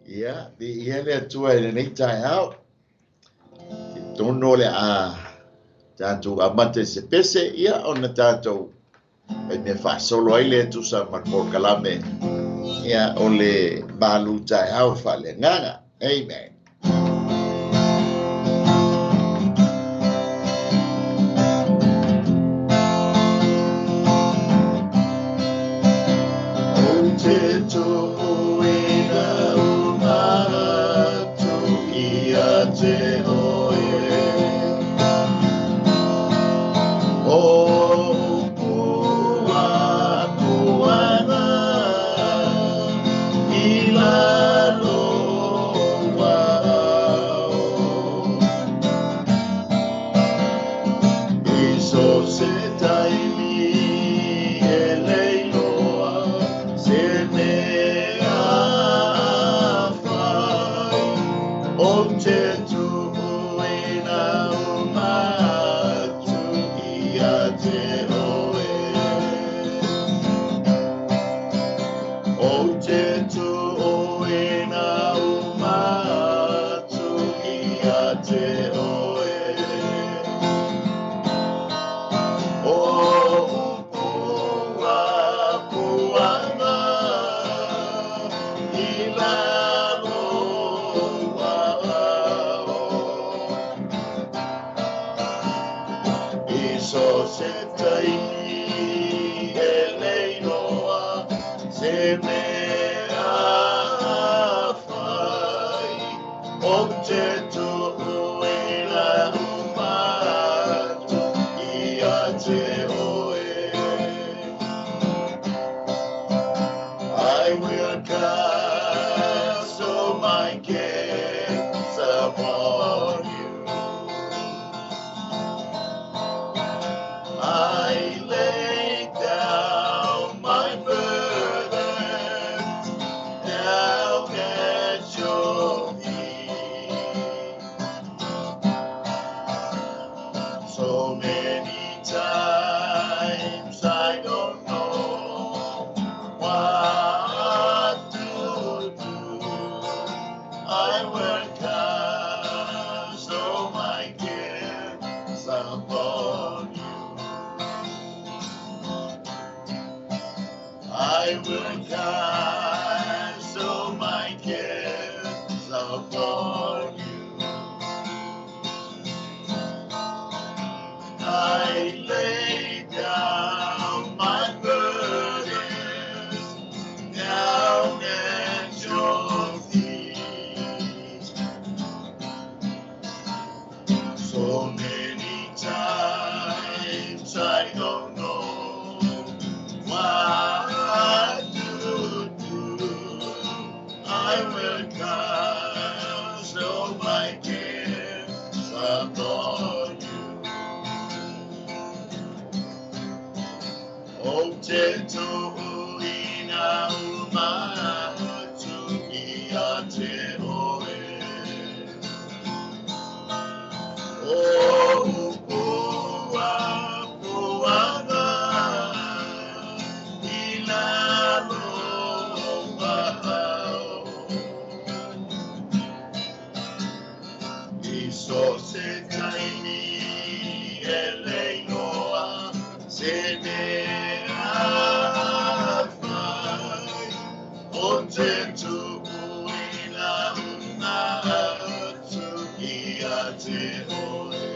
Ia, viia le Atua i lenei taeao. Talitonu o le a tatou amata i se pese, ia ona tatou fai mea faasolo ai lea e tusa ma le polokalame, ia o le malu taeao faaleagaga. Amen. Ou te tuuina uma atu ia te oe. O puapuaga i lalo o ao. I so se taimi e le iloa se mea fai, ou te tuuina uma atu ia te oe. Ou te tuuina uma atu ia te oe. O puapuaga i lalo o ao. I so se taimi e le iloa se mea fai, ou te tuuina uma atu ia te oe. I will cast all my cares upon you. I lay down my burdens down at your feet. So many times I don't know what to do. I will cast all my cares upon you. I will cast all my cares upon you. I lay down my burdens down at your feet. So many times I don't know what to do. I will cast all my cares upon you. Ou te tuuina uma atu ia te oe. O puapuaga i lalo o ao. I so se taimi e le iloa se mea fai, ou te tuuina uma atu ia te oe.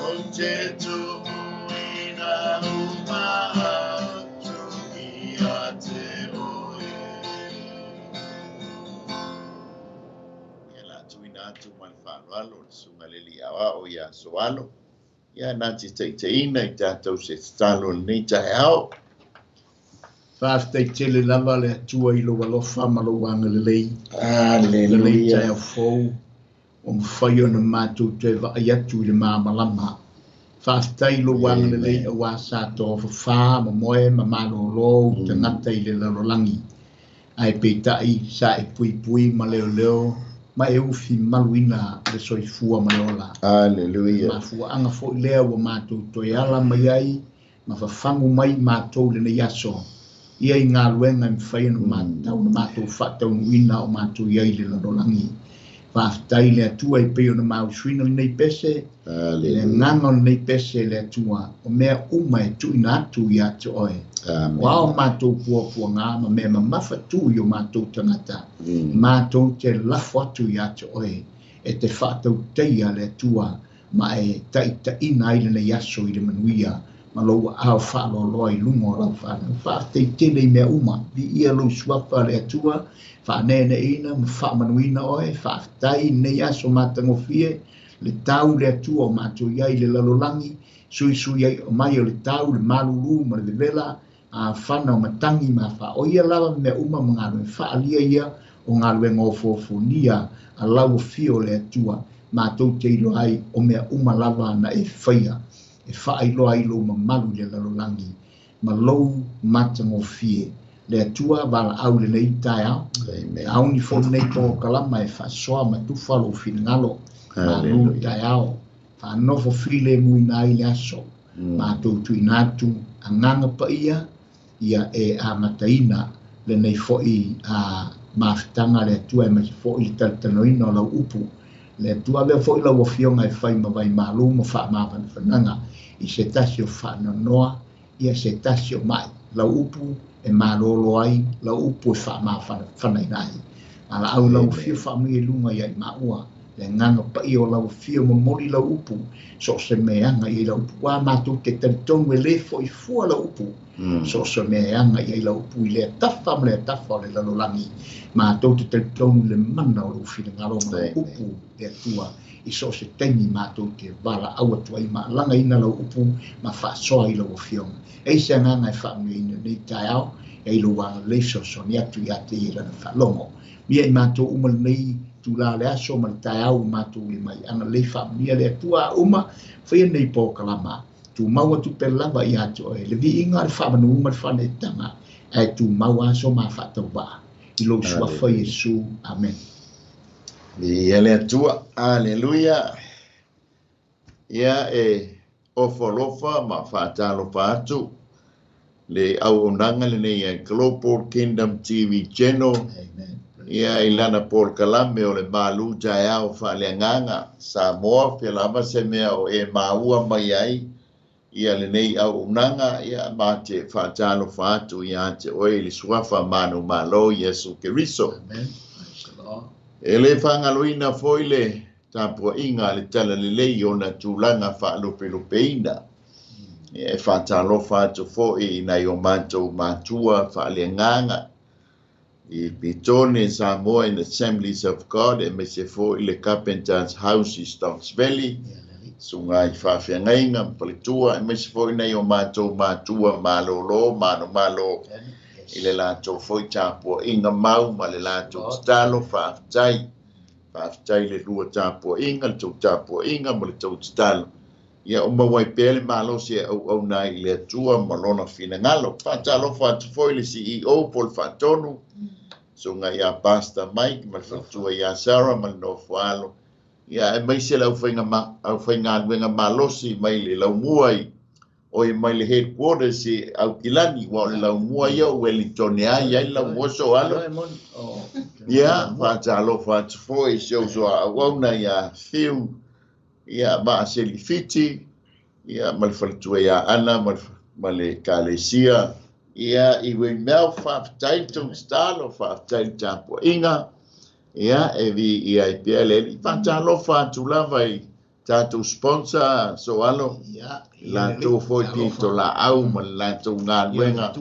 Ou te tuuina uma atu ia te oe. Ia la tuuina atu ma le faaaloalo le susuga i le alii aoao ia Soalo. Ia na te taitaiina i tatou se tatalo i lenei taeao. Faafetai tele lava le Atua i lou alofa ma lou agalelei. Aleluia. Lenei taeao fou, ua mafai ona matou toe vaai atu i le malamalama. Faafetai i lou agalelei auā sa tofafā ma moe ma malōlō u tagata i le lalolagi. Ae peitai sa e puipui ma leoleo ma e ufi maluina le soifua ma le ola. Aleluia. Mafuaaga foi lea ua matou toe ala mai ai ma fafagu mai matou lenei aso. Ia i galuega e mafai ona matau na matou faataunuuina o matou i ai i le lalolagi. Faafetai le Atua e pei ona mausuina lenei pese, le agaga o lenei pese le Atua, o mea uma e tuuina atu ia te oe. O ao matou puapuaga ma mea mamafa tu i o matou tagata, matou te lafo atu ia te oe, e te faatautaia le Atua, ma e taitaina ai lenei aso i le manuia, ma lou ao faaloaloa i luga o lau fanau. Faafetai tele i mea uma, viia lou suafa le Atua, faaneeneina ma faamanuina oe, faafetai nei aso matagofie, le tau le Atua o matou i ai le lalolagi, suisui ai o mai o le tau, le malulu ma le vevela, a fana o matangi ma faaoia lava mea uma ma galuega faaalia ia o galuega ofofonia a lau afio le Atua, matou te iloa ai o mea uma lava na e faia, e faailoa ai lou mamalu i le lalolagi, ma lou matagofie. Le Atua valaau lenei taeao, auni foi lenei polokalama e faasoa ma tufa lou finagalo, malu taeao, faanofo file muina ai le aso, matou tuuina atu agaga paia, ia e amataina lenei foi a mafutaga le Atua e maise foi le talatalanoina o lau upu. Le Atua avea foi lau afioga e fai ma vaimalu ma faamafanafanaga i se tasi o faanoanoa, ia se tasi o mai, lau upu e malolo ai, lau upu e faamafanafanaina ai. Valaau lau afio faamanuia i luga ia i maua, le agaga paia o lau afio momoli lau upu, so o se meaga i ai lau upu. Ua matou te talitonu e lē foi fua lau upu, so o se meaga i ai lau upu i lea tafa ma lea tafa o le lalolagi. Matou te talitonu le mana o lou finagalo ma lau upu le Atua, i so o se taimi matou te valaau atu ai ma lagaina lau upu ma faasoa i lau afioga. E se agaga e faamanuiaina lenei taeao, e i lou agalelei fesoasoani atu ia te ia i lana faalogo. Ia i matou uma lenei tula le aso ma le taeao ua matou uli mai. Agalelei faamanuia le Atua uma, faia lenei polokalama. Tumau atu pea lava ia te oe, le viiga, le faamanu ma le faaneetaga, ae tumau aso ma faatauvaa. I lou suafa Iesu. Amen. Ia le Atua, aleluia. Ia e ofo alofa ma faatalofa atu le auaunaga lenei e Global Kingdom TV Channel. Amen. Ia i lana polokalame o le malu taeao faaleagaga Samoa, fia lava se mea o e maua mai ai ia lenei auaunaga, ia ma te faatalofa atu ia te oe i le suafa manu malo Iesu Keriso. Amen. Praise the Lord. E le fagaloina foi le tapuaiga le talalelei ona tulaga faalupelupeina. E faatalofa atu foi i nai o matou matua faaleagaga i Petone, Samoa in Assemblies of God, e maise foi le Carpenter's House i Stocks Valley, susuga i faafeagaiga ma faletua, e maise foi nai o matou matua malolo manumalo i le latou foi tapuaiga mau ma le latou tatalo. Faafetai, faafetai le lua tapuaiga, le tou tapuaiga ma le tou tatalo. Ia o maua ai pea le malosi e auauna ai i le Atua ma lona finagalo. Faatalofa atu foi le CEO po le Faatonu, susuga ia Pastor Mike ma le faletua ia Sarah ma le nofoalo. Ia e maise le aufaigaluega malosi mai le laumua i oi mai le headquarters i Aukilani, ua o le laumua ia o Wellington e ai ai laumua so alo. Ia faatalofa atu foi si ou uso a auauna ia Fiu, ia Maaselifiti, ia ma le faletua ia Ana ma le Kalesia, ia i Weymouth. Faafetai le tou tatalo, faafetai le tapuaiga, ia e viia ai pea le Alii. Faatalofa atu lava i tatou sponsor so alo, latou foi pito laau ma le latou galuega,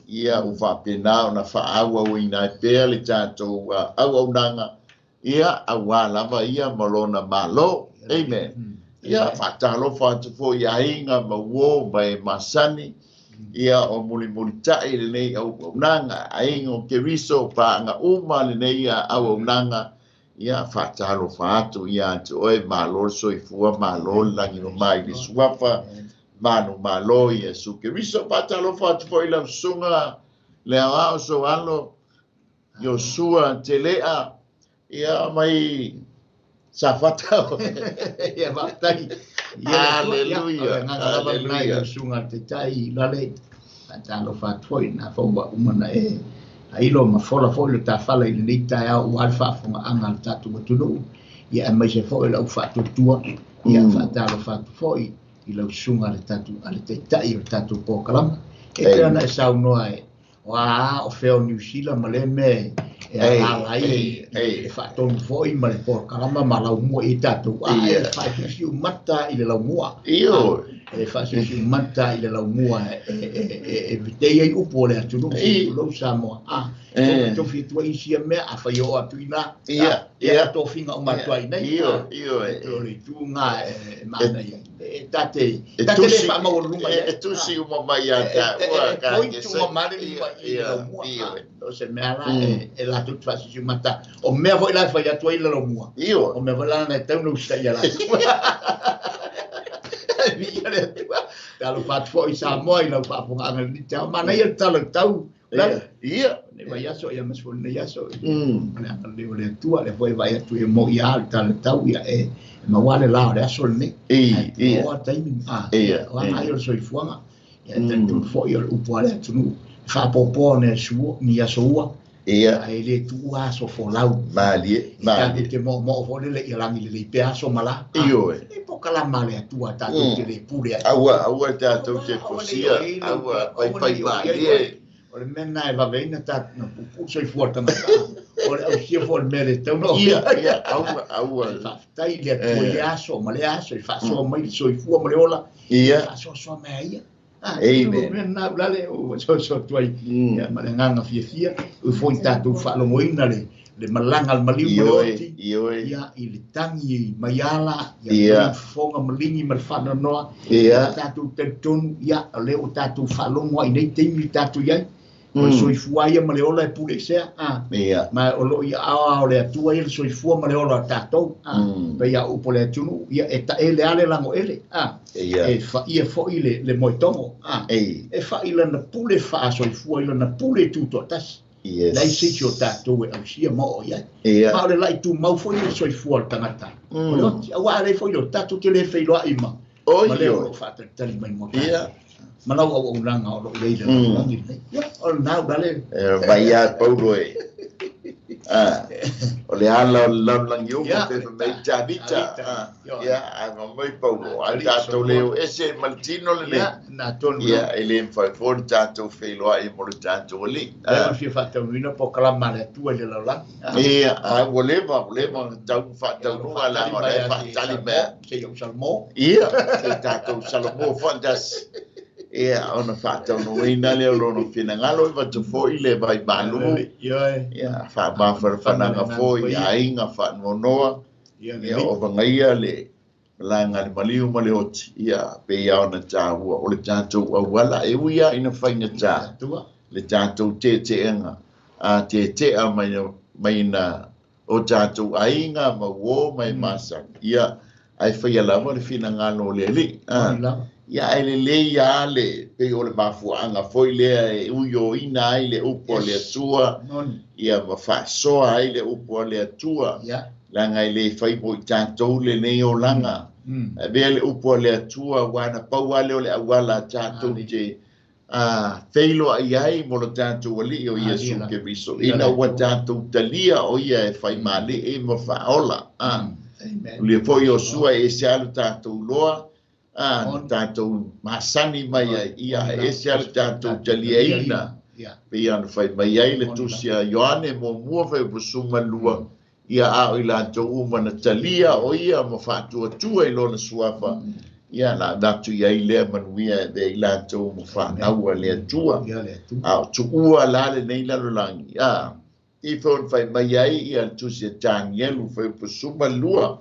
ia ua faapena ona faaauauina ai pea le tatou auaunaga, ia auā lava ia ma lona malo. Amen. Ia faatalofa atu foi i aiga ma uo ma e masani, ia o mulimulitai lenei auaunaga, aiga o Keriso, paaga uma lenei auaunaga, ia faatalofa atu ia te oe, malo le soifua, malo le lagi mama i le suafa, manu malo Iesu Keriso. Faatalofa atu foi lau susuga le aoao so alo, Iosua Telea, ia mai Safata. Ia faafetai. Aleluia. Aleluia. Susuga te tai lale. Faatalofa atu foi na fau uma na e ailo ma fola foi le tafala i lenei taeao ua le faafofogaaga a le tatou atunuu. Ia aemaise foi lau faatuatua. Ia faatalofa atu foi i lau susuga le tatou a le taitai o le tatou polokalama. E pei ona e saunoa e o a o fea o Niu Sila ma lea mea e alaala ai e faatonu foi ma le polokalama ma laumua i tatou a e faasiusiumata i le laumua. E faasiusiumata i le laumua e vitei ai upu o le atunuu tulou Samoa. A tofi atu ai isia mea a fai oo atu ina ia tofiga uma atu ai nei. O le ituga e manaia e tate le faamaualuluga e tusi uma mai ia taua ka ke se uma mai i le laumua. O se mea la e latou te faasiusiumata o mea foi la e fai atu ai le laumua. O mea foi la na e tau na usitaia latou. Ia le Atua. Talofa atu foi i Samoa i lau faafofogaaga i lenei taeao. Manaia le tala o le tau. Ia. Nei vai aso ia ma se foi lenei aso. O le agalelei o le Atua, lea foi e vaai atu e moi lava le tala o le tau ia e maua le la o le aso lenei. Ia. Oa taimi. O aga ai o le soifuaga. Ia e talitonu foi o le upu a le atunuu. E faapopoa ni aso ua. Ia. Ae le tuua aso folau. Malie, malie. E tatou te moomoo foi lele ia lagi lelei pea aso ma la. Ioe. E pokalama le Atua tatou te le pule ai. Aua, aua tatou te fosia. Aua, pai malie. O le mea lena e vaveina tatou na puupuu soifua o le tagata. O le ausia foi o le mea le tau na Ia, ia, aua, aua. Faafetai i le Atua i le aso ma le aso i faasoa mai le soifua ma le ola. Ia. Faasoasoa mai ai ia. Amen. Mea lena ulale o soasoa atu ai. Ia, ma le agaga fiafia. Ua foi tatou faalogoina le malaga le maliu ma le oti. Ioe. Ia, i le tagi mai ala, ia, Ia. le fofoga maligi ma le faanoanoa. Ia. Tatou talitonu, ia, o lea ua tatou faalogo ai nei taimi le tatou i ai. O le soifua ia ma le ola e pule i sea. Ia. Ma o loo ia aoao le Atua ia le soifua ma le ola o tatou. Pei a upu o le atunuu, ia e taele lava le lagoele. Ia. E faia foi le moetogo. E fai lana pule faasoifua i lana pule tutoatasi. Yes. Leai se isi o tatou e ausia ma oo i ai. Ia. Ma o le laʻi tumau foi le soifua o le tagata. O le oti, auā a lea foi le o tatou te le feiloai ma ma lea o loo faatalitali mai mo tatou. Ma lau auaunaga o loo i ai le lalolagi lenei. Ia, o lena ulale. E vai ia Paulo e. O le ala o le lalolagi uma pe mai Tavita. Ia, a mai Paulo. A tatou le o ese ma le tino lenei. Ia, na tonu. Ia, e le mafai foi le tatou feiloai mo le tatou alii. Lea ma fia faataunuina polokalama a le Atua i le lalolagi. Ia, a ua leva, ua leva ona tau faataunuga la o le faatali mea. Se i ou Salamo. Ia, se tatou Salamo faatasi. Ia, ona faataunuina lea o lona finagalo i vatu foi le vai malu. Ioe. Ia, faamafanafanaga foi i aiga faanoanoa. Ia, Ia, o vagaia le malaga le maliu ma le oti. Ia, pei lava ona taua o le tatou auala e ui lava ina faigata Atua. le tatou teteega a tetea mai mai na o tatou aiga ma uo ma e masani. Ia, ae faia lava le finagalo o le Alii. Moni lava. Ia, ae lelei lava le pei o le mafuaaga foi lea e uioina ai le upu a le Atua. Moni. Ia, ma faasoa ai le upu a le Atua. Ia. Leaga e le fai mo i tatou lenei olaga. Avea le upu a le Atua ua na pau lava lea o le auala a tatou te feiloai ai mo le tatou Alii o Iesu Keriso. Ina ua tatou talia o ia e faimalie ma faaola. Amen. O le foi o sua e ese lava le tatou loa, na tatou masani mai ai, ia e ese lava le tatou taliaina. Ia. Pei ona fai mai ai le tusi a Ioane muamua fai 12, ia a o i latou uma na talia o ia ma faatuatua i lona suafa. Ia, la avatu i ai lea manuia e avea i latou ma fanau a le Atua. Ia le Atua. A o tuua la lenei lalolagi. I foi ona fai mai ai ia le tusi a Tanielu fai 12.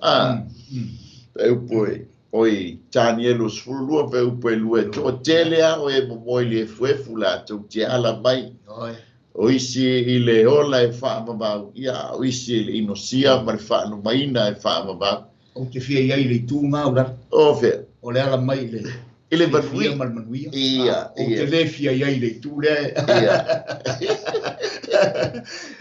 Fai upu e oi Tanielu 12 fai upu e lua e toatele a o e momoe i le efuefu latou te ala mai. Ioe. O isi i le ola e faamamau, ia o isi i le inosia ma le faalumaina e faamamau. Ou te fia i ai i le itu ngā ulale. O fea. O le ala mai i le I le fiafia manuia. ma le manuia. Ia, Ou te ia. le fia i ai i le itu lea. Ia.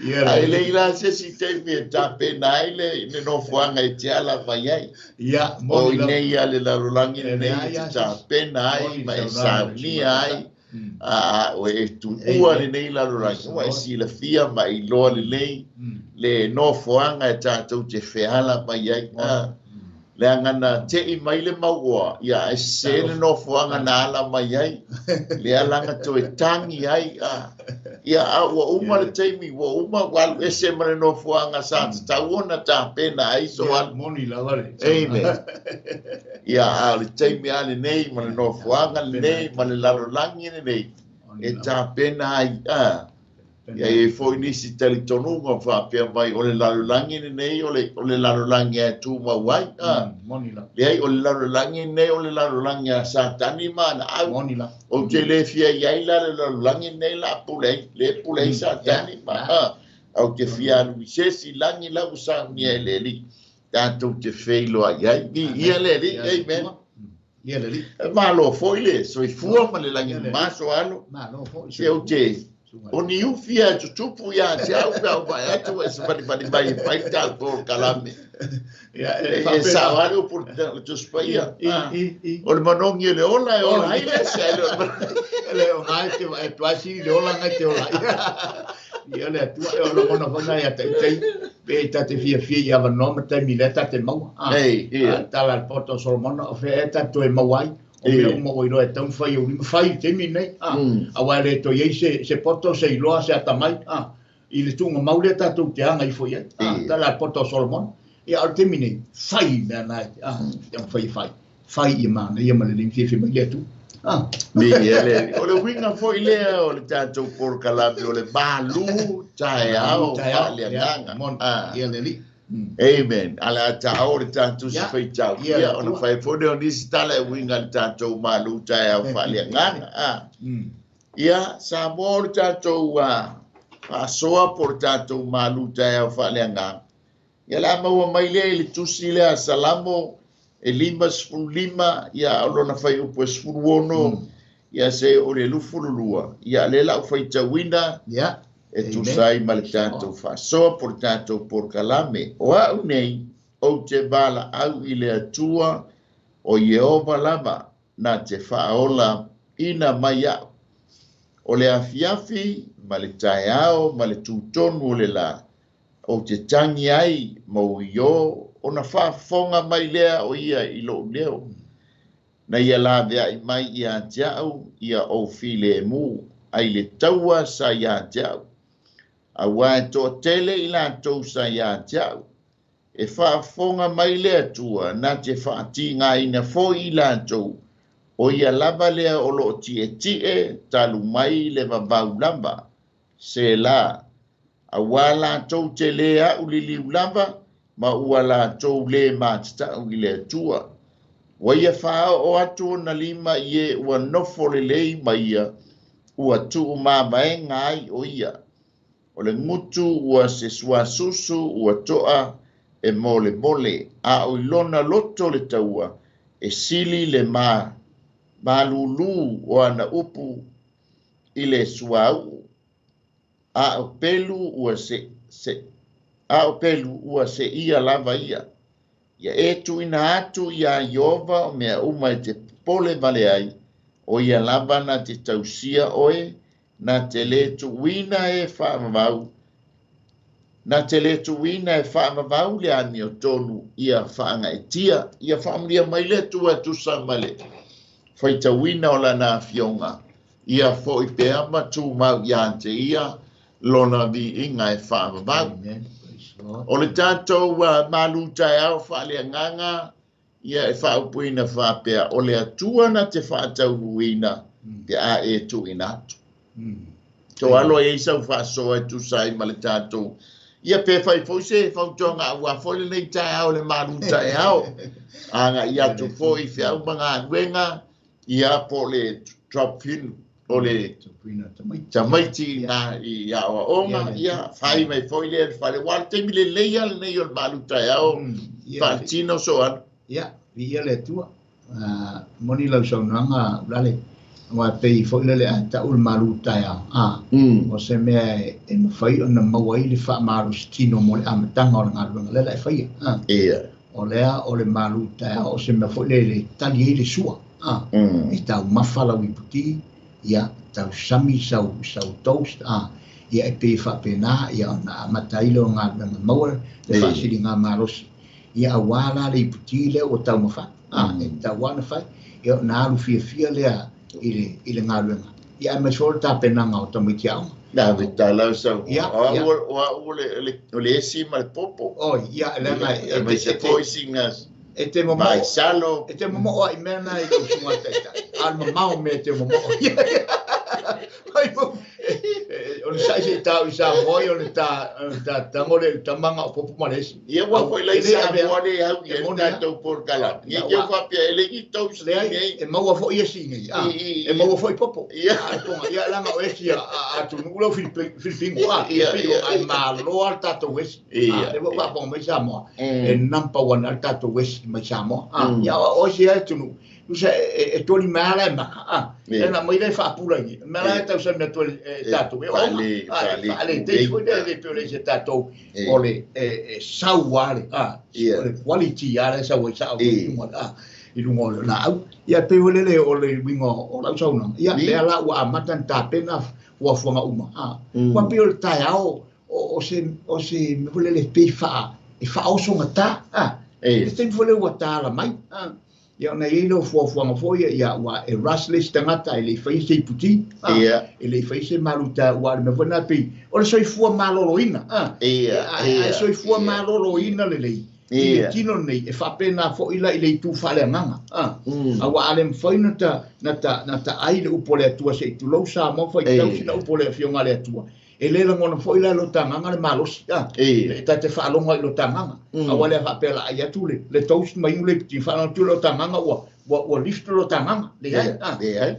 Ia, Ai le ila se si taimi e tapena ai le nofoaga e te ala mai ai. Ia, O moni lava. i nei a le lalolagi E lenei leai e te lava se tapena ai moni ma e saunoaga a le saunia ai. A o e tuua lenei lalolagi ua e silafia ma e iloa lelei le nofoaga e tatou te feala mai ai. Leaga na te'i mai le mauoa, ia ae sesē le nofoaga na ala mai ai, lea laga toe tagi ai. Ia a ua uma le taimi, ua uma ua alu ese ma le nofoaga sa tatau ona tapena ai so alu. Amen. Ia a o le taimi lava lenei ma le nofoaga lenei ma le lalolagi lenei e tapena ai. Ia e i ai foi nisi talitonuga o faapea mai o le lalolagi lenei o le lalolagi e tumau ai. Leai, o le lalolagi lenei o le lalolagi a Satani ma ana au. Ou te le fia i ai la le lalolagi lenei la pule ai, le pule ai Satani ma au te fia alu i se isi lagi la ua saunia e le Alii tatou te feiloai ai. Viia le Alii. Amen. Malo foi le soifua ma le lagi mama Soalo. Se ou te o ni ufi e tutupu ia te au pe au vae atu e savalivali mai e fai le tatou polokalame. E sao lava le upu o le Tusi Paia. O le manogi o le ola e ola ai le ese ae le o le manogi. Le o ngai te vae atu ai sili le ola ngai te ola ai. Ia le Atua e o lagona foi nai a taitai pe ta te fiafia i avanoa ma taimi lea ta te maua. Tala a le poto o Solomona o fea ea ta te toe maua ai. O mea uma ua iloa e tatau ona fai e ou lima, fai i le taimi lenei. Aua e le toe i ai se poto, se iloa, se atamai i le tuugamau lea tatou te aga ifo i ai. Tala a le poto o Solomona. Ia, a o le taimi nei, fai mea na e te mafai e fai. Fai ia manaia ma lelei ma fiafia mai le Atua. O le uiga foi lea o le tatou polokalame o le malu taeao faaleagaga. Ia le Alii. Amen. A le a taoa le tatou Tusi Faitau, ia ona fai foi lea o nisi tala e uiga i le tatou malu taeao faaleagaga. Ia, Samoa o le tatou faasoa po o le tatou malu taeao faaleagaga. Ia le a maua mai lea i le tusi lea a Salamo e 55, ia o lona fuaiupu e 16, ia se o le 22, ia lea la u faitauina e tusa ai ma le tatou faasoa po o le tatou polokalame. O a'u nei, ou te valaau i le Atua o Ieova lava na te faaola ina mai a'u. O le afiafi ma le taeao ma le tutonu o le lā, ou te tagi ai ma uiō ona faafofoga mai lea o ia i lou leo. Na ia laveai mai ia te a'u ia ou filemu, ai le taua sa ia te a'u. Auā e toatele i latou sa ia te a'u. E faafofoga mai le Atua na te faatigaina foi i latou, o ia lava lea o loo tietie talu mai le vavau lava. Selah. Auā latou te lē a'u liliu lava, ma ua latou lē matatau i le Atua. Ua ia faaoo atu ona lima i e ua nofo lelei ma ia, ua tuumavaega ai o ia. O le gutu ua se suasusu ua toa e molemole, a o i lona loto le taua, e sili le malūlū o ana upu i le suauu. A o pelu ua se, se, a o pelu ua seia lava ia. Ia e tuuina atu iā Ieova o mea uma e te popole vale ai, o ia lava na te tausia oe, na te lē tuuina e faavavau, na te lē tuuina e faavavau le amiotonu ia faagaeetia. Ia faamanuia mai le Atua e tusa ma le faitauina o lana afioga, ia foi pea ma tumau ia te ia lona viiga e faavavau. O le tatou malu taeao faaleagaga, ia e faaupuina faapea, o le Atua na te faataunuuina pe a e tuuina atu. To alo e ai sau faasoa e tusa ai ma le tatou. Ia pe fai foi se fautuaga auā foi lenei taeao le malu taeao. Aga'i atu foi i feau ma galuega, ia po o le drop in o le tamaiti i aoaoga, ia fai mai foi lea i le fale. Aua o le taimi lelei lava lenei o le malu taeao faatino so alu. Ia, viia le Atua. Moni lau saunoaga Ulale, aua e pei foi lele a tau le malu taeao, o se mea e mafai ona maua ai le faamalositino mo le amataga o le galuega lea la e faia. O lea o le malu taeao o se mea foi lele e tali ai le sua. E taumafa lau iputi, ia tausami sau toast ia e pe faapena ia ona amata ai lea o galuega maua le faasiliga malosi ia auā la le iputi lea ua taumafai e tatau lava ona fai ia ona alu fiafia lea i le galuega ia aemaise foi o le tapenaga o tamaiti aoga. Na vetalau sau o au le esi ma le popo. Oi ia leaga e te foi singa e te momoo e te momoo ai mea na i lou susuga taitai a o le mamao mea e te momoo ai o le sa'i se'i tau i Samoa ia o le ta tago le tamaga o popo ma le esi. Ia ua foi lai Samoa le au i le tatou polokalame. Ia te faapea e le i toast nei. E maua foi esi nei. E maua foi popo. Ia ia leaga o esi a atunuu lea o Filipino. Ae malo lava le tatou esi. Le ua faafofoga mai Samoa. E number 1 lava le tatou esi mai Samoa. Ia o esi atunuu. Usa e toli mai ala e maka e na mai le faapula i me la e tausami atu e tatou e oga faale te foi le pe o le se tatou o le e sau ale o le quality ale sau ai sau i luga o le laau ia pe o le o le uiga o lau saunoaga ia lea la ua amata na tapena fuafuaga uma ua pei o le taeao o se mea foi lele pei e faaosogata e taimi foi lea ua tala mai ia ona iai lea o fuafuaga foi ia ua e rush le isi tagata e le i faia se iputi e le i faia se maluta ua o le mea foi lena pei o le soifua maloloina ae soifua maloloina lelei i le tino lenei e faapena foi la i le itu faaleagaga aua a le mafai na taai le upu o le Atua se'i tulou Samoa faitau sina upu o le afioga a le Atua e le lagona foi la i lo tagaga le malosi e ta te faalogo ai i lo tagaga aua le faapea la ai atu le toast ma inu le iputi faalogo atu lo tagaga ua lift lo tagaga leai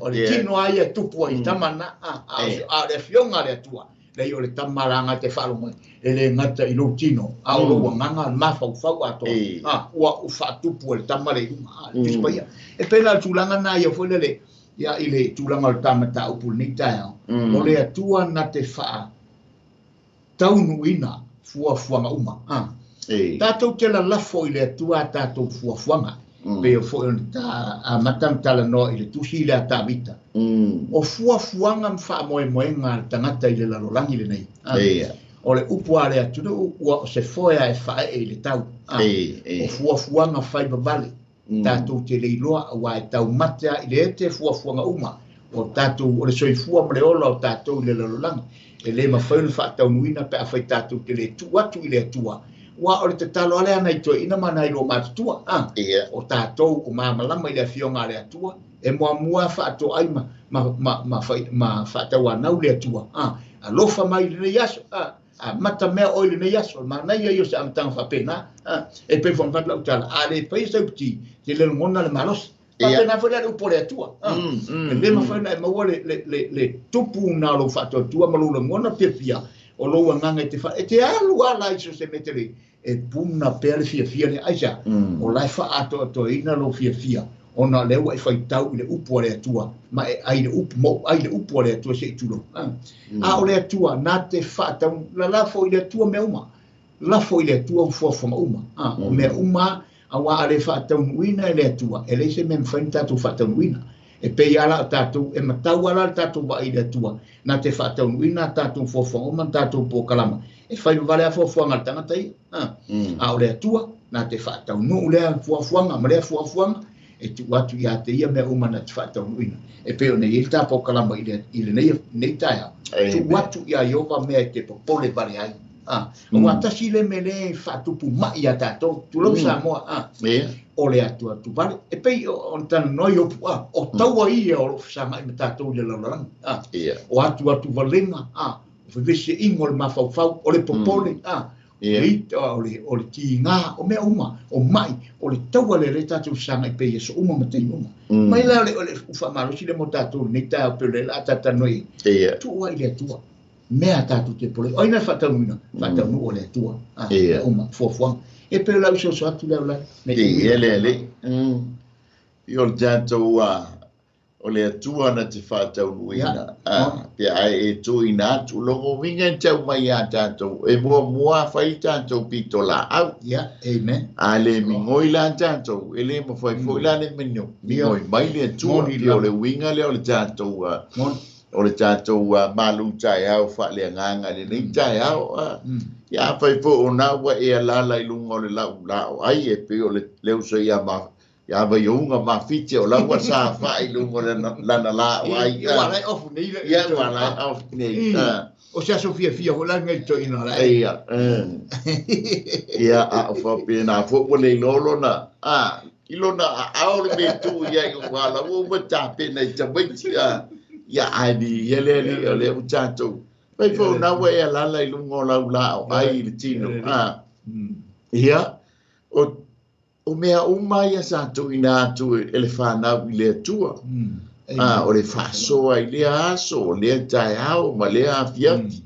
o le tino a ia tupu ai tama na a o le afioga a le Atua lei o le tama laga te faalogo e le gata i lou tino a o lou agaga mafaufau atoa ua faatupu e le tama le i luga le Tusi Paia e pei la o le tulaga na ia foi lele ia i le tulaga o le tamataupu lenei taeao o le Atua na te faataunuuina fuafuaga uma tatou te lalafo i le Atua a tatou fuafuaga pei o foi ona amata ma talanoa i le tusi i le Atavita o fuafuaga ma faamoemoega a le tagata i le lalolagi lenei o le upu a le atunuu ua o se foe a e faaee i le tau o fuafuaga faivavale tatou te leiloa aua e taumate a i le ete fuafuaga uma o tatou o le soifua ma le ola o tatou i le lalolagi e le mafai ona faataunuuina pe afai tatou te le tuu atu i le Atua ua o le tatalo ale ana i toeaina ma nai lua matutua o tatou o malamalama i le afioga a le Atua e muamua faatoai ma faatauanau le Atua alofa mai i lenei aso amata mea oi lenei aso manaia ia o se amataga faapena e pei foi ona fai atu lau tala a le faia sau iputi te le lagona le malosi faapena foi la le upu o le Atua e le mafai ona e maua le tupu na o lou faatuatua ma lou lagona fiafia o lou agaga e te e te alu ala i so se mea tele e puna pea le fiafia lea aisea o la e faaatoatoaina lou fiafia ona lea ua e faitau i le upu a le Atua ma e ai le upu ma ou ai le upu a le Atua se'i tulou a o le Atua na te faatau lalafo i le Atua mea uma lafo i le Atua fuafuaga uma o mea uma aua a le faataunuuina e le Atua e leai se mea mafai ona tatou faataunuuina e pei ala o tatou e matau ala le tatou vaai i le Atua na te faataunuuina a tatou fuafuaga uma na tatou polokalama e fai vavale a fuafuaga a le tagata ia a o le Atua na te faataunuu lea fuafuaga ma lea fuafuaga e tuu atu ia te ia mea uma na te faataunuuina e pei ona i ai le ta polokalama i lenei taeao tuu atu ia Ieova mea e te popole vale ai aua tasi le mea lea e faatupu mai ia tatou tulou Samoa o le atuatu vale e pei ona talanoa i upu o taua ia o loo fesagai ma tatou i le lalolagi o atuatu valega o fevesiaiga o le mafaufau o le popole o le tiga o mea uma o mai o le taua lea lea tatou fesagai pea i aso uma ma taimi uma mai la o le faamalosi lea mo tatou lenei taeao pei o lea o le a talanoa i ai tuu ai i le Atua mea tatou te popole ai na faataunuuina faataunuu o le Atua uma fuafuaga e pei o lau soso atu lea o la ia le le i o le tatou o le Atua na te faataunuuina pe ae e tuuina atu logo uiga e tau mai ia tatou e muamua fai tatou pito laau amen a le migoi la tatou e le mafai foi la le migoi mai le Atua o le uiga lea o le tatou O le tatou malu taeao faaleagaga i lenei taeao. Ia afai foi ona ua e alaala i luga o le laulao ai e pei o le uso ia ia vaiouga mafiti o lau sa fai i luga o le lana lao ai. Ua lai ofu nei le. Ia ua lai ofu nei. O se aso fiafia foi la ngai toeaina la. Ia. Ia a o faapena foi ua le iloa lona i lona aao le mea tuu i ai ua la ua tapena i tamaiti. Ia ai ni ia le ali o le ua tatou. Fai foi na ua e alaala i luga o lau lao ai i le tino. Ia o mea uma ia sa tuuina atu e le whanau i le Atua. O le faasoa i lea aso, o lea taeao ma lea afiafi.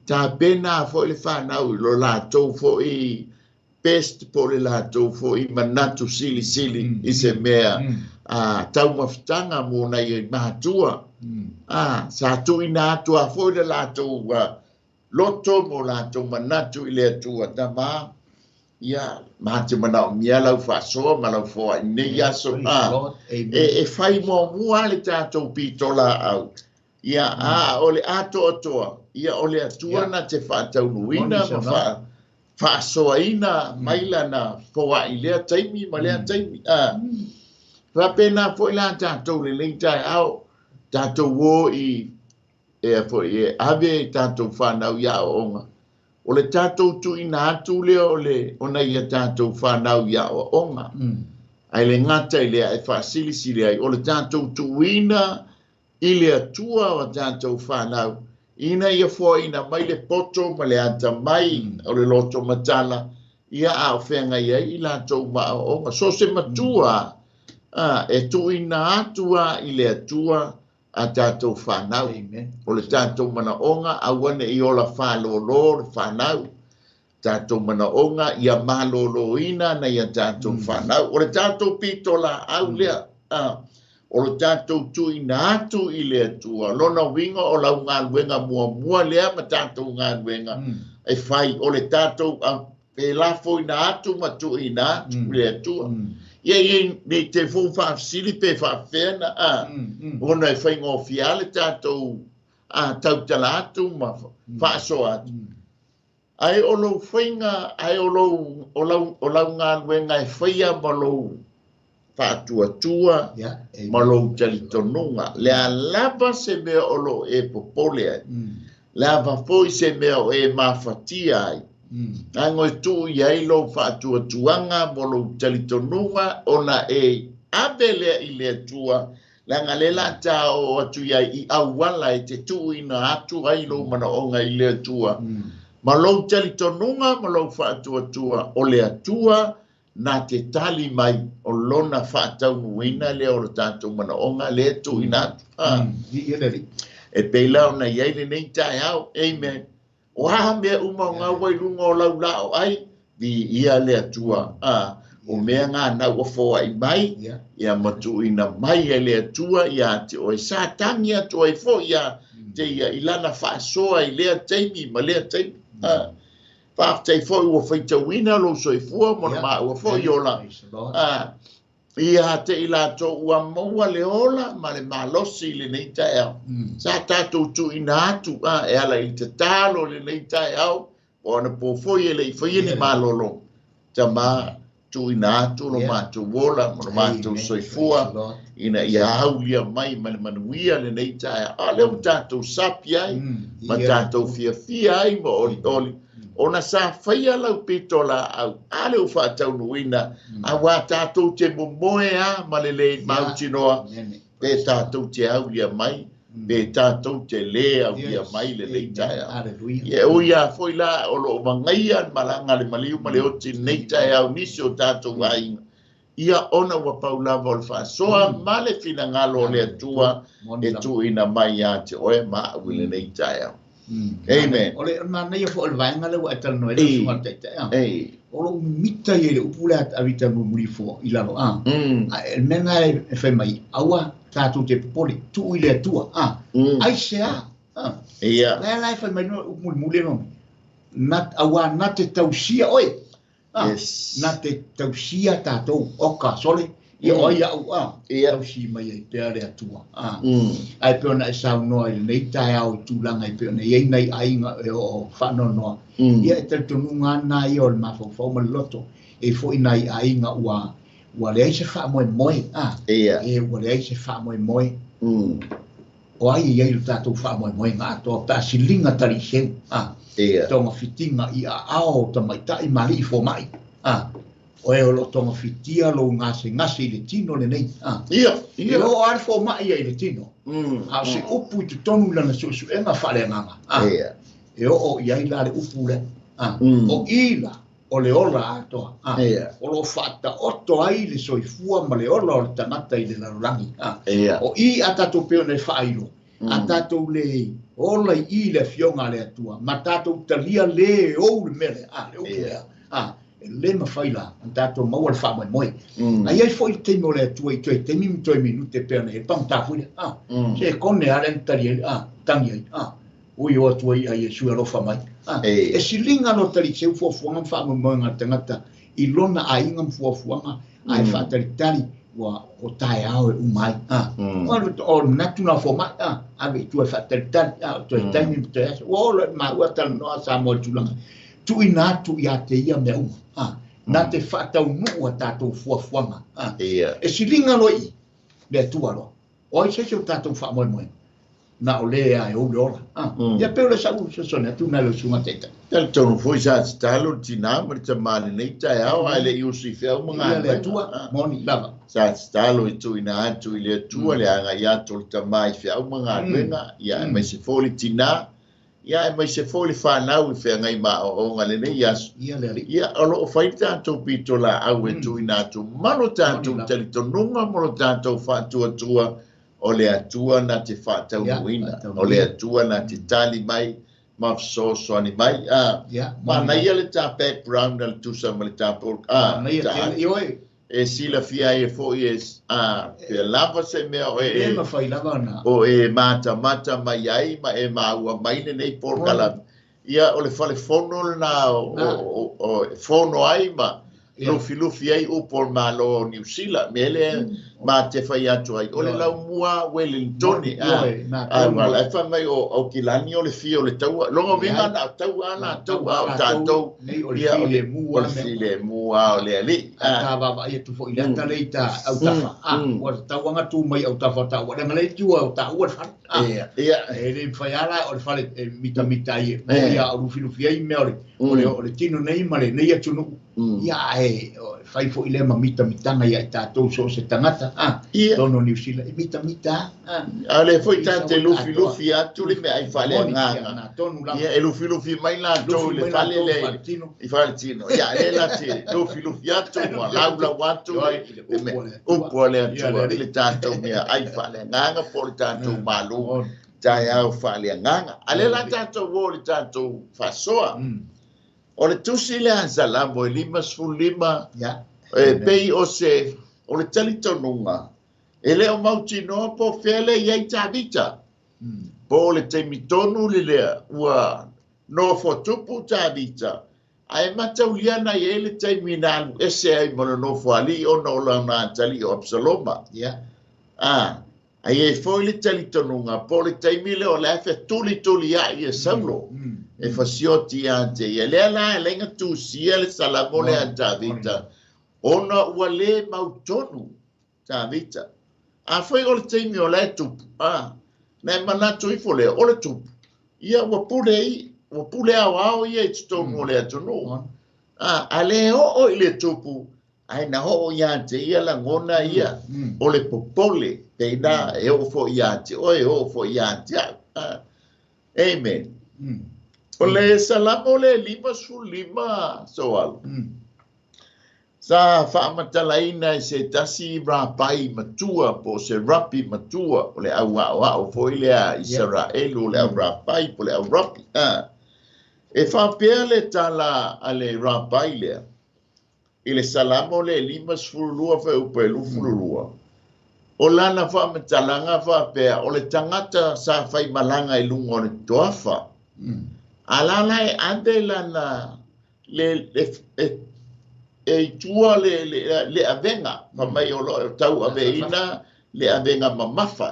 Tapena foi le whanau i lo latou foi best po le latou foi manatu silisili i se mea taumafataga mo nai ai matua. Sa tuuina atu a foi le latou loto mo latou manatu i le Atua. Tama, ia, ma te manaomia lau faasoa ma lau foai nei aso. E fai muamua le tatou pitolaau. Ia, o le atoatoa, ia o le Atua na te faataunuina ma faasoaina mai lana foai lea taimi ma lea taimi. Faapena foi la tatou lenei taeao, tatou o i e foi e ave tatou whanau ia aoaoga. O le tatou tuuina atu lea o le ona ia tatou whanau ia aoaoga. Ai le gata i lea e faasilisili ai, o le tatou tuuina i le Atua o tatou whanau, ina ia foaina mai le poto ma le atamai o le loto matala, ia a o feagai ai i latou ma aoaoga. So se matua e tuuina atu a i le Atua a tatou whanau. O le tatou manaoga aua ne i ola whālōlō le whanau. Tatou manaoga ia malōlōina na ia tatou whanau. O le tatou pito la au lea. O le tatou tuuina atu i le Atua. Lona uiga o lau galuega muamua lea ma tatou galuega. E fai o le tatou e lafoina atu ma tuuina atu i le Atua. Ia ia nei te fou faafesili pe faafefea na ona e faigofie le tatou tautala atu ma faasoa atu. Ae o lou faiga, ae o lou o lau galuega e faia ma lou faatuatua ma lou talitonuga. Le a lava se mea o lo e popole ai. Le ava foi se mea o e mafatia ai. Ago e tuu i ai lou faatuatuaga mo lou talitonuga ona e ave lea i le Atua. Leaga le la ta o atu i ai i auala e te tuuina atu ai lou manaoga i le Atua. Ma lou talitonuga ma lou faatuatua o le Atua na te tali mai o lona faataunuina lea o le tatou manaoga lea tuuina atu. E pei la ona i ai lenei taeao. Amen. O a mea uma o ngā wai lunga o lau lao ai, vi ia le Atua. O mea ngā nau o foai mai, ia matuina mai e le Atua, ia te oe sa tangi atu ai fo, ia te ia i lana faasoa i lea taimi ma lea taimi. Faafetai foi ua faitauina lou soifua mo le maua foi ola. Ia te i latou ua maua le ola ma le malosi i lenei taeao. Sa tatou tuuina atu e ala i tatalo i lenei taeao, po ona po foi e le i faia ni malolo. Tama tuuina atu lo matou ola ma lo matou soifua ina ia aulia mai ma le manuia lenei taeao. A lea ua tatou sapi ai ma tatou fiafia ai ma olioli. Ona sa faia lau pito la au, a le ua faataunuina, auā tatou te momoe a ma le le mautinoa, pe tatou te aulia mai, pe tatou te le aulia mai lenei taeao. Ia ui a foi la o loo magaia malaga le maliu ma le oti lenei taeao nisi o tatou aiga. Ia ona ua pau lava o le faasoa ma le finagalo o le Atua e tuuina mai ia te oe ma au i lenei taeao. Amen. O le manaia foi o le vaega lea ua e talanoa ai le susuga i le Taitai. O lou mita ia i le upu lea a Vita mulimuli fo i lalo. Ae le mea lena e fai mai, aua tatou te popole, tuu i le Atua. Ai se a. Lea la e fai mai no upu mulimuli no. Na aua na te tausia oe. Na te tausia tatou o ka sole. Ia o ai a'u a tausi mai ai pea le Atua a. Ae pei ona e saunoa i lenei taeao i tulaga e pei ona i ai nai aiga e oo faanoanoa. Ia e talitonuga lena ia o le mafaufau ma le loto. E foi nai aiga ua leai se faamoemoe a. E ua leai se faamoemoe. O ai i ai lo tatou faamoemoega atoa pe a siliga taliiseu a. Togafitiga i aao o tamaitai ma alii fomai a. O e o loo togafitia lou gasegase i le tino lenei a. E oo lava le fomai ia i le tino. A o se upu i totonu i lana suesuega faaleagaga a. E oo i ai la le upu lea a. O i la o le ola atoa a. O loo faataoto ai le soifua ma le ola o le tagata i le lalolagi a. O i a tatou pei ona e faailo a tatou le ola i i le afioga a le Atua ma tatou talia le ou le mea lea a, le upu lea a. E le mafai la ona tatou maua le faamoemoe. Ae i ai foi le taimi o le Atua i toe taimi ma toe minute pei ona i ai le pagota foi lea a. Se kone lava lea na tali ai a, tangi ai a. Ui o atu ai a Iesu e alofa mai a. E siliga lo taliseu fuafuaga ma faamoemoega a le tagata i lona aiga ma fuafuaga ae faatalitali ua o taeao e uma ai a. O le manatu na fomai a, ave i tua e faatalitali a, o toe taimi ma toe aso. Ua ola maua talanoa Samoa i le tulaga tuuina atu ia te ia mea uma a. Na te faataunuu a tatou fuafuaga a. E siliga loa i le Atua loa. O ai se isi o tatou faamoemoega na o le a e ou le ola a. Ia pe o le sau fesoasoani atu na le usuga taitai. Talitonu foi sa tatalo le tinā ma le tamā i lenei taeao ae le i usu i feau ma Ia le galuega. Atua moni lava. Sa tatalo e tuuina atu i le Atua le agai atu o le tamā i feau ma galuega, ia aemaise foi le tinā, ia aemaise foi le fanau i feagai ma aoaoga lenei aso. Ia le Alii. Ia o loo fai le tatou pitolaau e tuuina atu ma lo tatou talitonuga ma lo tatou faatuatua o le Atua na te faataunuuina, o le Atua na te tali mai ma fesoasoani mai. Manaia le ta background a le tusa ma le ta Manaia tele, ioe. E silafia ai e foi e pea lava se mea o e Le mafai lava ona. O e matamata mai ai ma e maua mai lenei polokalame. Ia o le fale fono lena o fono ai ma lufilufi ai upu o le Malo o Niu Sila. Mea lea ma te fai atu ai. O le laumua Wellingtoni. Wala e fai mai o Aukilani o le fia o le taua. Longa uiga na o taua la taua o tatou. Nei o le Ia, o file mua o le file mua o le alii. Ta vaavaai atu foi i le ata lea i ta autafa. Ua tauaga tu mai autafa o taua. Leaga lea i tua o taua le fale. Ia. E le mafai lava la o le fale e mitamita ai e ia o lufilufi ai mea o le, o le, o le tino nei ma lenei atunuu. Ia, ae, o, fai foi lea ma mitamitaga ia i tatou so o se tagata. Tonu o Niu Sila, e mitamita. A le foi I ta te sa lufilufi atu le mea ai fale Moni, agaga. ia, na tonu lava. Ia, e lufilufi mai latou Lufi i le mai fale latou le i faletino. I faletino. Ia, le la te lufilufi atu, ua laulau atu Ioe, le i le upu a le Atua. upu a le Ia, Atua, le Alii. i le tatou mea ai fale agaga po o le tatou malo. Moni. Taeao fale agaga. A le la tatou o le tatou faasoa. O le tusi le a Salamo e 55, e pei o se, o le talitonuga, e le o mautinoa po fea le i ai Tavita. Po o le taimi tonu le lea, ua nofo tupu Tavita, ae mataulia na i ai le taimi na alu ese ai ma le nofo alii ona o lana atalii o Absaloma. Ai e foi le talitonuga, po o le taimi lea o le afe tulituli ai e Saulo. E fasioti ia te ia. Lea la e lenga tusia le Salamo le a Tavita. Ona ua le mautonu Tavita. A foi o le taimi o le tupu. Na e manatu ifo lea, o le tupu. Ia ua pule i, ua pule ao ao ia i totonu o le atunuu. A le oo i le tupu, ai na oo ia te ia lagona ia. O le popole, peina e oo fo ia te oe, e oo fo ia te au. Amen. O le Salamo le 55 soalo. Sa faamatalaina e se tasi rapai matua, po se rapi matua, o le au ao ao foi lea Israelu, o le au rapai, po le au rapi. E faapea le tala a le rapai lea, i le Salamo le 52 fa upa e 22. O lana faamatalaga faapea, o le tagata sa faimalaga i luga o le toafa. A lala e ave lana le, le, e, e i tua le avega fai mai o loo tau aveina le avega mamafa.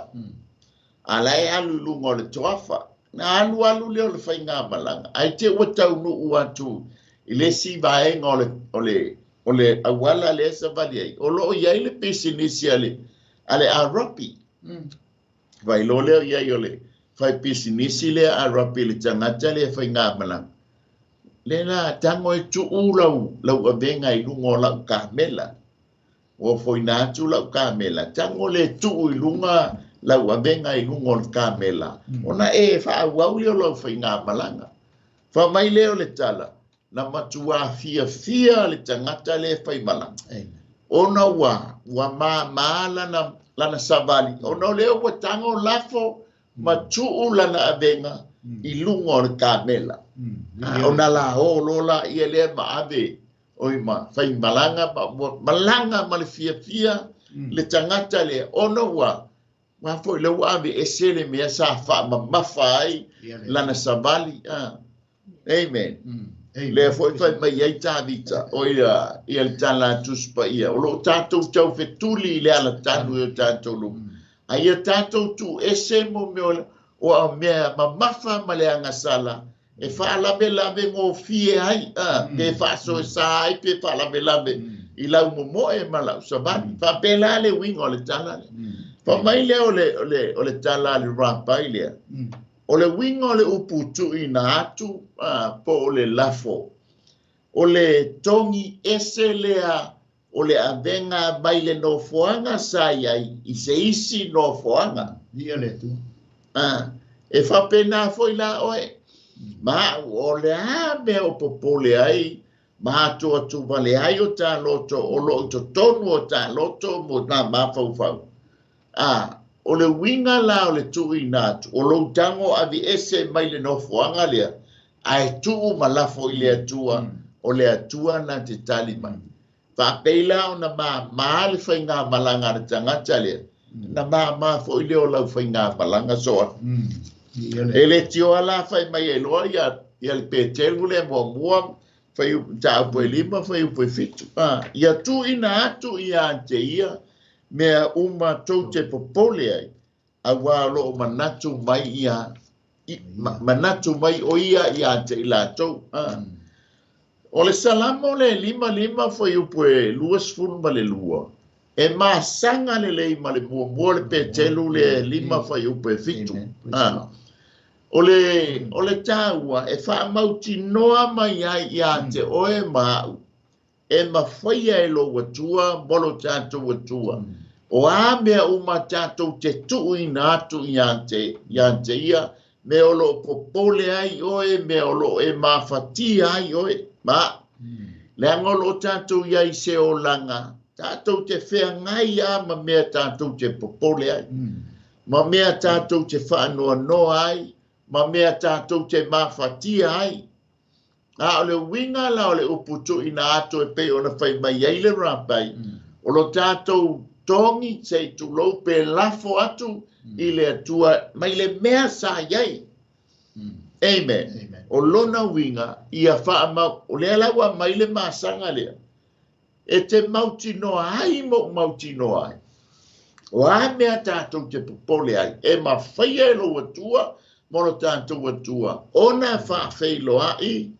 A la e alu i luga o le toafa. Na alu alu lea o le faigamalaga ae te ua taunuu atu i le isi vaega o le auala lea e savali ai. O loo i ai le pisinisi a le Arapi. Vailoa lea i ai o le fai pisinisi lea Arapi le tagata lea faigamalaga. Le la tango e tuu lau avega i luga o lau kamela. Ua foina atu lau kamela. Tango le tuu i luga lau avega i luga o le kamela. Ona e faauau lea o lau faigamalaga. Fa mai lea o le tala. Na matua fia fia le tagata le faimalaga. Ona ua māmā lana savali. Ona o lea ua tango lafo ma tuu lana avega i luga o le kamela. Ona la o lola ia lea ma ave oi ma faimalaga ma malaga ma le fiafia le tagata lea. Ona ua foi le ua ave ese le mea sa faamamafa ai lana savali. Amen. Lea foi fai mai ai Tavita o ia le tala tuspa ia. O loo tātou tau fetuli i le ala tanu i o tātou lumu. A ia tātou tu ese mo mea o a mea mamafa ma le agasala e faalavelave gofie ai, pe faasoesa ai, pe faalavelave i lau momoe ma lau savali. Faapela le uiga o le tala lea. Fa mai lea o le tala a le rapai lea. O le uiga o le upu tuuina atu po o le lafo. O le togi ese lea o le avega mai le nofoaga sa i ai i se isi nofoaga. E faapena foi la oe. Ma o le a mea o popole ai, ma atu atu vale ai o tāloto, o loo i totonu o tāloto mo nā mafaufau. O le uiga la o le tuuina atu, o lou tago ave ese mai le nofoaga lea, ae tuu ma lafo i le Atua, o le Atua na te tali mai. Faapei la ona māmā le faigamalaga a le tagata lea, na māmā foi lea o lau faigamalaga soa. E le tioa la fai mai e loa ia le Petelu lea muamua, fai taupu e 5, fai upu e 7. Ia tuuina atu ia te ia, mea uma tou te popole ai, auā o loo manatu mai ia, manatu mai o ia ia te i latou. O le Salamo le 55 fai upu e 22, e masaga lelei ma le muamua le Petelu le 5 fai upu e 7. O le tāua e faamautinoa mai ai ia te oe ma au, e mafaia e lou Atua mo lo tatou Atua. O a mea uma tātou te tuuina atu ia te ia, mea o loo popole ai oe, mea o loo e mafatia ai oe. Ma, leaga o loo tātou iai se olaga, tātou te feagai a ma mea tātou te popole ai. Ma mea tātou te faanoanoa ai, ma mea tātou te mafatia ai. A o le uiga la o le upu tuuina atu e pei ona fai mai ai le rapai, o lo tātou togi se i tulou pe lafo atu i le Atua mai le mea sa i ai. Amen. O lona uiga ia faamau, o lea la ua mai le masaga lea, e te mautinoa ai ma ou mautinoa ai. O a mea tātou te popole ai, e mafaia e lou Atua mo lo tātou Atua, ona faafeiloai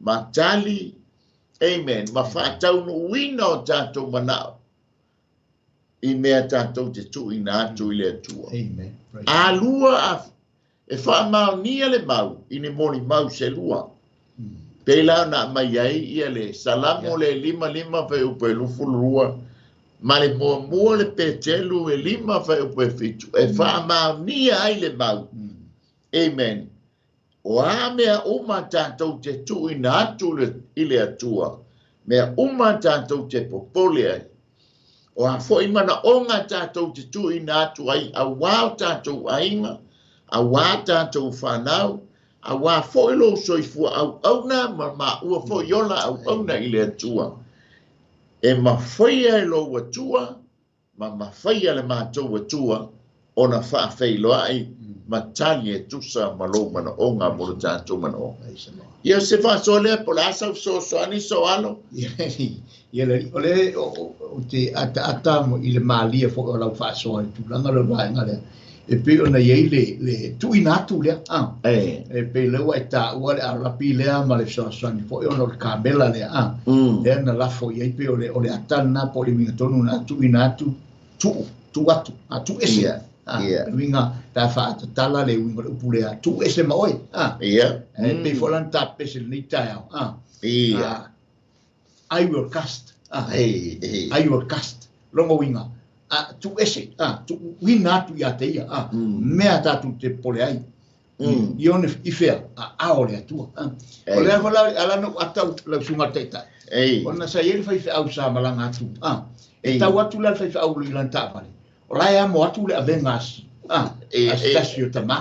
ma tali, amen, ma faataunuuina o tātou manao i mea tātou te tuuina atu i le Atua. A lua e faamaonia le mau i ni moli mau se lua. Pei la na mai ai ia le Salamo le 55 fai upu e 22, ma le muamua le Petelu e 5 fai upu e 7, e faamaonia ai le mau. Amen. O a mea uma tātou te tuuina atu i le Atua, mea uma tātou te popole ai. O a foi manaoga tātou te tuuina atu ai, auā o tātou aiga, auā tātou whanau, auā foi lou soifua auauna, ma maua foi ola auauna i le Atua. E mafaia e lou Atua, ma mafaia le matou Atua, ona faafeiloai Ma tali e tusa ma lou manaoga mo lo tatou manaoga. Ia se faasoa lea po o le a sau fesoasoani so alo. Ia le o le o te ataata mo i le malia foʻi o lau faasoa i tulaga le vaega lea e pei ona iai le tuuina atu lea e pei lea ua e taua le arapi lea ma le fesoasoani foʻi ona o le kamela lea lea na lafo iai pei o le ata lena po o le uiga tonu na tuuina atu tuu tuu atu a tuu ese uiga ta faatatala le uiga o le upu lea tuu ese ma oe e pei foʻi la na tapese lenei taeao I will cast. I will cast. Longa uiga tu ese tu uina atu ia te ia mea tatou te pole ai i ona i fea a o le Atua o le ala ala no ata lau suga taitai ona sa iai le faifeau sa malaga atu e tau atu la le faifeau i lana taavale o la e amo atu le avega asi asitasi o tamā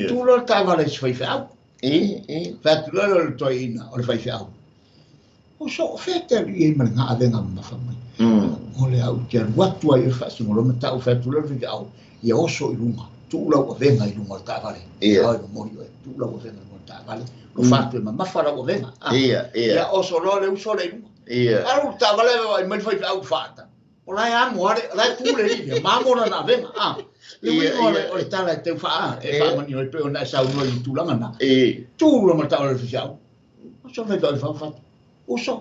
tu loa le taavale i se faifeau fai atu loa le toeaina o le faifeau o so o fea te alu i ai ma le gaavega mamafa mai o le au te alu atu ai o le faasinoga ma tau fai atu loa le faifeau ia oso i luga tuu lau avega i luga o le taavale ai momoli oe tuu lau avega i luga o le taavale lo fatu e mamafa lau avega ia oso loa le uso le i luga alu le taavale ai mai le faifeau faata o la e amo ale la e tu le i mamo lana avega le uiga o le tala e tau faa e faamanino ai pei ona e saunoa i le tulaga na tu loa ma le taavale o le faifeau oso le faifeau i fafatu uso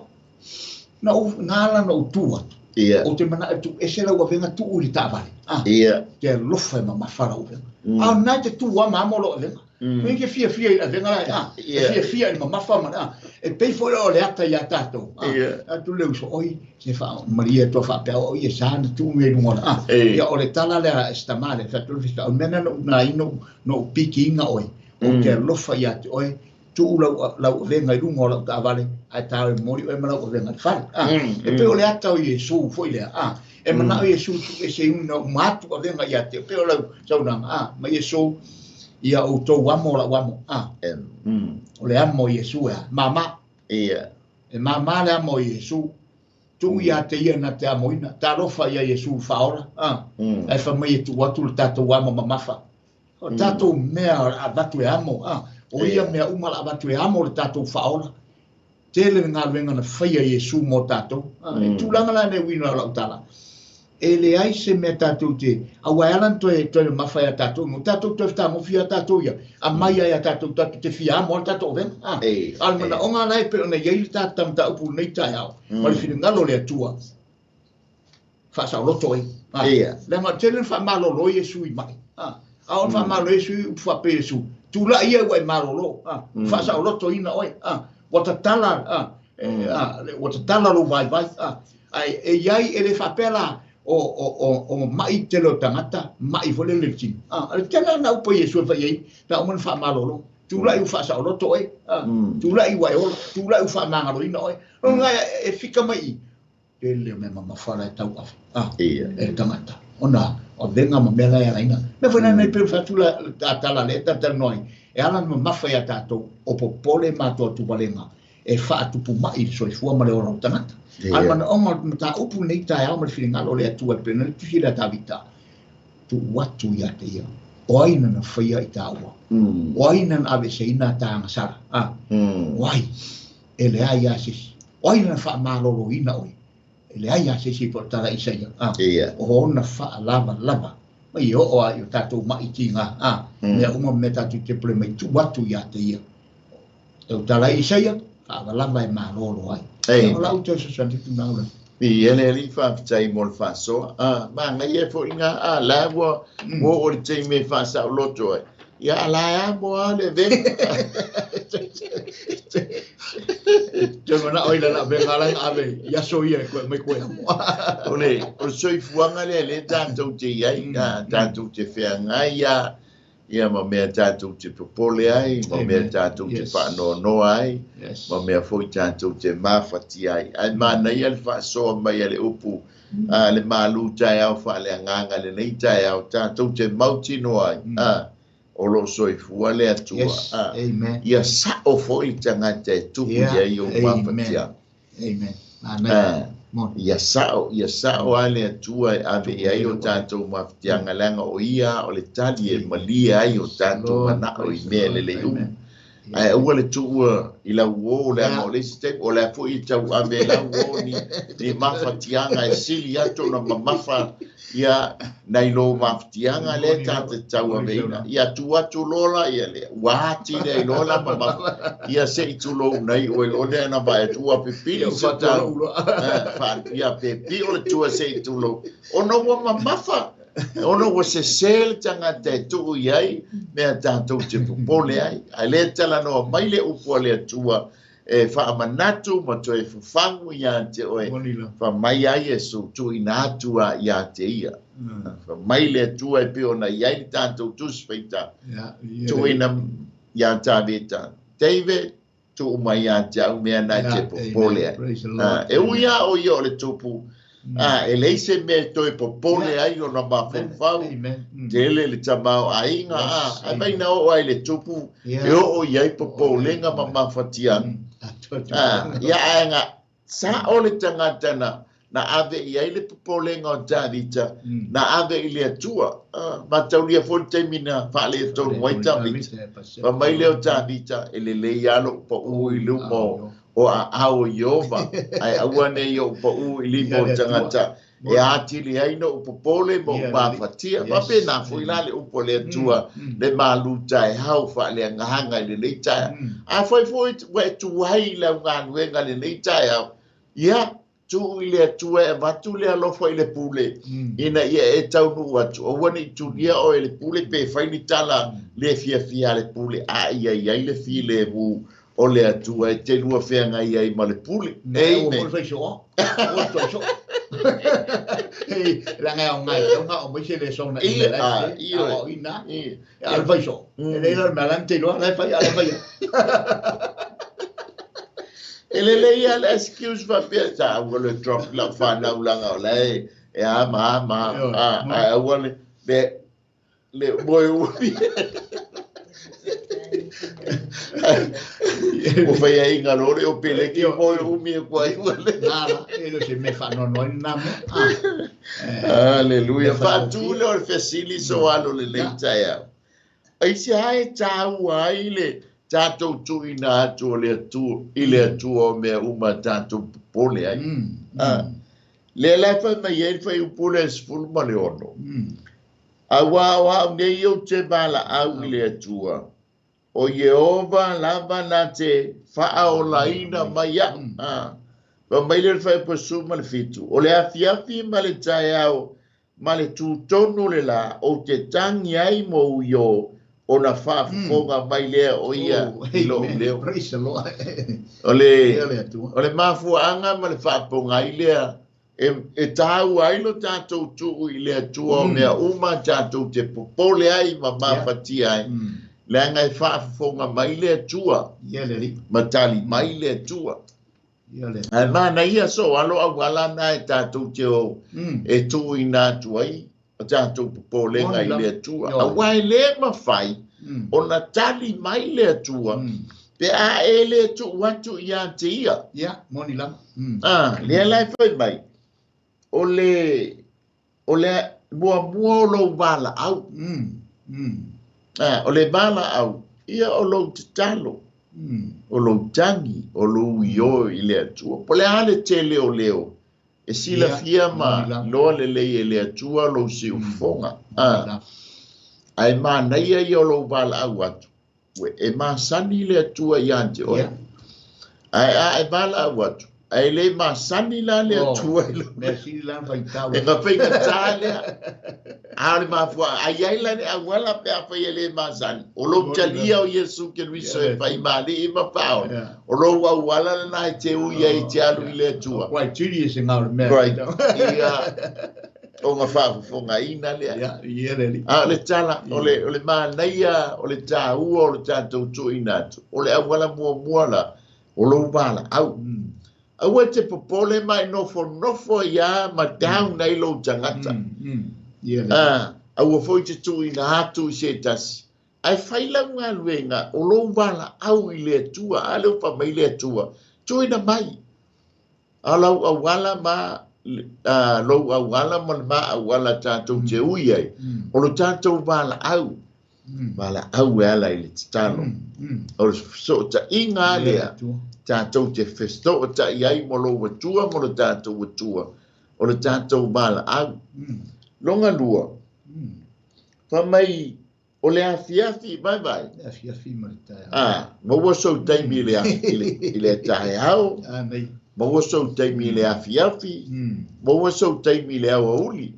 na u ngala na u tu atu o te mana tu ese lau avega tuu i le taavale te alofa e mamafa lau avega a o na te tu a mamo lou avega me ke fiafia i le avega la e fiafia i le mamafa ma e pei foʻi o le ata iā tatou atu le uso oi se faamalie tua faapea o ia sa na tuu mea i luga o le ia o le tala lea e se tamā le fai atu le faifeau mea na na no u pikiina oe o te alofa iā te oe tuu lau avega i luga o lau taavale ae ta e momoli oe ma lau avega i le fale e pei o le ata o Iesu foʻi lea e manao Iesu tuu ese iuna uma atu avega ia te pei o lau saunaga ma Iesu ia outou amo lau amo o le amo o Iesu e māmā e māmā le amo o Iesu tuu ia te ia na te amoina talofa ia Iesu faaola ae famai e tuu atu le tatou amo mamafa o tatou mea avatu e amo o ia mea uma la avatu e amo le tatou faaola tele le galuega na faia Iesu mo tatou e tulaga la le uiga o lau tala e leai se mea tatou te aua e ala na toe mamafa ia tatou no tatou toe fetagofi ia tatou ia aumai ai ia tatou tatou te fia amo a le tatou avega a o le manaoga la e pei ona iai le tata mataupu lenei taeao ma le finagalo o le Atua faasaoloto ai leaga tele le faamalolo Iesu i mai a o le faamalolo Iesu i upu faapea Iesu tulaʻi ia ua e malolo faasaolotoina oe ua tatala ua tatala lou vaivai ae e iai e le faapea la o maʻi tele o tagata maʻi foi lele le tino le tele na upu Iesu e fai ai pe a uma na faamalolo tulaʻi ua faasaoloto oe tulaʻi ua e ola tulaʻi ua faamagaloina oe lona e fika mai i tele o mea mamafa la e tau ave e le tagata ona o avega ma mea la e alaina mea foi lana e pei fai atu la tala lea talatalanoa ai e ala na mamafa iā tatou o popole ma atuatuvalega e faatupu maʻi le soifua ma le ola o tagata a le manaoga o le mataupu lenei taeao ma le finagalo o le Atua e pei ona le tusi lea Tavita tuu atu ia te ia o ai na faia i tāua o ai na aveeseina tagasala o ai e leai a se isi o ai na faamaloloina oe e leai a se isi po o le tala Isaia o ona faalavalava mai e oo a i o tatou maʻi tiga mea uma ma mea tatou te pule mai tuu atu ia te ia tautala Isaia faavalava e malolo ai o lau toe fesoasoani tunau la Ia le alii faafetai mo le faasoa magaia foʻi ga la ua ua oo le taimi e faasaoloto ai ia ala e amo a le avega toe manao i lana avega la ave i aso ia e koe mai koe amo o le soifuaga lea lea tatou te iai tatou te feagai ia ia ma mea tatou te popole ai ma mea tatou te faanoanoa ai ma mea foi tatou te mafatia ai ae manaia le faasoa mai a le upu le malu taeao faaleagaga lenei taeao tatou te mautinoa ai o loo soifua le Atua ia sao foi le tagata e tupu i ai ou mafatiaga. Amen. Ia sa'o, ia sa'o a le Atua e ave i ai o tatou mafatiaga, leaga o ia o le tali e malie ai o tatou mana'o i mea lelei uma. Ae aua le tuua i lau uō, leaga o le isi taimi o le a fo'i e tauave e lau uō ni mafatiaga e sili atu ona mamafa ia nai lou mafatiaga lea ta te tauaveina. Ia tu atu loa la ia lea ua ati lea i loa la mamafa ia se'i tulou nei oe loa lea na vaai atu ua pipili se tau ia pe pi'o le tua se'i tulou ona ua mamafa ona ua sesē le tagata e tuu i ai mea tatou te popole ai. Ae lē talanoa mai le upu a le Atua e faamanatu ma toe fafagu iā te oe faamai ai Iesu tuuina atu a iā te ia. Faamai le Atua e pei ona i ai le tatou tusi faitau tuuina iā Tavita David tuu mai iā te au mea na e te popole ai. E ui lava o ia o le tupu, e leai se mea e toe popole ai ona mafaufau, tele le tamaoaiga, ae mai na oo ai le tupu e oo i ai popolega ma mafatiaga. Ia ae ga sa'o le tagata na ave i ai le popolega o Tavita, na ave i le Atua. Mataulia foi le taimi na faaletonu ai Tavita, faamai lea o Tavita e lelei lava lo'u pa'ū i luma o aao o Ieova, ae aua nei o'u pa'ū i lima o tagata e atili ai no'u popole ma o'u mafatia. Faapena foi la le upu a le Atua le malu taeao faaleagaga i lenei taeao. Afai foi ua e tuai i lau galuega lenei taeao, ia tuu i le Atua e avatu le alofa i le pule ina ia e taunuu atu, aua nei tulia oe le pule pe fai ni tala le fiafia a le pule, a ia i ai le filemu o le Atua e te lua feagai ai ma le pule. Amen. E lelei lava le excuse faapea sa aua le drop lau fanau laga o lae e a ma a ma a ae aua le moe umi. Ua faiaʻiga loa le opeleki moe umi e kuai ua le. Nā e le se mea faanoanoa ai lena mea. Aleluia. Faatū lea o le fesili so alo lelei taeao. Aisea e tāua ai le tatou tuuina atu o le Atua i le Atua o mea uma tatou popole ai. Lea la e fai mai ai le fuaiupu lea 16. Auā o a'u nei ou te valaau i le Atua o Ieova lava na te faaolaina mai a'u. Faamai le le fuaiupu 17. O le afiafi ma le taeao ma le tutonu le lā ou te tagi ai mo uiō ona faafofoga mai lea o ia i lo'u leo. Praise the Lord. O le mafuaaga ma le faapogai lea e tāua ai lo tatou tuu i le Atua o mea uma tatou te popole ai ma mafatia ai. Leaga e faafofoga mai le Atua ma tali mai le Atua. Ae manaia so alo auala na e tatou te o e tuuina atu ai o tatou popolega i le Atua. Auā e lē mafai ona tali mai le Atua pe a e lē tuu atu iā te ia. Ia, moni lava. Lea la e fai mai o le muamua o lou valaau. O le valaau ia o lou tatalo, o lou tagi, o lou iō i le Atua. Po le a le tele o leo e silafia ma loa lelei e le Atua lou siufofoga. Ae manaia ia o lou valaau atu e masani le Atua iā te oe. Ae a e valaau atu ae lē masani la le Atua i lou Mea sili la faitau. E gafaigata lea. A o le mafuaaga ai ai la le auala pe afai e lē masani o lou talia o Iesu Keriso e faimalii ma faaola o lou auala lena e te ui ai te alu i le Atua. Quite serious e ngā o le mea. Right. Ia o nga faafofogaina lea. Ia le alii. A o le tala o le manaia o le tāua o le tatou tuuina atu o le auala muamua la o lou valaau. Aua te popole ma e nofonofo ia ma down ai lou tagata. Aua foi te tuuina atu i se tasi. Ae fai lau galuega o lou valaau i le Atua. A lea ua faamai le Atua, tuuina mai. A lau auala ma lou auala ma le ma auala tatou te ui ai. O le tatou valaau. Valaau e ala i le tatalo. O le fesootaiga lea tatou te fesootai ai ma lou Atua ma le tatou Atua. O le tatou valaau. Longa lua. Fa mai o le afiafi vai vai. Afiafi ma le taeao. Maua sou taimi i le taeao. Maua sou taimi i le afiafi. Maua sou taimi i le aoauli.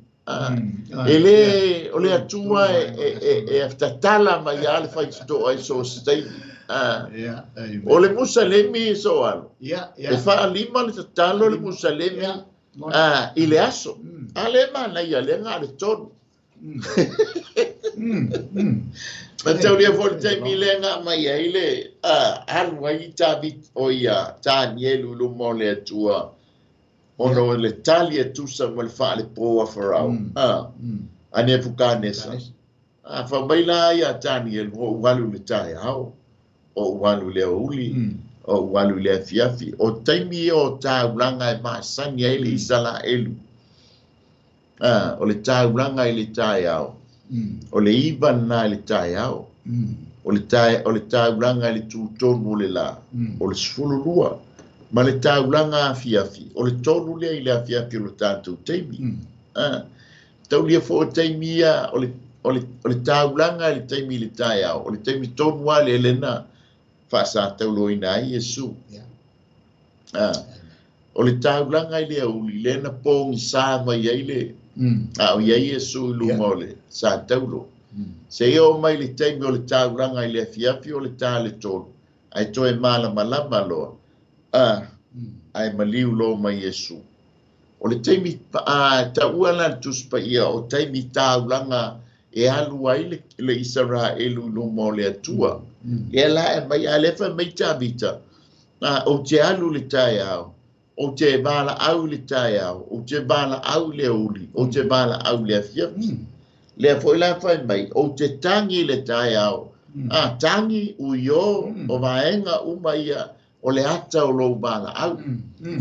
E le o le Atua e tatala mai a le faitotoa i so se taimi. O le Musalemi so alo. E faalima le tatalo le Musalemi i le aso. A le manaia le nga le tonu. Ma taulia foi le taimi le nga mai ai le alu ai David o ia Danielu i luma o le Atua. Ona o le tali e tusa ma le faalepo a Farao. A Nebukanesa. Fa mai la ia Danielu o ualu le taeao, o ualu le aoauli, o ualu le afiafi. O taimi o taulaga e masani ai le Isaraelu. O le taulaga i le taeao. O le iva na i le taeao. O le taulaga i le tutonu o le la. O le 12. Ma le taulaga afiafi. O le 3 lea i le afiafi o le tatou taimi. Taulia fo o taimi ia o le taulaga i le taimi i le taeao. O le taimi tonu a le lena faasatauloina ai Iesu. O le taulaga i le auli lena pogisa mai ai le a o iai Iesu i luma o le sataulo. Se ia o mai le taimi o le taulaga i le afiafi o le ta le 3. Ai toe malamalama loa. Ai maliu lo mai Iesu. O le taimi taua la le Tusi Paia o taimi taulaga e alu ai le Isaraelu i luma o le Atua. Lea la e mai a le fai mai Tavita. O te alu le taeao. O te valaau le taeao, o te valaau le aoauli, o te valaau le afiafi. Lea foi la fai mai, o te tangi le taeao. Tangi uio o vaenga uma ia o le ata o lou valaau.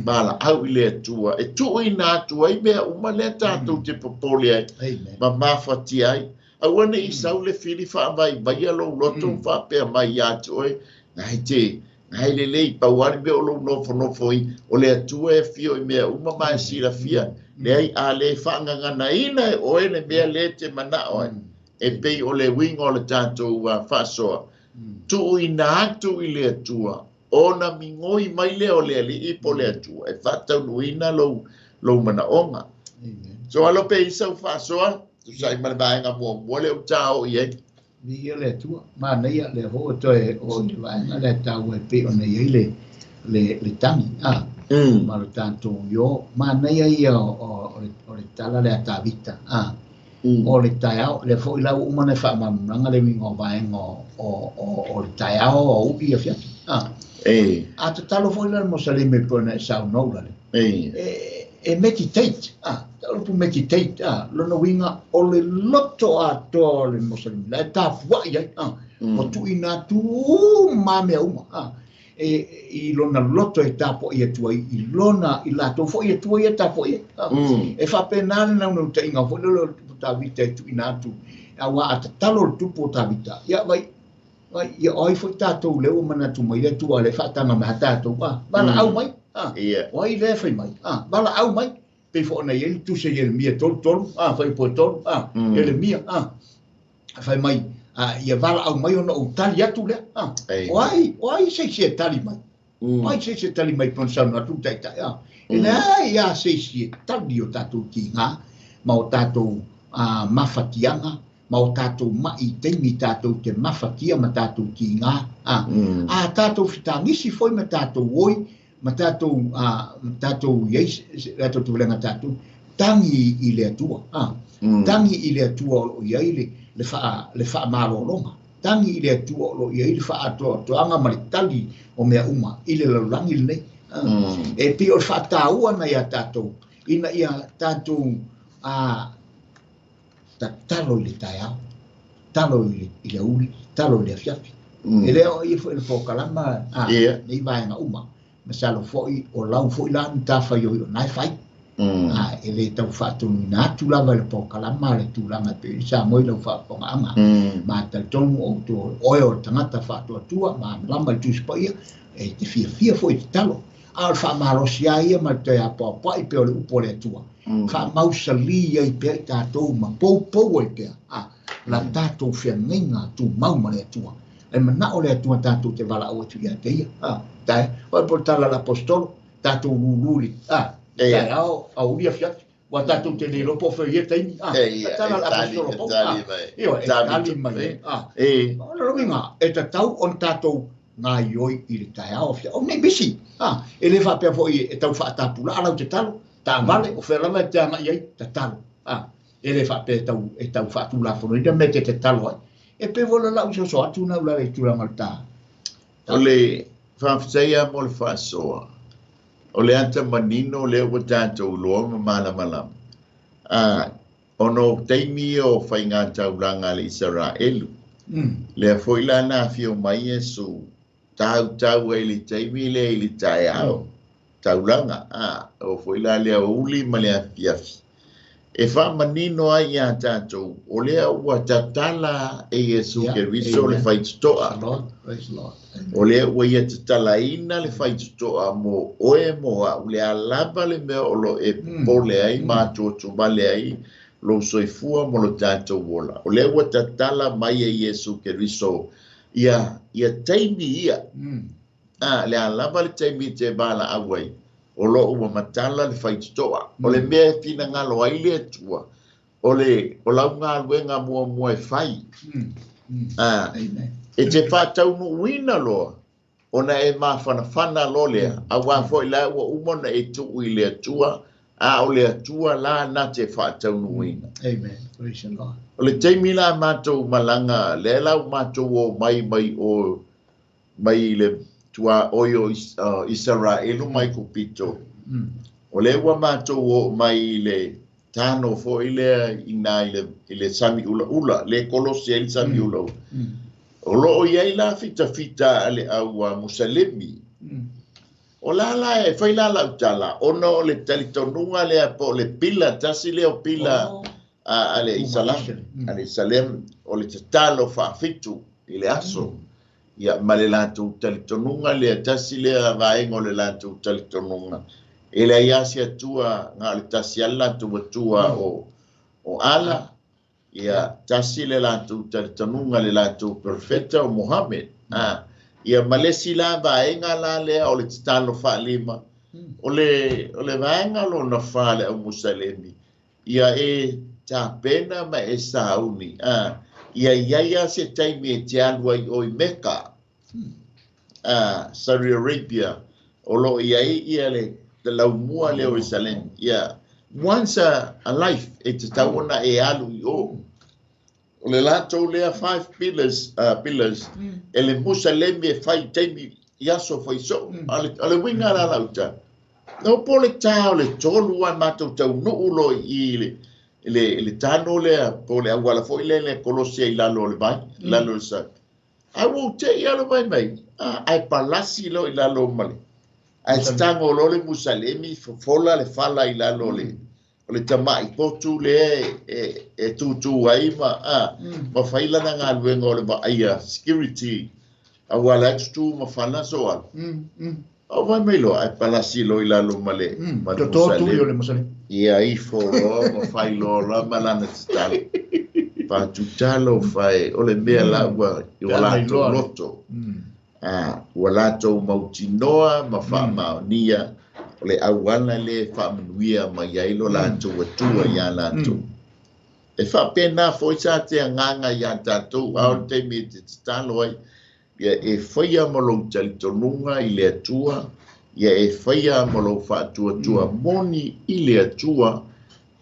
Valaau i le Atua. E tuuina atu ai mea uma lea tatou te popole ai. Ma mafatia ai. Aua ne i sau le fili faavaivaia lou loto faapea mai ia te oe. Nai te nai le lei pau ale mea o lou nofonofo i o le Atua e fio i mea uma ma e silafia. Leai a le faagaganaina e oe le mea le te manao ai. E pei o le uiga o le tatou faasoa. Tuuina atu i le Atua. Ona migoi mai lea o le Alii po le Atua. E faataunuina lou manaoga. So alo pe i sau faasoa, tusai ma le vaega muamua le o tao i ai. Ia le Atua, manaia le ho toe o te vaega le tau e pe ona iai le tangi. Ma le tatou io, manaia ia o le tala le a Tavita. O le taeao, le foi lau uma na faamalamalamaga le uiga o vaega o le taeao o u'i afiafi. A tatalo foi la le Mosaleme pe ona e saunoa la le. E meditate, talo pu meditate, lona uiga o le loto atoa o le Mosaleme, la e tafuai ai, o tuuina atu uma mea uma, e i lona loto e tapuai atu ai, i lona, i latou foi Atua ia tapuai ai. E faapena le naunautaiga foi lele o le tupu Tavita e tuuina atu, auā a tatalo le tupu o Tavita, ia vai, ia oi foi tatou lea ua manatu mai le Atua le faataga mai tatou, valaau mai. O ai lea fai mai, valaau mai. Pei foi ona i ai le tusi a Ieremia 33, fai po 3, Ieremia, fai mai, ia valaau mai ona ou tali atu lea. O ai se isi e tali mai. O ai se isi e tali mai pona saunoa atu taitai. E leai a se isi e tali o tatou tiga, ma o tatou mafatiaga, ma o tatou mai taimi tatou te mafatia ma tatou tiga. A tatou fitagisi foi ma tatou oi, ma tatou iai tatou tulega tatou tangi i le Atua. Tangi i le Atua o lo iai le faamalologa. Tangi i le Atua o lo iai le faatoatoaga ma le tali o mea uma i le lalolagi lenei. E pei o le faataua na ia tatou ina ia tatou tatalo i le taeao, talo i le aoauli, talo i le afiafi. E le o ia foi le pokalama nei vaega uma. Masalo fo'i o lau fo'i la matafaioi o na e fai. A e lē tau faatonuina atu lava i le polokalama le tulaga e pei sa moi lau faafofogaaga. Ma talitonu outou oe o le tagata faatuatua malamalama i le Tusi Paia e te fiafia foi i tatalo. A o le faamalosi a ia ma le toe apoapoai pea o le upu a le Atua. Faamausalī ai pea i tatou ma poupou ai pea a la tatou feagaiga tumau ma le Atua. E manao le Atua tatou te valaau atu ia te ia. Tae, oe po tala la apostolo, tatou lulu li, taeao, auli afiafi, ua tatou te le iloa po o fea ia taimi. Tala la apostolo Paulo. Ioe, e tali mai. O le uiga, e tatau ona tatou gaioi i le taeao afiafi. O nei bisi, e le faapea foi e tau faatapulaa lau tatalo, taavale, o fea lava e te agai ai, tatalo. E le faapea e tau faatulafonoina mea te tatalo ai. E pe vola lau soso atu na ula le tulaga o le ta. O le faafetaia mo le faasoa. O le ata manino lea ua tatou iloa ma malamalama. Ona o taimi o faiga taulaga a le Isaraelu. Lea foi la na afio mai Iesu tautau ai le taimi lea i le taeao. Taulaga. O foi la lea uli ma le afiafi. E faamanino ai iā tatou, o lea ua tatala e Iesu Keriso le faitotoa. O lea ua ia tatalaina le faitotoa mo oe mo a'u, le a lava le mea o lo e popole ai ma atuatuvale ai lou soifua mo lo tatou ola. O lea ua tatala mai e Iesu Keriso ia taimi ia. Le a lava le taimi te valaau ai, o lo ua matala le faitotoa. O le mea e finagalo ai le Atua, o le o lau galuega muamua e fai. E te faataunuuina loa, ona e mafanafana loa lea, auā foi la ua uma ona e tuu i le Atua, a o le Atua la na te faataunuuina. Amen. Praise the Lord. O le taimi la matou malaga, lea la ua matou o mai mai o mai le tua oi o Isaraelu mai Kupito. O lea ua matou o mai i le tano foi lea i na i le sami ulaula, le kolosi ai le sami ulaula. O loo i ai la fitafita a le au Musalemi. O la la e fai la lau tala, ona o le talitonuga lea po o le pila, tasi lea o pila a le Isalam, a le Isalem, o le tatalo faafitu i le aso. Ia, ma le latou talitonuga lea, tasi lea vaega o le latou talitonuga. E leai lava se Atua, na o le tasi lava le latou Atua o Ala, ia, tasi le latou talitonuga le latou profeta o Mohammed. Ia, ma le isi la vaega la lea o le tatalo faalima, o le vaega lona fa le au Musalemi, ia e tapena ma e sauni. Ia iai lava se taimi e te alu ai o i Mecca, Saudi Arabia, o loo iai ia le laumua lea o Ierusalem. Ia, once a life e tatau ona e alu i o. O le latou lea five pillars, e le Musalemi e fai taimi i aso fai soo. O le uiga la lau tala. No po le tā o le 3 a matou taunuu loa i le tano lea, po le auala foi lea le kolosi ai lalo o le vai, lalo o le sa. A ua ou te i alo mai mai, ae palasi loa i lalo ma le. Ae tago loa le Musalemi, fofola le fala i lalo o le tamai potu lea e tutu ai ma, ma fai lana galuega o le vaaia security, auala ai tutu ma fana so alu. O vai mai loa, ae palasi loa i lalo ma le ma le Toto tu i o le Musalemi. Ia ifo loa ma fai loa la ma lana tatalo. Faatutalo fai, o le mea la ua ua latou loto. Ua latou mautinoa ma faamaonia o le auala le faamanuia mai ai lo latou Atua iā latou. E faapena foi sa te agaga iā tatou, a o le taimi e te tatalo ai, ia e faia ma lou talitonuga i le Atua, ia e faia ma lou faatuatua moni i le Atua,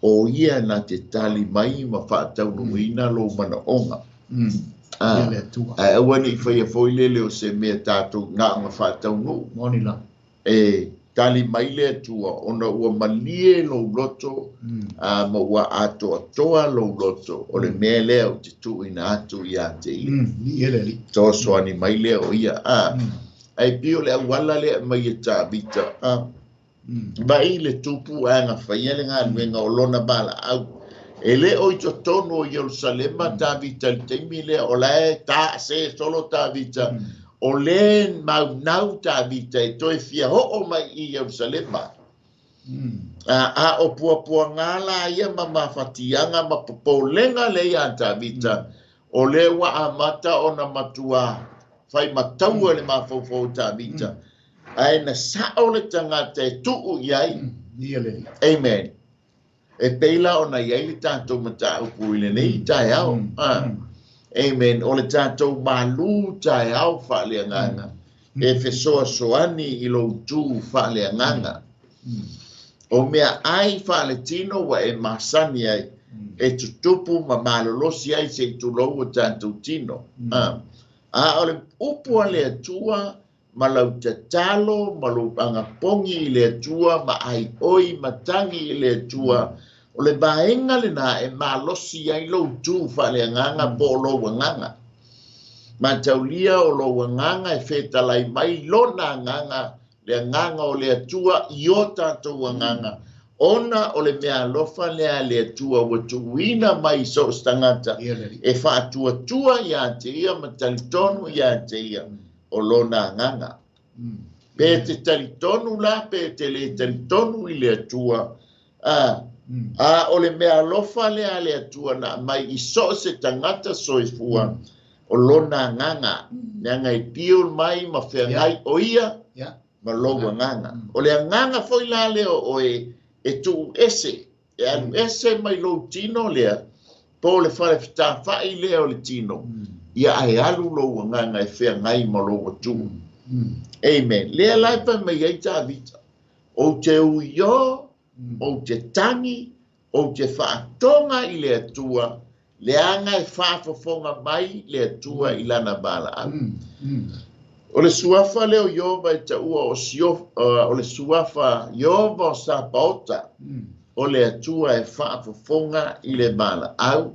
o ia na te tali mai ma faataunuuina lou manaoga. Ia le Atua. Ae aua ne i faia foi lele o se mea tatou na ona faataunuu. Moni la. E tali mai le Atua ona ua malie lou loto, ma ua atoatoa lou loto, o le mea lea ou te tuuina atu iā te ia. Ia le Alii. Fesoasoani mai lea o ia. Ai pio le auala le mai e Tavita. Vai le tupu anga faia le galuega o lona valaau. E le o i totonu o Ierusalema Tavita i le taimi lea, o la e taase solo Tavita. O le maunau Tavita e toe fia oo mai i Ierusalema. A o puapuaga la ia ma mafatiaga ma popolega le ia Tavita. O le ua amata ona matua fai mataua le mafaufau o Tavita. Ae na sao le tagata e tuu i ai. Amen. E peila ona i ai le tatou mataupu i lenei taeao. Amen. O le tatou malu taeao faaleagaga. E fesoasoani i lou tu faaleagaga. O mea ai faaletino ua e masani ai. E tutupu ma malolosi ai se i tulou o tatou tino. A o le upu a le Atua ma lau tatalo, ma lou agapogi i le Atua, ma ai oi matagi i le Atua. O le vaega lena e malosi ai lou tu faaleagaga po o lou agaga. Mataulia o lou agaga e fetalai mai lona agaga, le agaga o le Atua i o tatou agaga. Ona o le mea alofa lea a le Atua ua tuuina mai so o se tagata e faatuatua ia te ia ma talitonu ia te ia o lona agaga. Pe te talitonu la, pe te le talitonu i le Atua. A o le mea alofa lea a le Atua na mai i so o se tagata soifua o lona agaga. Leaga e pio mai ma feagai o ia ma lou agaga. O le agaga foi la lea o oe e tuu ese, e alu ese mai lou tino lea, po le fale fetafai lea o le tino, ia ae alu lou agaga e feagai ma lou Atua. Amen. Lea la e fai mai ai Tavita, ou te uio, ou te tangi, ou te faatoga i le Atua, leaga e faafofoga mai le Atua i lana valaau. O le suafa lea o Ieova e taua o Sio, o le suafa Ieova o Sapaota, o le Atua e faafofoga i le valaau,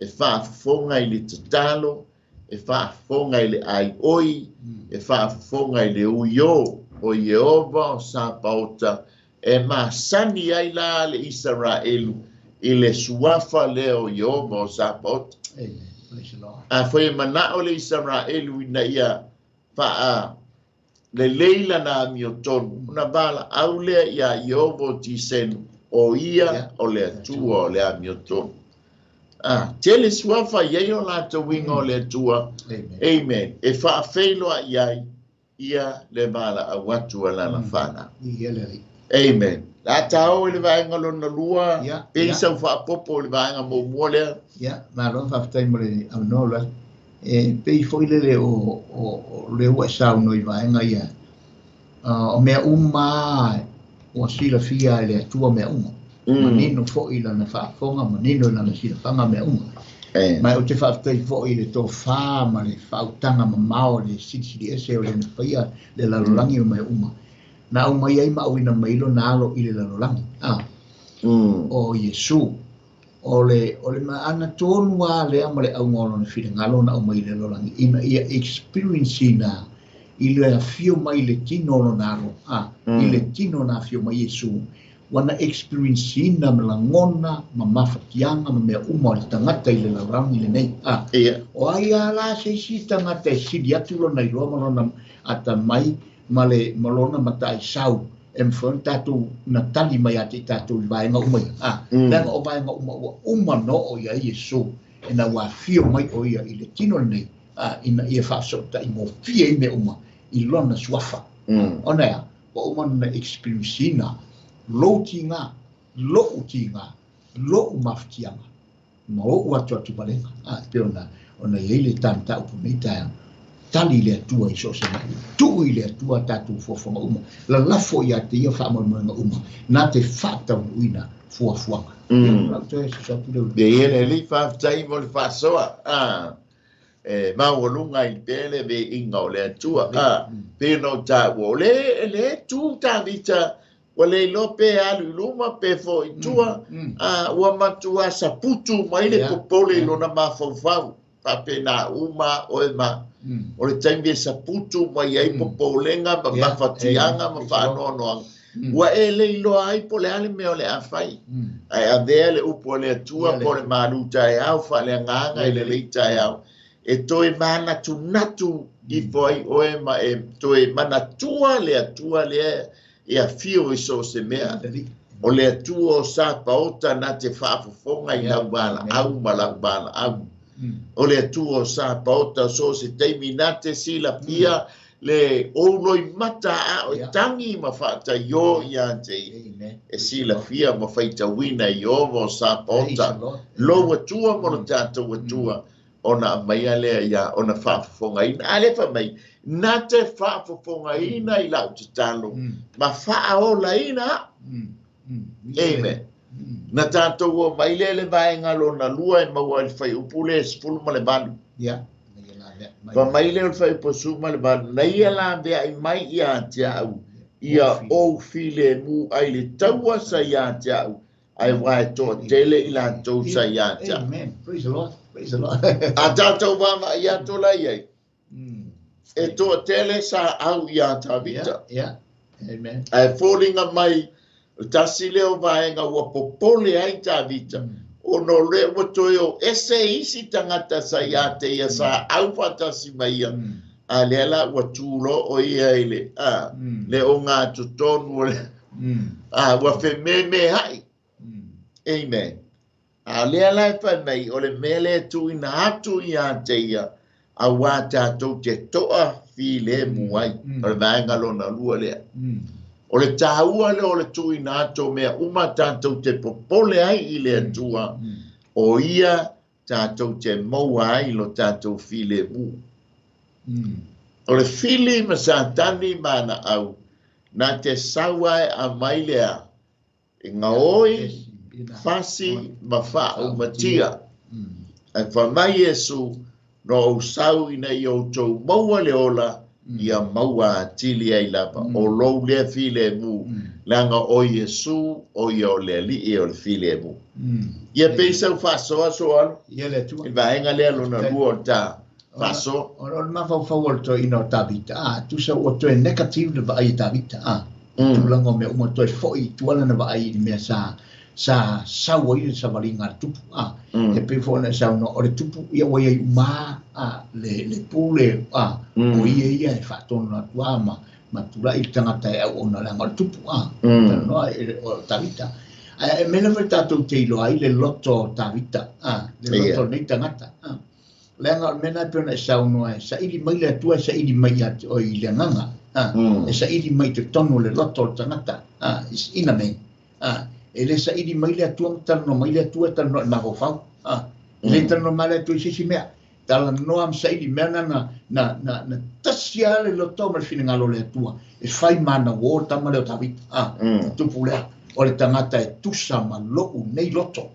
e faafofoga i le tatalo, e faafofoga i le aioi, e faafofoga i le uio o Ieova o Sapaota, e masani ai la le Isaraelu i le suafa lea o Ieova o Sapaota. A foi e manao le Isaraelu ina ia faa le leila na amiotonu, ona valaau lea ia Ieova o Tisenu, o ia o le Atua o le amiotonu. Tele suafa i ai o latou uiga o le Atua. Amen. E faafeiloai ai ia le valaau atu a lana fanau. Amen. La tao i le vaega lona lua, pe sau faapopo i le vaega muamua lea. Ia, malo faafetai mo le avanoa la. E pei foi lele o le ua e saunoa i vaega ia. O mea uma ua silafia e le Atua mea uma. Manino foi lana faafofoga, manino lana silafaga mea uma. Ma ou te faafetai foi i le tofā ma le faautaga mamao le silisili ese o le na faia le lalolagi o mea uma. Na aumai ai ma auina mai lona alo i le lalolagi. O Iesu. O le maana tonu a lea ma le auga o lona finagalo na aumai i le lalolagi ina ia experience ina i le afio mai le tino o lona alo. I le tino na afio mai Iesu. Ua na experience ina ma lagona ma mafatiaga ma mea uma o le tagata i le lalolagi lenei. O ai a la se isi tagata e sili atu lona iloa ma lona atamai ma le ma lona mataisau e mafai ona tatou na tali mai ia te i tatou i vaega uma ia. Leaga o vaega uma ua uma no o ia Iesu e na ua afio mai o ia i le tino lenei ina ia faafesootai gofie i mea uma i lona suafa. Ona ea, ua uma ona experience ina lou tiga, lou tiga, lou mafatiaga ma ou atu atu valega. E pei ona i ai le tamataupu nei taeao. Tali le Atua i so o se mea. Tuu i le Atua tatou fuafuaga uma. Lalafo ia te ia faamoemoega uma. Na te faataunuuina fuafuaga. Lau toe soso atu lea. Ia le alii faafetai mo le faasoa. E maualuga i pea le veiga o le Atua. Pe no taua. O le tu Tavita, ua le iloa pe alu i luma pe foi i tua. Ua matua saputu mai le popole i lona mafaufau. Faapena uma oe ma o le taimi e saputu mai ai popolega ma mafatiaga ma faanoanoaga. Ua e le iloa ai po o le a le mea o le a fai. Ae avea le upu a le Atua po o le malu taeao faaleagaga i lelei taeao. E toe manatunatu ifo ai oe ma e toe manatua le Atua lea e afio i so o se mea. O le Atua o Sapaota na te faafofoga i lau valaau ma lau valaau. O le Atua o Sapaota so o se taimi na te silafia le ouloi mata a o tangi ma faataio ia te e silafia ma faitauina i Ieova o Sapaota. Lou Atua ma lo tatou Atua ona aumaia lea ia ona faafofogaina. A lea fai mai, na te faafofogaina i lau tatalo ma faaolaina au. Amen. Na tatou o mai lea le vaega lona lua e maua ai le fuaiupu lea e 18. Fa mai lea o le fuaiupu 18, na ia laveai mai ia te au, ia ou filemu ai le taua sa ia te au, ae ua e toatele i latou sa ia te au. Amen. Praise the Lord. Praise the Lord. A tatou vaavaai atu la i ai, e toatele sa au ia Tavita. Yeah. Amen. Ae foliga mai, tasi lea o vaega ua popole ai Tavita, ona o lea ua toe o ese isi tagata sa ia te ia sa au faatasi mai ia, a lea la ua tulo o ia i le, le ogatotonu o le, ua fememeai. Amen. A lea la e fai mai, o le mea lea e tuuina atu ia te ia, auā tatou te toa filemu ai. O le vaega lona lua lea. O le tāua lea o le tuuina atu o mea uma tatou te popole ai i le Atua, o ia tatou te maua ai lo tatou filemu. O le fili ma Satani ma ana au, na te sau ae aumai lea, e gaoi, fasi ma faaumatia. Ae fai mai Iesu, no ou sau ina ia outou maua le ola, ia maua atili ai lava. O lou lea filemu, leaga o Iesu, o ia o le Alii o le filemu. Ia pei sau faasoa soalo, Ia le Atua. I vaega lea lona lua o le ta faasoa. O le mafaufau o le toeaina o Tavita, tusa ua toe negative le vaai i Tavita, tulaga o mea uma toe foi i tua lana vaai i le mea sa sau ai le savaliga a le tupu. E pei foi ona e saunoa, o le tupu ia ua iai uma le pule, o ia ia e faatonu atu ma tulai le tagata e auauna leaga o le tupu, talanoa o Tavita. Ae mea lava tatou te iloa ai le loto o Tavita, le loto o lenei tagata. Leaga o le mea lena e pei ona e saunoa e saili mai le Atua e saili mai ia te oe i le agaga. E saili mai totonu o le loto o le tagata, is inner man. E le saili mai le Atua ma talanoa mai le Atua e talanoa i le mafaufau. E le talanoa mai le Atua i se isi mea. Talanoa ma saili mea na tasi lava le loto ma le finagalo o le Atua. E fai mana uo tama lea o Tavita. Tupu lea. O le tagata e tusa ma lou nei loto.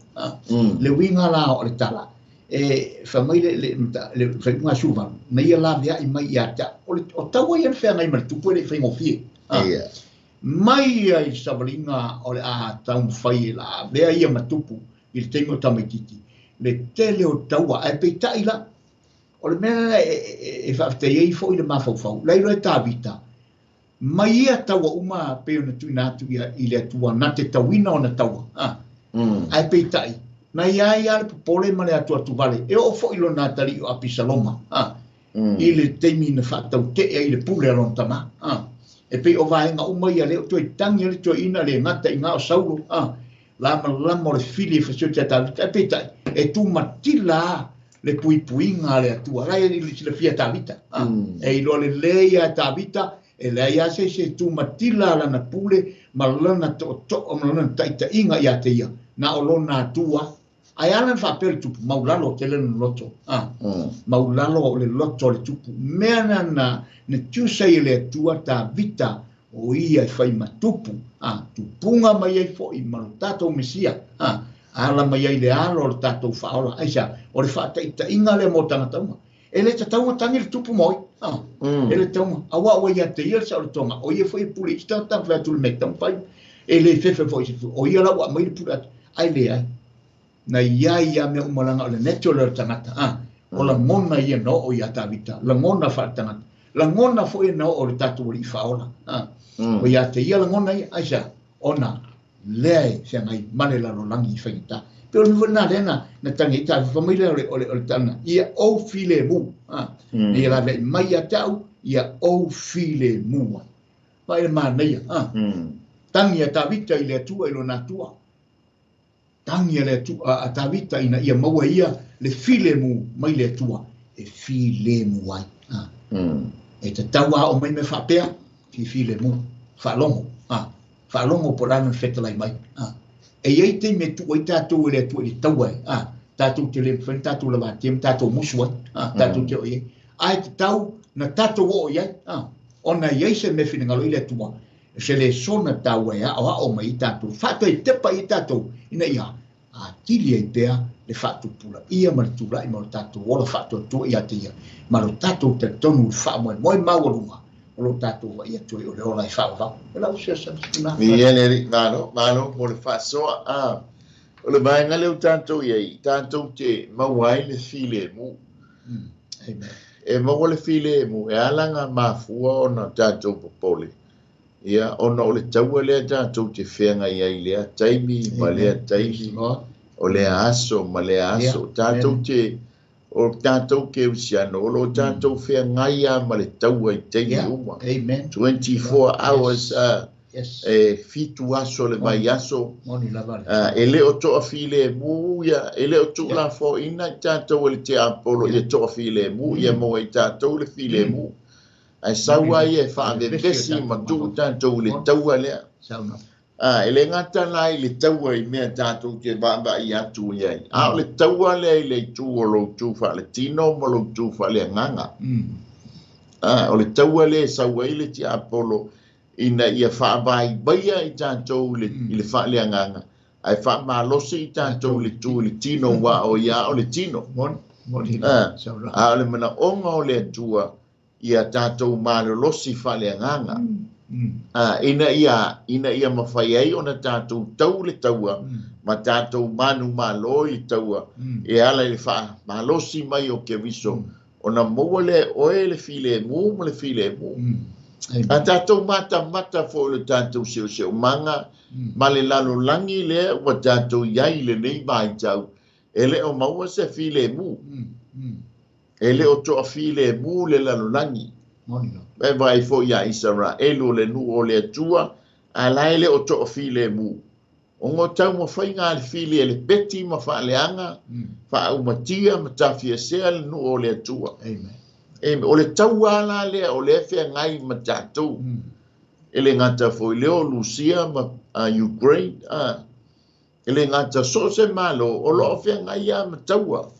Le uiga la o le tala. E fai mai le faaiuga 18, na ia laveai mai ia te au. O taua ia le feagai ma le tupu e le i faigofie. Mai ia i savaliga o le a taumafai e la avea ia ma tupu i le taimi o tamaitiiti. Le tele o taua, ae peitai la. O le mea lena e faafetai ai foi le mafaufau. La iloa e Tavita, mai ia taua uma pei ona tuuina atu ia i le Atua, na te tauina ona taua. Ae peitai, na ia ai le popole ma le atu vale. E oo foi lona atalii o Apisaloma. I le taimi na faatautee ai le pule a lona tama. E pei o vaega uma ia lea o toe tangi le toeaina le gata i ngā o Saulo. La malama o le fili e fasioti a Tavita. E peitai, e tumatila le puipuiga a le Atua. La ia i silafia Tavita. E iloa lelei ia Tavita, e leai lava se se tumatila lana pule ma lana tootoo ma lana taitaiga ia te ia. Na o lona Atua. Ae ala na faapea le tupu, maulalo tele lona loto. Maulalo o le loto o le tupu. Mea na tusa i le Atua Tavita o ia e fai ma tupu. Tupunga mai ai foi ma lo tatou Mesia. Ala mai ai le alo o le tatou faaola. Aisa, o le faataitaiga lea mo tagata uma. E le tatau tangi le tupu moi. E le tatau, aua ua ia te ia le saolotoga. O ia foi e pule i se tagata fai atu le mea taumafai. E le fefe foi se O ia la ua aumai le pule atu. Ai le ai. Na ia ia mea uma langa o le natural o le tagata. O lagona ia na oo ia Tavita, lagona faaletagata, lagona foi na oo le tatou alii faaola. O ia te ia lagona ia, aisea? Ona lea e feagai ma le lalolagi i faigata. Pe o le mea foi lena lea na tagi ai Tavita, fai mai lea o le tala, ia ou filemu. Ina ia laveai mai ia te au, ia ou filemu ai. Vaai le manaia. Tagi a Tavita i le Atua i lona Atua. Tagi a le Atua a Tavita ina ia maua ia le filemu mai le Atua e filemu ai. E tatau a o mai me faapea, filemu, faalogo. Faalogo po o le a lona fetalai mai. E i ai taimi e tuu ai tatou e le Atua i le taua e. Tatou te le mafai ona tatou lavatia ma tatou musu ai. Tatou te oo i ai. Ae tatau na tatou oo i ai. Ona i ai se mea finagalo i le Atua, se lesona taua e aoao mai i tatou, faataitepa i tatou, ina ia atili ai pea le faatupulaia ma le tulai ma o tatou ola faatuatua ia te ia, ma lo tatou talitonu i le faamoemoe maualuga o lo tatou vaai atu ai o le ola e faavavau. E lau fesoasoani. Ia le alii, malo, malo mo le faasoa. O le vaega lea ua tatou i ai, tatou te maua ai le filemu. Amen. E maua le filemu, e ala ona mafua ona tatou popole. Ia, ona o le taua lea tatou te feagai ai lea taimi ma lea taimi, o lea aso ma lea aso. Tatou te, o tatou kerisiano, o lo tatou feagai lava ma le taua i taimi uma. Amen. 24 hours, e 7 aso le vaiaso. Moni lava le. E le o toafilemu ia, e le o tuulafoaiina i tatou e le tiapolo ia toafilemu, ia maua i tatou le filemu. Ae sau ai e faavevesi ma tuu tatou i le taua lea. E le gata la i le taua i mea tatou te vaavaai atu i ai, a o le taua lea i le itu o lou tu faaletino ma lou tu faaleagaga. O le taua lea e sau ai le tiapolo ina ia faavaivaia i tatou i le faaleagaga, ae faamalosi i tatou i le tu i le tino, ua o ia o le tino. A o le manaoga o le Atua ia tatou malolosi faaleagaga. Ina ia mafai ai ona tatou tau le taua ma tatou manumalo i le taua, e ala i le faamalosi mai o Keriso, ona maua lea e oe le filemu ma le filemu. A tatou matamata foi le tatou seoseomaga ma le lalolagi lea ua tatou i ai i lenei vaitau, e le o maua se filemu. E le o toafilemu le lalolagi. E vai foi ia Isaraelu o le nuu o le Atua, a la e le o toafilemu. O ngō taumafaiga a le fili e le peti ma faaleaga, faaumatia ma tafiasea le nuu o le Atua. Amen. O le taua la lea o lea feagai ma tatou. E le gata foi lea o Rusia ma Ukraine, e le gata so o se malo, o loo feagai a ma taua.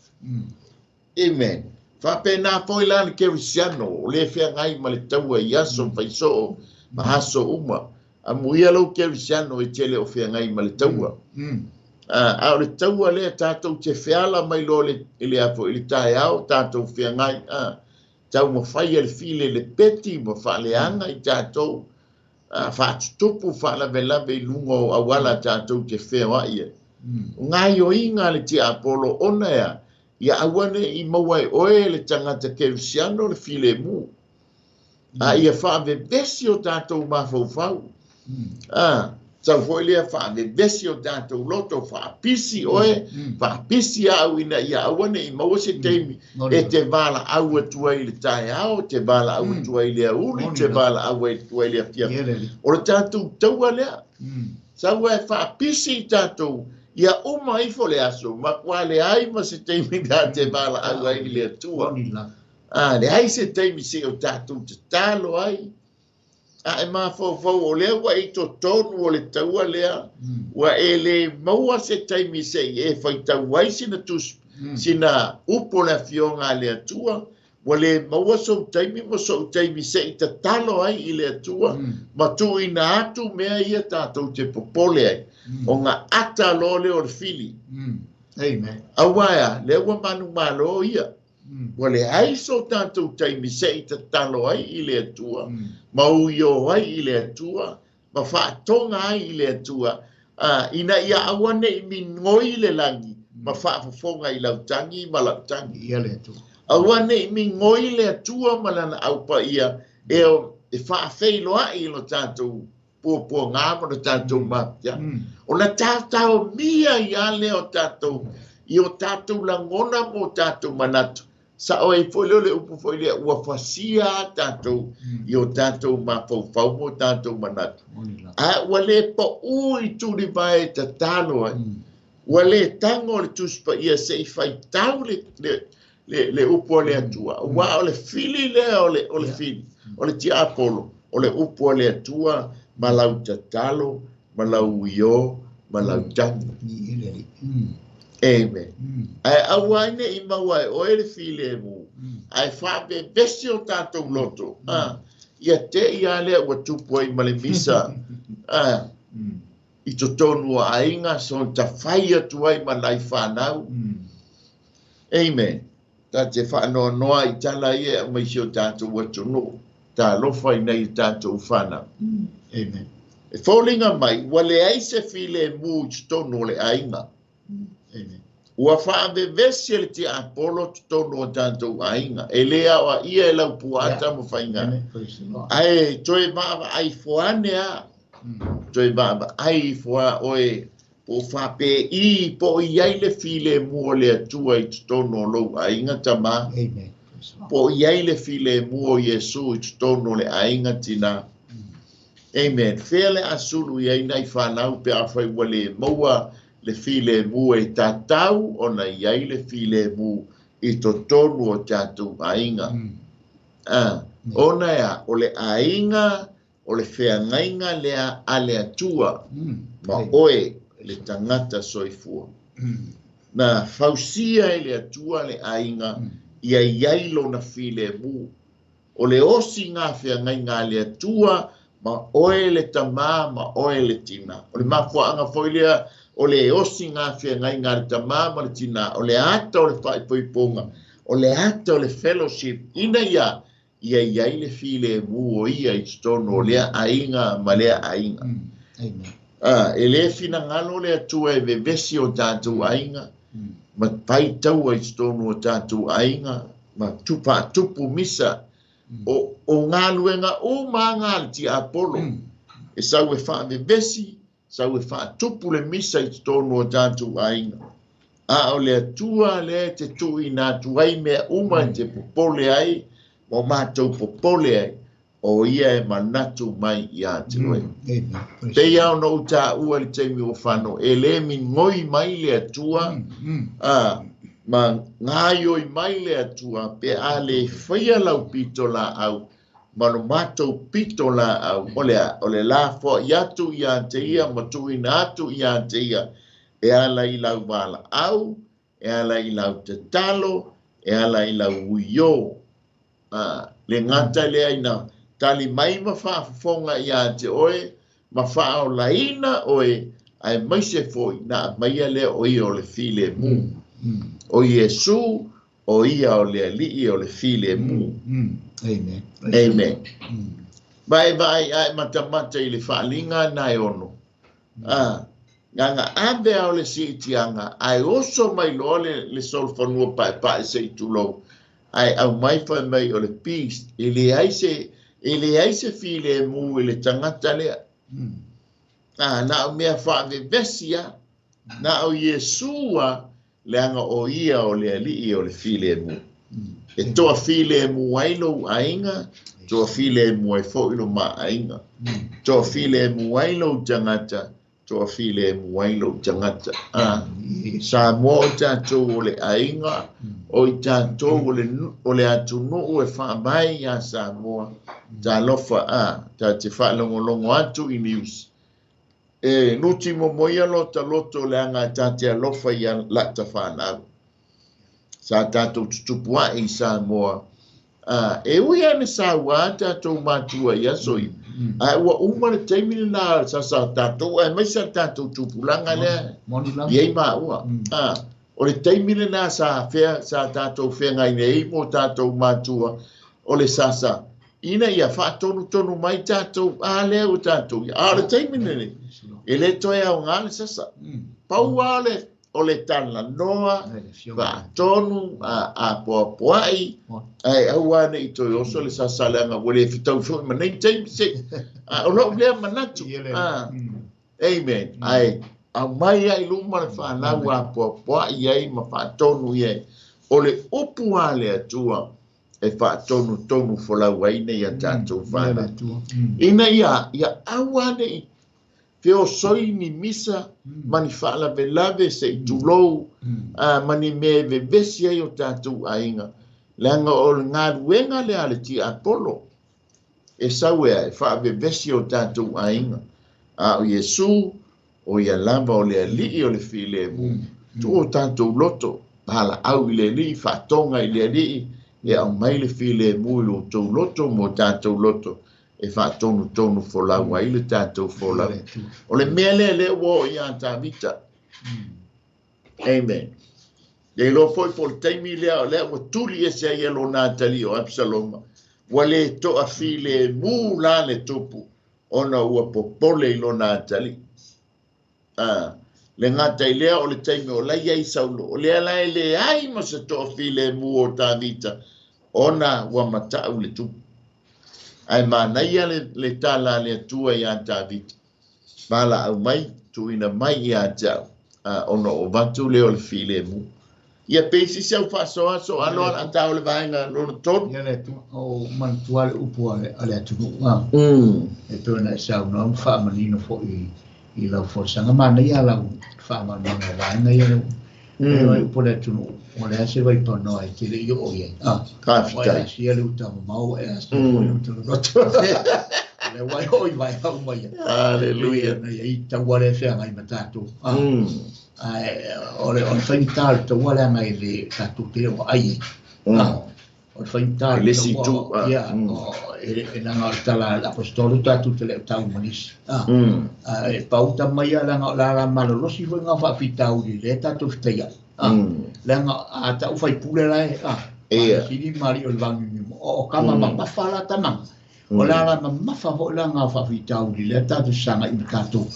Amen. Faapena foi la le kerisiano, o le feagai ma le taua i aso faisoo ma aso uma. Amuia lou kerisiano e tele o feagai ma le taua. A o le taua lea tatou te feala mai loa i le afo i le taeao, tatou feagai, taumafai e le fili le peti ma faaleaga i tatou, faatutupu faalavelave i luga o auala tatou te feoai ai. O gaioiga le tiapolo ona ea, ia aua ne i maua e oe le tagata kerisiano le filemu. A ia faavevesi o tatou mafaufau. Sau foi lea faavevesi o tatou loto, faapisi oe, faapisi au ina ia aua ne i maua se taimi e te valaau atu ai i le taeao, te valaau atu ai i le aoauli, te valaau atu ai i le afiafi. O le tatou taua lea. Sau e faapisi i tatou, ia uma ifo le aso, ma kua le ai ma se taimi ta te valaau ai i le Atua. Le ai se taimi se o tatou tatalo ai. A e mafaufau o lea ua i totonu o le taua lea, ua e le maua se taimi se i e faitau ai sina tusi, sina upu o le afioga a le Atua, ua le maua sou taimi ma sou taimi se i tatalo ai i le Atua, ma tuuina atu mea ia tatou te popole ai. O ngā ata loa lea o le fili. Amen. Aua ea, lea ua manumalo ia. Ua leai so tatou taimi se i tatalo ai i le Atua, ma uio ai i le Atua, ma faatoga ai i le Atua, ina ia aua ne i migoi le lagi, Ma faafofoga i lau tagi ma lau tagi. Ia le Atua. Aua ne i migoi le Atua ma lana aupaia e faafeiloai i lo tatou puapuaga ma lo tatou mafatiaga. Ona taotaomia ia lea o tatou i o tatou lagona ma o tatou manatu. Sao ai foi lea o le upu foi lea ua fasia tatou i o tatou mafaufau ma o tatou manatu. A ua le pau i tulivae e tatalo ai. Ua le tago o le Tusi Paia se i faitau le upu a le Atua. Ua o le fili lea o le fili, o le tiapolo, o le upu a le Atua ma lau tatalo, ma lau uio, ma lau tagi. Amen. Ae aua ne i maua e oe le filemu, ae faavevesi o tatou loto. Ia te ia lea ua tupu ai ma le misa. I totonu o aiga, so tafai atu ai ma nai whanau. Amen. Ta te whaanoanoa i tala ia mai si o tātou atunuu. Ta alofa i nei tātou whanau. Amen. E fōlinga mai, ua leai se filemu i totonu o le aiga. Amen. Ua faavevesi e le tiapolo totonu o tātou aiga. E le aoa ia e lau puata ma whainga. Ae toe maavaai foane a. Toe maavaai foa oe po whape i po i ai le filemu o le Atua i totonu o lou aiga tama. Amen. Po i ai le filemu o Iesu i totonu o le aiga tina. Amen. Fea le asulu i ai nai whanau pe a whai ua le maua le filemu e tatau ona i ai le filemu i totonu o tātou aiga. Ona ea, o le aiga, o le feagaiga lea a le Atua ma oe le tagata soifua. Na fausia e le Atua le aiga ia i ai lona filemu. O le osi ngā feagaiga a le Atua ma oe le tamā ma oe le tina. O le mafuaanga foi lea o le osi ngā feagaiga a le tamā ma le tina. O le ata o le faaipoipoga. O le ata o le fellowship. Ina ia ia i ai le filemu o ia i totonu o lea aiga ma lea aiga. Amen. E le finagalo le Atua e vevesi o tātou aiga, ma paitaua i totonu o tātou aiga, ma tupu misa o ngā luenga uma ngā le tiapolo. E sau e faavevesi, sau e faatupu le misa i totonu o tātou aiga. A o le Atua lea te tuuina atu ai mea uma e te popole ai, ma mātou popole ai, o ia e manatu mai ia te oe. Amen. Te ia ono uta ua le taimi o whano, e le mingoi mai le Atua, ma ngāioi mai le Atua, pe a le whaia lau pito la au, ma no mātou pito la au, o le la fo i atu ia te ia, ma tuina atu ia te ia, e ala i lau wala au, e ala i lau tatalo, e ala i lau uio. Le ngata lea ina tali mai ma faafofoga ia te oe, ma faaolaina oe, ae maise foi na maia lea o ia o le filemu. O Iesu, o ia o le alii o le filemu. Amen. Amen. Vai vai ai matamata i le faaaliga na e ono. Nganga ave ao le siitiaga, ae oso mai loa le solofanua paepae se i tulou. Ae au mai fai mai o le peace, e leai se filemu i le tagata lea. Na o mea faavevesi a, na o Iesu a, leaga o ia o le alii o le filemu. E toa filemu ai lou aiga, toa filemu ai foi lo maaiga. Toa filemu ai lou tagata, toa filemu ai lou tagata. Samoa o tātou o le aiga, o i tātou o le atunuu e faamai ia Samoa. Talofa tā te faalogologo atu i news. E nuti momoia lo ta loto le anga tā te alofa ia lata whanau. Sa tātou tutupu ai i Samoa. E ui ane sa wā tātou mātua ia soi. Ua uma le taimi le nā sa sa tātou, mai sa tātou tupulanga lea. Moni I ei maua. O le taimi le nā sa whea, sa tātou whengai nei mō tātou mātua o le sasa. Ina ia whaatonu tonu mai tātou, a lea o tātou. A le taimi le nei, e le toe au ngā le sasa. Pau a le o le talanoa faatonu apoapoai ae aua ne i toe oso le sasaleaga ua le fetau foi ma nei taimi se o lou lea manatu. Amen. Ae aumai ai luma le fanau apoapoai ai ma faatonu i ai. O le upu a le Atua e faatonu tonu folau ai nei a tatou fanau. Ina ia aua ne i feosoi ni misa ma ni faalavelave se i tulou ma ni mea e vevesi ai o tatou aiga. Leaga o le galuega lea a le tiapolo e sau e faavevesi o tatou aiga. A o Iesu o ia lava o le alii o le filemu. Tuu o tatou loto valaau i le alii, faatoga i le alii e aumai le filemu i lo outou loto mo tatou loto e faatonutonu folau ai le tatou folau. O le mea lea lea ua oo ia Tavita. Amen. Le iloa foi po o le taimi lea o lea ua tuli ese ai e lona atalii o Absaloma. Ua le toafilemu la le tupu ona ua popole i lona atalii. Le gata i lea o le taimi o lai ai Saulo. O lea la e leai ma se toafilemu o Tavita ona ua matau le tupu. Ae manaia le tala a le Atua ia Tavita. Valaau mai, tuuina mai ia te au, ona o avatu lea o le filemu. Ia pe isi sau faasoaso alo ala tau le vaega lona tolu. Ia le Atua, o manatua le upu a le atunuu. E pei ona e saunoa ma faamanino foi i lau folasaga. Manaia lau faamalamalamaga o vaega ia lea. E oi upu a le atunuu, o le a se vaipanoa e te le i oo i ai. Faafetai. Ua e asia le uta mamao, ua e asia foi le uta loloto. O lea ua e oo i vaega uma ia. Hallelujah. E pei ona i ai taua lea e feagai ma tatou. Ae o le faigata o le taua leaga e le tatou te le o vaai ai. O le faigata o le taua, ia, e leaga o le tala a le Aposetolo tatou te le o tau ma nisi. E pauta mai lava leaga o le ala malolosi foi lena o faafitauli lea tatou fetaiai. Leaga a tau faipule la e, Faasili ma alii o le Vagiugimo, o kama mamafa la tamaga. O le ala mamafa foi la lena o faafitauli lea tatou sagai ma tatou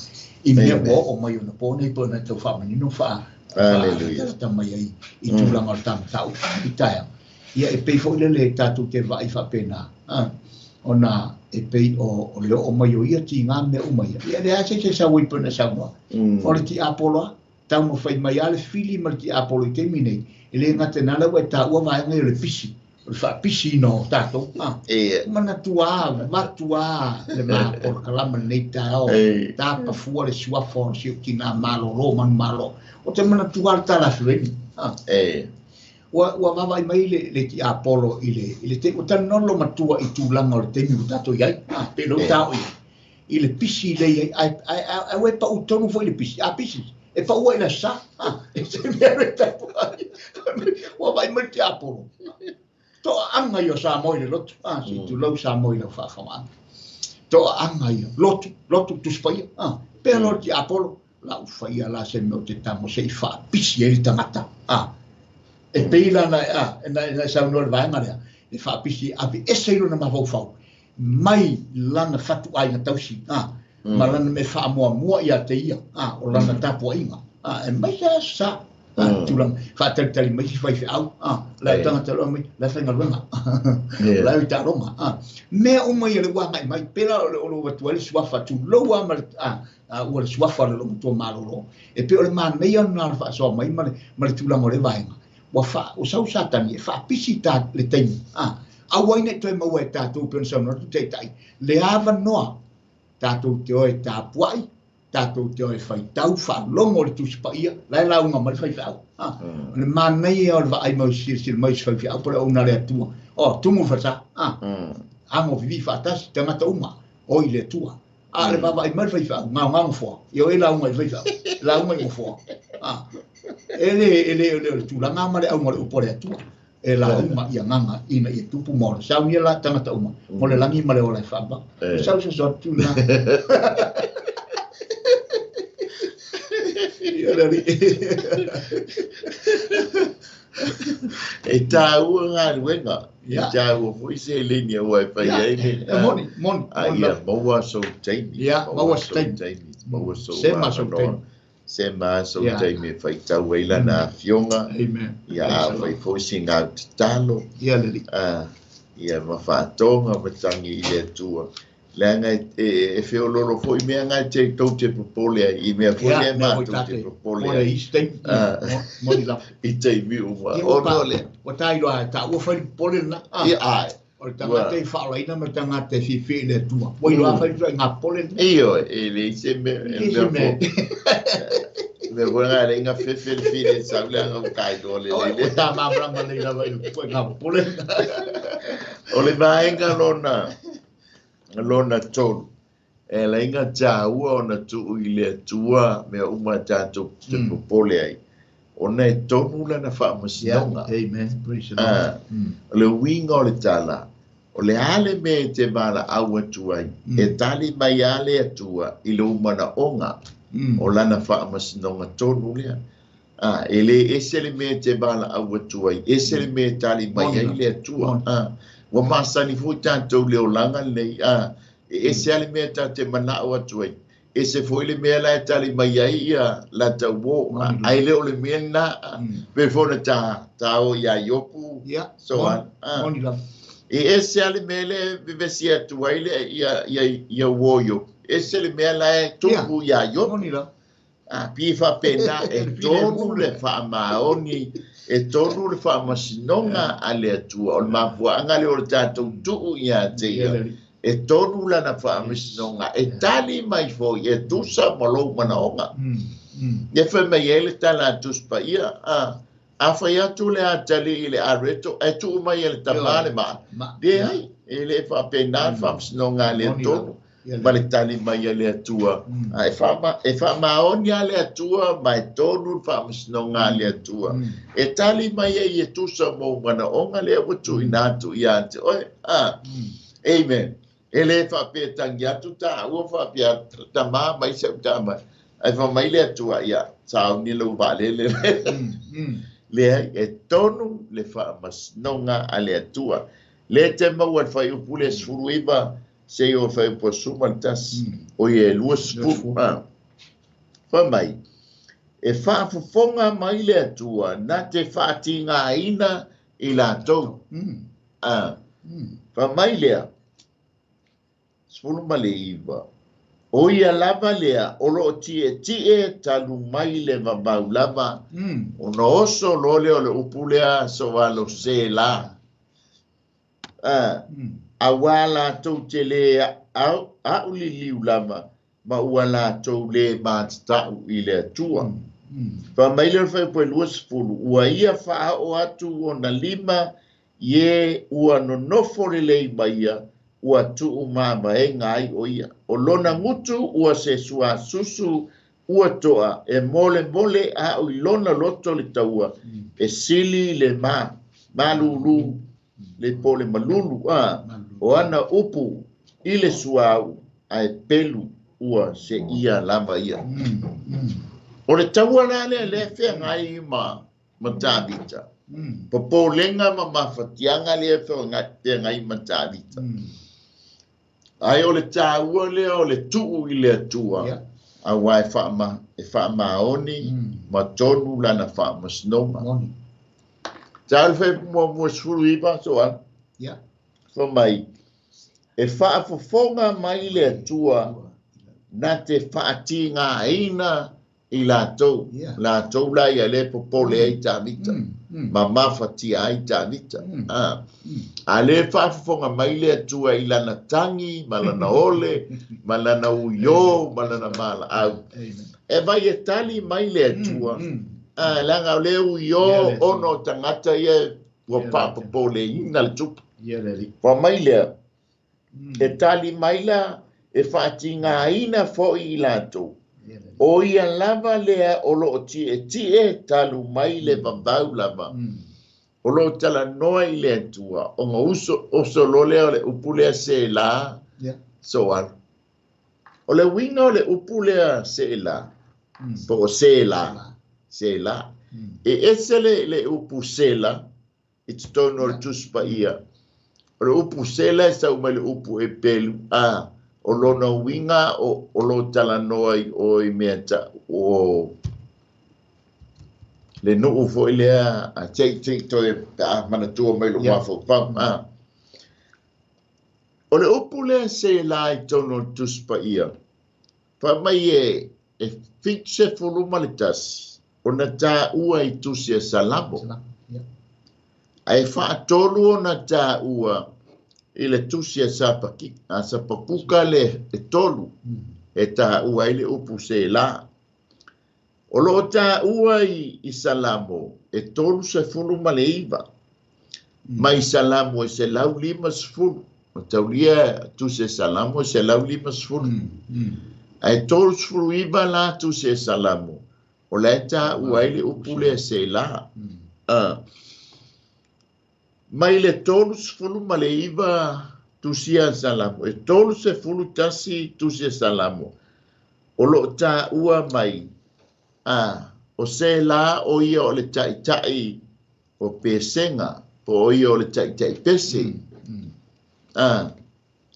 i mea ua oo mai ona po nei po o na tau faamanino faatalata mai ai i tulaga o le tamatau i taeao. Ia e pei foi lele tatou te vaai faapena, ona e pei o le oo mai o ia tiga mea uma ia. Ia leai se se sau ai pei ona saunoa. O le tiapolo lava, taumafai mai lava le fili ma le tiapolo i taimi nei, e le gata i lena ua e taua vaega ia o le pisi, o le faapisiina o tatou. Manatua avatu lava le ma polokalama lenei taeao, tapafua le suafa o si ou tina malolo manumalo. O te manatua le tala feweni. Ua vaavaai mai le tiapolo i le taimi, ua talanoa lo matua i tulaga o le taimi ua tatou i ai, pe lou tao i ai, i le pisi lea i ai, ai ua e pau tonu foi le pisi, a pisi, e paua i le sa, e se mea le tapu ai, ua vaai mai le tiapolo. Toaanga ia o Samoa i le lotu, si tulou Samoa i lau faafogaaga. Toaanga ia, lotu tusipaia, pea loa le tiapolo, lau faia la se mea o te tago se i faapisi ai le tagata. E pei la na saunoa le vaega lea, e faapisi ave ese i lona mafaufau, mai lana fatuaiga tausi, ma lana mea faamuamua ia te ia, o lana tapuaiga, e mai se sa, tulaga, faatalitali mai si faifeau, la e tagata loa mai, la e faigaluega, la e taaloga, mea uma ia le ua agai mai, pela o lo atu ai le suafa, tulou lava ma le, ua le suafa le lomatua malolo, e pei o le manaia lena o le faasoa mai ma le tulaga o le vaega, ua sau Satani e faapisi le taimi, aua ai nei toe maua e tatou pei ona saunoa atu taitai, le avanoa, tatou te oe tapuai, tatou te oe faitau, faalogo le Tusi Paia, la e lauga mai le faifeau. O le manaia o le vaai mai silasila mai se faifeau po o le auauna a le Atua. O, tumu le falesa, ago vivi faatasi, tagata uma, o i le Atua. A le vaavaai mai le faifeau, gaogaoga foa, ia o e lauga i le faifeau, lauga i gofoa. E le o le tulaga ma le auga o le upu a le Atua. E lauga ia gaga ina ia tupu ma ola. Saunia la tagata uma, mo le lagi ma le ola e faava. Sau se soatu na. E tāua galuega, e tāua foi se leni ua e fai ai le. Moni, moni. Ia maua sou taimi. Ia, maua sou taimi. Maua sou Se ma sou taimi. Se ma so taimi e faitau ai lana afioga. Amen. Ia afai foi sina tatalo. Ia le Alii. Ia ma faatoga ma tagi i le Atua. Leaga e feololo foi mea na te tou te popole ai, i mea foi lea matou te popole ai. I se taimi, moni lava. I taimi uma. Ona o lea. Ua ta iloa e taua fai le popole lena. Ia, ae. O le tagata i faaolaina ma le tagata e fiafia i le Atua. Ua iloa fai le ituaiga popole lena. Ioe, e leai se mea. E leai se mea. Mea foi na leai na fefe le fili e sau leaga ua ta iloa lelei lea. Ua ta malamalama lelei lava i le ituaiga popole lena. O le vaega lona. Lona tolu, e ala ai ona taua ona tuu i le Atua mea uma tatou te popole ai, ona e tonu lana faamasinoga. O le uiga o le tala, o le a le mea e te valaau atu ai, e tali mai lava le Atua i lou manaoga o lana faamasinoga tonu lea. E le ese le mea e te valaau atu ai, ese le mea e tali mai ai le Atua. Ua masani foi tatou le olaga lenei, e ese lava le mea tatou te manao atu ai, ese foi le mea la e tali mai ai ia lata uo, ae le o le mea lena, pei foi ona ta o ia Iopu, so on. E ese lava le mea lea e vevesi atu ai le ia uo Iopu, ese le mea la e tupu ia Iopu. Pi faapena e tonu le faamaoni, e tonu le faamasinoga a le Atua. O le mafuaaga lea o le tatou tuu ia te ia, e tonu lana faamasinoga, e tali mai foi, e tusa ma lou manaoga. E fai mai ai le tala a Tusi Paia, afai atu le atali i le areto, e tuu mai e le tama le maa. Leai, e le faapena le faamasinoga a le tonu. Ma le tali mai a le Atua. E faamaoni a le Atua, ma e tonu le faamasinoga a le Atua. E tali mai ai e tusa mo manaoga lea ua tuuina atu ia te oe. Amen. E le faapea tangi atu taua faapea tama mai sau tama. Ai fa mai le Atua ia sauni lou vaalele. Leai, e tonu le faamasinoga a le Atua. Le te maua le fuaiupu le 19 se o fai po suma le tasi, o ia 20. Fai mai, e faafofoga mai le Atua na te faatigaina i latou. Fai mai lea, 19, o ia lava lea, o loo tietie talu mai le vavau lava, ona oso loa lea o le upu lea so alo se la. Aua latou te le auliliu lava, ma ua latou le matatau i le Atua. Fa mai le fuaiupu 20, ua ia faaoo atu ona lima, ie ua nonofo lelei mai ia, ua tuu mavaega ai o ia. O lona gutu ua se suasusu ua toa, e mole mole au i lona loto le taua, e sili le malulu, le po le malulu, o ana upu i le suau, ae pelu ua se ia lava ia. O le taua la lea le feagai ma Tavita. Popolega ma mafatiaga lea feagai ma Tavita. Ai o le taua lea o le tuu i le Atua, aua e faamaoni ma tonu lana faamasinoga. Tau le fuaiupu muamua 19, so an. Fai mai, e faafofoga mai le Atua na te faatigaina i latou. Latou la ia le popole ai Tavita, ma mafatia ai Tavita. A le faafofoga mai le Atua i lana tangi, ma lana ole, ma lana uio, ma lana malaau. E vai e tali mai le Atua. Leaga o le uio ono tagata ia ua faapopoleina le tupu. Fai mai lea, e tali mai la e faatigaina foi i latou. O ia lava lea o loo tietie talu mai le vavau lava. O loo talanoa i le Atua, ona oso loa lea o le upu lea se la, so alu. O le uiga o le upu lea se la, po o se la, se la. E ese le upu se la, i totonu o le Tusi Paia. O le upu se la e sau mai le upu e pelu, o lona uiga o lo talanoa i o i mea ta, o Le nuu foʻi lea a tei toe pe a manatua mai loʻu mafaufau. O le upu lea Selā i totonu o le Tusi Paia, faimai e 71 ona taua i tusi a Salamo. Ae 3 ona taua i le tusi a Sapakuka le 3 e taua ai le upu Selā. O loo taua i Salamo e 39 mai Salamo e 150. O taulia tusi a Salamo e 150. Ae 39 la tusi a Salamo o la e taua ai le upu lea Selā. Mai le 39 tusi a Salamo, e 31 tusi a Salamo o loo taua mai o Selā o ia o le ta'ita'i o pesega, po o ia o le ta'ita'i pese.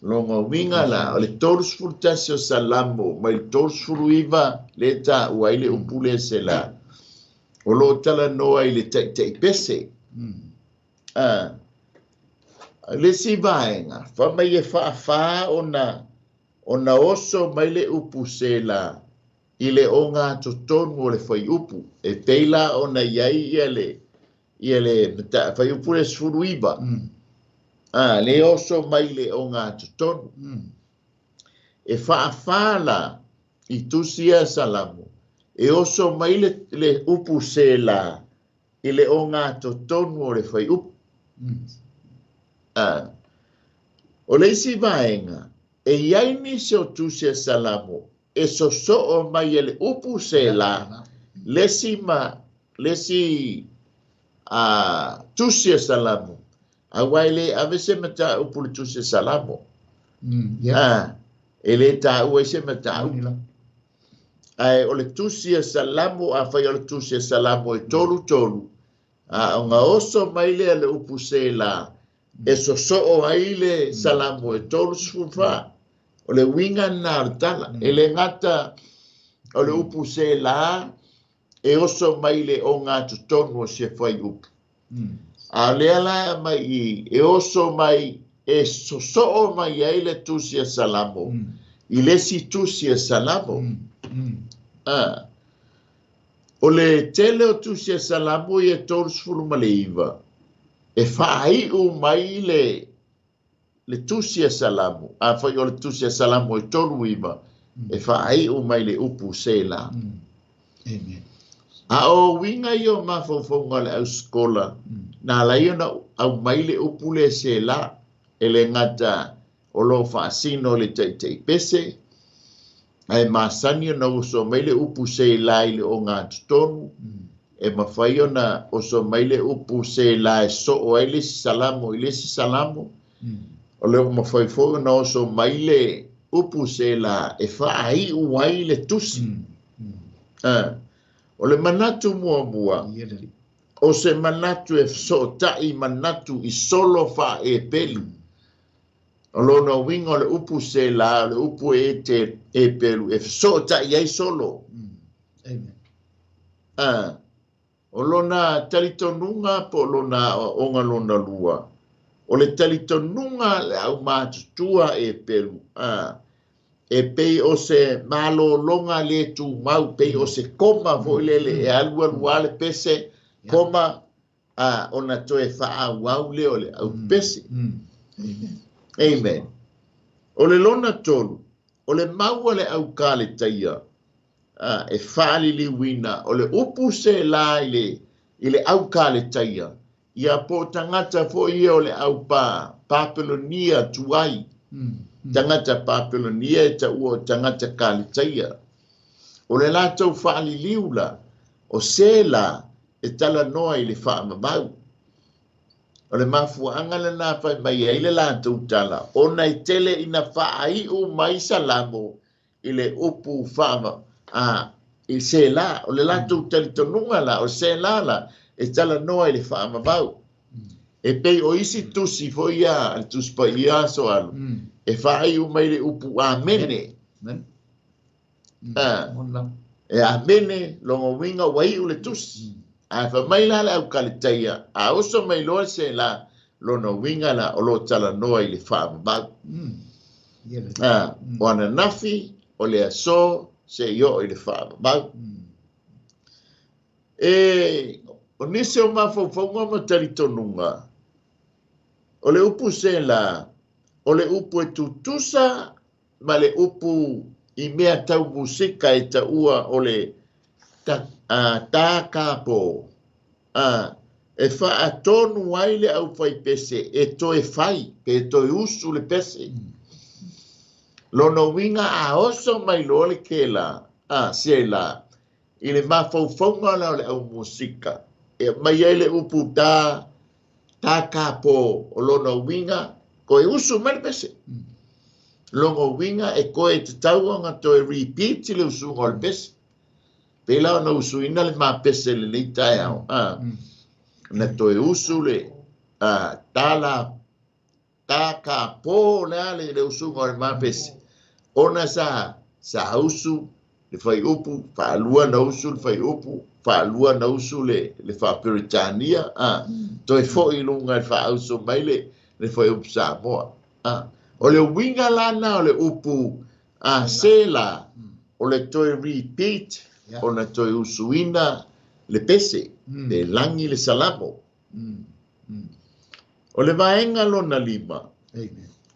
Longa uiga la o le 31 o Salamo mai le 39 le taua ai le upu lea Selā o loo talanoa i le ta'ita'i pese. Le isi vaega faimai e faafā ona oso mai le upu Selā i le ogatotonu o le fuaiupu e pei la ona iai ia le fuaiupu le 19. Le oso mai le ogatotonu. E faafā la i tusi a Salamo e oso mai le upu Selā i le ogatotonu o le fuaiupu. O le isi vaega e iai nisi o tusi a Salamo e sosoo mai e le upu Selā le isi tusi a Salamo auā e lē ave se mataupu le tusi a Salamo. E lē taua ai se mataupu. Ae o le tusi a Salamo, afai o le tusi a Salamo e 33, ona oso mai lea le upu Selā e sosoo ai le Salamo e 34. O le uiga lena o le tala. E lē gata o le upu Selā e oso mai le ogatotonu o se fuaiupu. A lea la mai i e oso mai e sosoo mai ai le tusi a Salamo i le isi tusi a Salamo. O le tele o tusi a Salamo ia 39 e faaiu mai le tusi a Salamo. Afai o le tusi a Salamo e 39 e faaiu mai le upu Selā. Amen. A o uiga ia o mafaufauga o le ausikola, na ala ai ona aumai le upu le Selā e le gata o loo faasino le ta'ita'i pese, ae masani ona oso mai le upu Selā i le ogatotonu, e mafai ona oso mai le upu Selā e soo ai le isi Salamo i le isi Salamo. O le mafai foʻi ona oso mai le upu Selā e faaiu ai le tusi. O le manatu muamua, o se manatu e fesootaʻi manatu i solo faaepelu. O lona uiga o le upu Selā o le upu e te epelu e fesootaʻi ai solo. Amen. O lona talitonuga po o lona aoaoga lona lua, o le talitonuga le aumatutua epelu, e pei o se malōlōga lē tumau, pei o se koma foʻi lele e alualu le pese koma, ona toe faaauau lea o le aupese. Amen. Amen. O le lona tolu, o le maua le aukaletaia e faaliliuina o le upu Selā i le aukaletaia ia po o tagata foʻi ia o le au Papelonia tuai. Tagata Papelonia e taua o tagata kaletaia. O le latou faaliliu la o Selā e talanoa i le faamamau. O le mafuaaga lenā faimai ai le latou tala ona e tele ina faaiu mai Salamo i le upu faama i Selā. O le latou talitonuga la o Selā la e talanoa i le faamamau. E pei o isi tusi foʻi ia le Tusi Paia aso alu e faaiu mai le upu amene. E amene longa uiga ua iu le tusi. Ae fai mai la le aukaletaia, a oso mai loa le Sela, lona uiga la o lo o talanoa i le faavavau. O ananafi, o le aso, seia oo i le faavavau. E o nisi o mafaufauga ma talitonuga, o le upu Sela, o le upu e tutusa ma le upu i mea tau musika e taua o le tākāpō, e faatonu ai le aufaipese e toe fai, pe toe usu le pese. Lona uiga a oso mai loa le kela, Sela, i le mafaufauga la o le au musika, e aumai ai le upu tākāpō, o lona uiga, koe usu mai le pese. Lona uiga e koe tatau ona toe repeat le usuga o le pese. Pei la ona usuina le mapese i lenei taeao, na toe usu le tala tākāpō le a le usuga o le mapese. Ona sa usu le faiupu, faalua na usu le faiupu, faalua na usu le faaperetania, toe foʻi i luga i le faauso mai le fuaiupu Samoa. O le uiga lana o le upu Sela, o le toe repeat, ona toe usuina le pese, le lagi le salamo. O le vaega lona lima,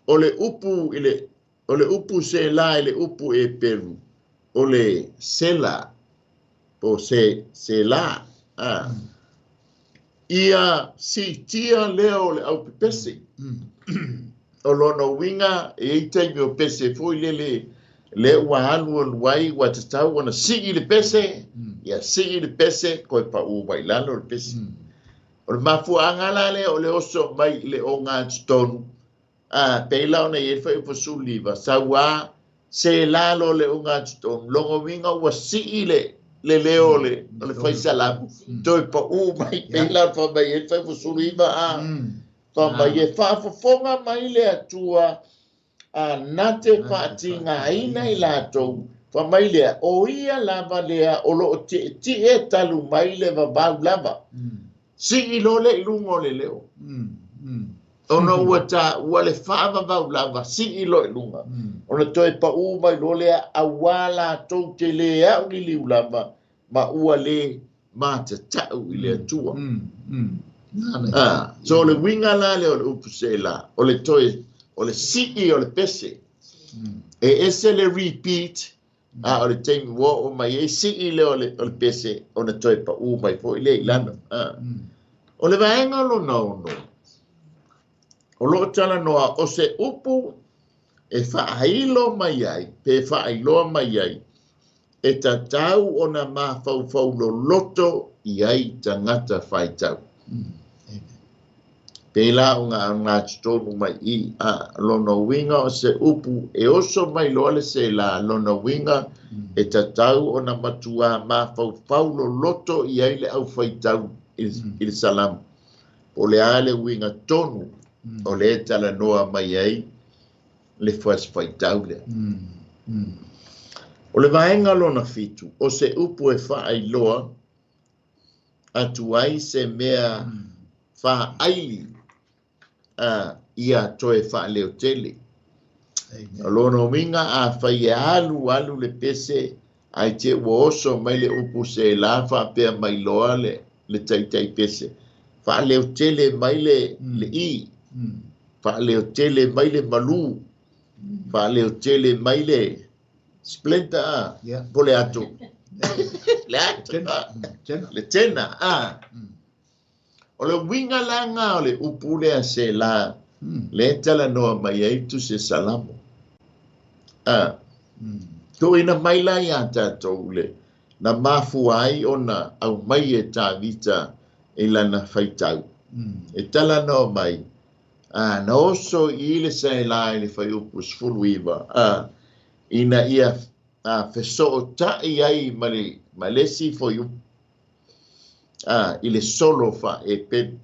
o le upu i le o le upu Sela i le upu Eperu, o le Sela, po se Sela, ia siitia lea o le aupepese. O lona uiga e i ai taimi o pese foi lele lea ua alualu ai ua tatau ona sii le pese, ia sii le pese, koe paʻū mai lalo le pese. O le mafuaaga la lea o le oso mai i le ogatotonu, pei la ona i ai le fuaiupu 19, sauā Sela lo le ogatotonu, lona uiga ua sii le leo o le faisalamu, toe paʻū mai, pei la ona fai mai ai le fuaiupu 19, fai mai e faafofoga mai le Atua na te faatigaina i latou, fai mai lea, o ia lava lea o loo tietie talu mai le vavau lava. Sii loa le i luga o le leo. Ona ua taua le faavavau lava, sii loa i luga. Ona toe paʻū mai loa lea, auā latou te lē auliliu lava, ma ua lē matatau i le Atua. So o le uiga la lea o le upu Sela, o le toe, o le sii o le pese. E ese le repeat, a o le taimi ua oo mai ai sii lea o le pese, ona toe paʻū mai foi lea i lalo. O le vaega lona ono, o loo talanoa o se upu e faailo mai ai, pe faailoa mai ai, e tatau ona mafaufau loloto i ai tagata faitau. Pei la o ogatotonu mai i lona uiga o se upu e oso mai loa le Sela, lona uiga e tatau ona matuā mafaufau loloto i ai le aufaitau i le salamo. Po o le a le uiga tonu o lea e talanoa mai ai le faitau lea. O le vaega lona fitu, o se upu e faailoa atu ai se mea faaili ia toe faaleotele. O lona uiga afai e alu alu le pese, ae te ua oso mai le upu Sela faapea mai loa le taitai pese, faaleotele mai le i, faaleotele mai le malū, faaleotele mai le splendor, po le atu. Le atu, le tena. O le uiga laga o le upu lea Sela, le talanoa mai ai tusi Salamo. Tuuina mai la iā tatou le na mafua ai ona aumai e Tavita i lana faitau. E talanoa mai, na oso i le Sela i le fuaiupu 19, ina ia fesootai ai ma le isi fuaiupu i le solo faaepelu.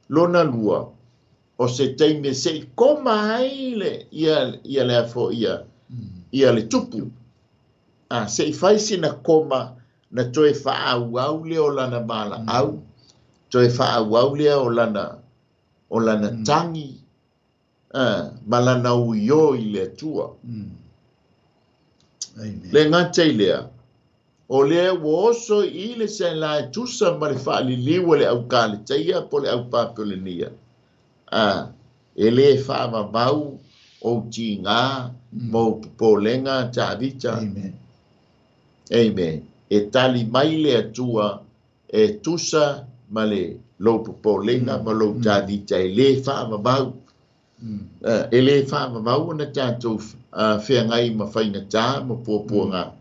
Lona lua, o se taimi e seʻi koma ai le ia le afo ia le tupu. Seʻi fai sina koma na toe fa'aauau lea o lana valaau, toe fa'aauau lea o lana tagi, ma lana uiō i le Atua. Le gata i lea, o lea ua oso i le sela e tusa ma le fa'aliliu a le aukaletaia po le aupapolenia. E lē fa'avavau ou tigā ma ou popolega Tavita. Amen. E tali mai le Atua e tusa ma le lou popolega ma lou Tavita e lē fa'avavau. E lē fa'avavau ona tatou feagai ma faigatā ma puapuaga.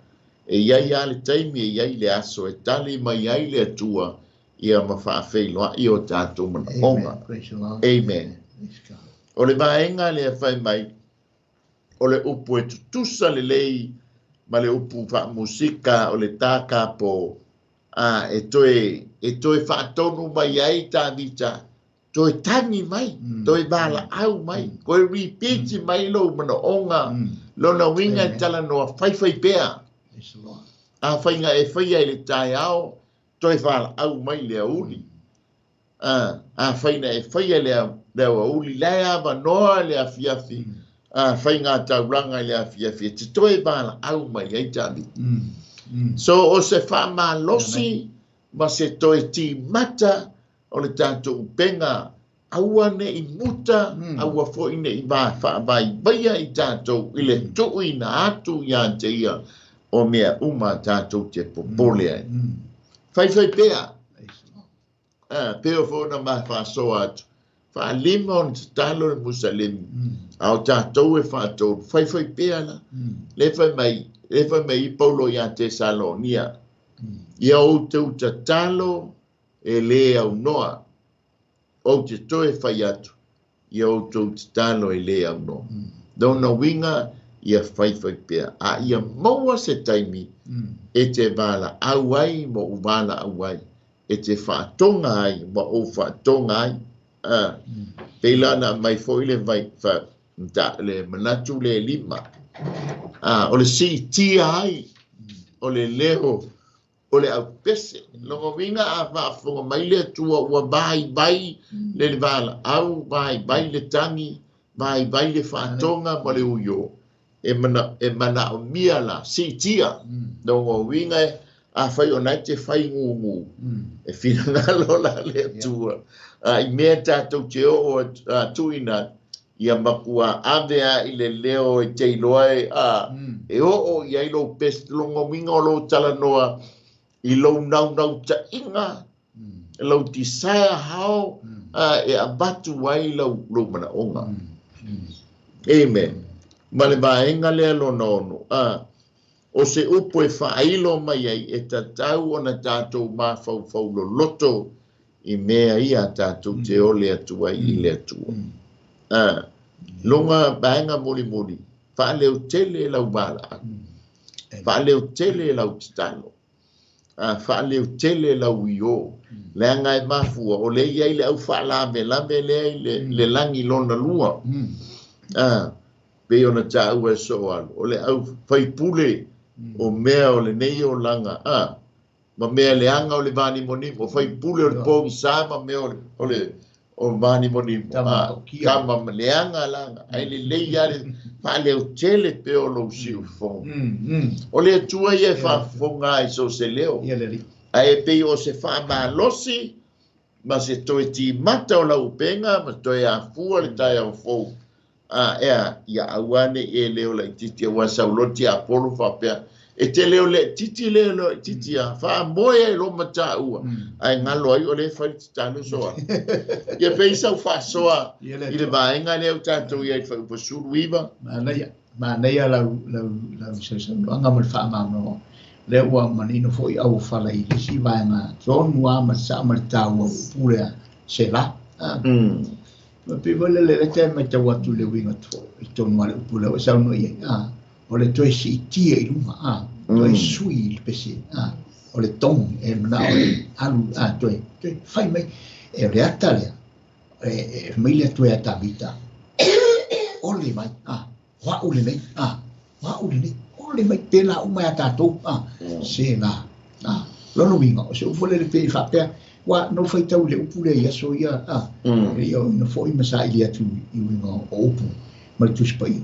E iai a le taimi e iai le aso e tali mai ai le Atua ia ma fa'afeiloa'i o tatou manaʻoga. Amen. O le vaega lea fai mai o le upu e tutusa lelei ma le upu fa'amusika o le tākapō, e toe fa'atonu mai ai Tavita, toe tagi mai, toe valaau mai, toe repeat mai lou manaʻoga, lona uiga e talanoa faifai pea. A faiga e faia i le taeao, toe valaau mai le auli. A faina e faia le auli, lae avanoa le afiafi, a faiga taulaga i le afiafi, e te toe valaau mai ai Tavita. So o se fa'amalosi ma se toe timata o le tatou upega, aua ne'i muta, aua fo'i ne'i fa'avaivaia i tatou i le tu'uina atu iā te ia o mea uma tatou te popole ai. Faifai pea, pea o fo'ona mafa'asoa atu, fa'alima ona tatalo le musalemi, a o tatou e fa'atolu, faifai pea la. Le fai mai i Paulo iā Tesalonia, ia outou tatalo e lē aunoa, ou te toe fai atu, ia outou tatalo e lē aunoa. Lona uiga ia faifai pea, a ia maua se taimi e te valaau ai ma ou valaau ai, e te fa'atoga ai ma ou fa'atoga ai. Pei la na mai fo'i le vai le manatu le lima. O le si'itia ai o le leo o le aupese. Lona uiga a fa'afofoga mai le Atua ua vaivai le valaau, vaivai le tagi, vaivai le fa'atoga ma le uiō. E mana'omia la si'itia. Lona uiga a fai ona e te faigūgū, e finagalo la le Atua. I mea tatou te o'o tu'uina ia makua ave a i le leo e te iloa e e o'o i ai lou pese. Lona uiga o lou talanoa i lou naunau ta'iga, lou desire hao, e avatu ai lou manaʻoga. Amen. Ma le vaega lea lona ono, o se upu e fa'ailo mai ai e tatau ona tatou mafaufau loloto i mea ia tatou te ole atu ai i le Atua. Loga vaega mulimuli, fa'aleotele lau valaau, fa'aleotele lau tatalo, fa'aleotele lau iō. Leaga e mafua, o le iai le au fa'alavelave lea i le lagi lona lua. Pei ona tāua e so'o alu, o le au faipule o mea o lenei olaga, ma mea leaga o le vanimonimo, faipule o le pogisā ma mea o le o vanimonimo, kama ma leaga laga, ai lelei a le fa'aleotele pea o lou siufofoga. O le Atua ia e fa'afofoga ai so se leo, ae pei o se fa'amalosi ma se toe timata o lau upega ma toe afua le taeao fou. Ea, ia aua ne'i e leo laitiiti auā sauloti Apolo fa'apea, e te leo le'ititi leo le'ititi a fa'amoe ai lo matāua, ae galo ai o lē fai le tatalo soa. Ia pei sau fa'asoa i le vaega lea o tatou ia i fa'aupa 19. Manaia lau lau sausaunoaga ma le fa'amāmalaoa. Lea ua manino fo'i au fala i lisi vaega tonu a ma sa'a ma le tāua upu lea se la. Ma pei foi le lele te mai tau atu le uiga i tonu a le upu lea ua saunoa i ai. O le toe si'itia i luga, toe sui i le pese, o le togi e mana'o e alu, toe fai mai. E o le ata lea, e mai le atu e Tavita, ole mai, o a'u lenei, o a'u lenei, ole mai pēlā uma iā tatou, se la. Lona uiga o se upu lele pei faapea ua no faitau i le upu lea i aso ia ia ina fo'i ma saili atu i uiga o upu ma le Tusi Paia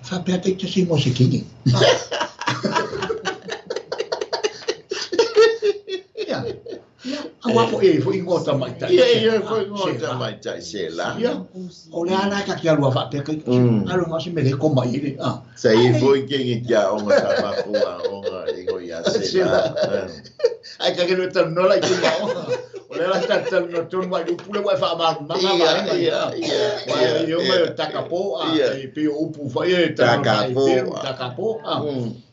faapea taitasi mo se kege. Ia aua fo'i e fo'i igoa tamaitai. Ia ia fo'i igoa tamaitai se la. Ia o le ala ka ke alua faapea kai alo ngā se mele koma i le Sa i foi kenge kia onga sa mafua onga ingo ia se la. Ai ka ke no tanu no la i tunga onga. O le ala ta tanu no tonu mai upu le wai wha ma manga ma ia ia ia ia mai takapo a e pe o upu fa ia takapo takapo a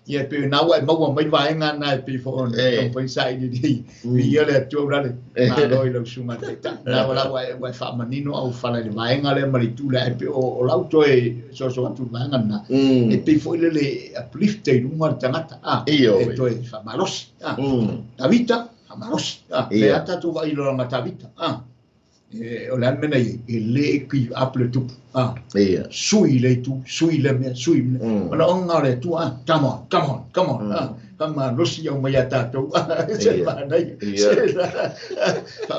ia pe na wai maua mai vaenga na e pe fo on to sa i ni ia le atu la le ma loi lo sunga te ta na wala wai wai fa manino au fala le vaenga le mari tu le pe o lau toe so so atu vaenga na e pe fo ile le uplift te lunga tangata a e toe fa malosi a Tavita fa malosi a le ata tu vai lo nga Tavita a o le mena i le ki apple tu a sui le tu sui le me sui ona onga le tu a come on come on come on a ma losi au mai tatou se ma nei se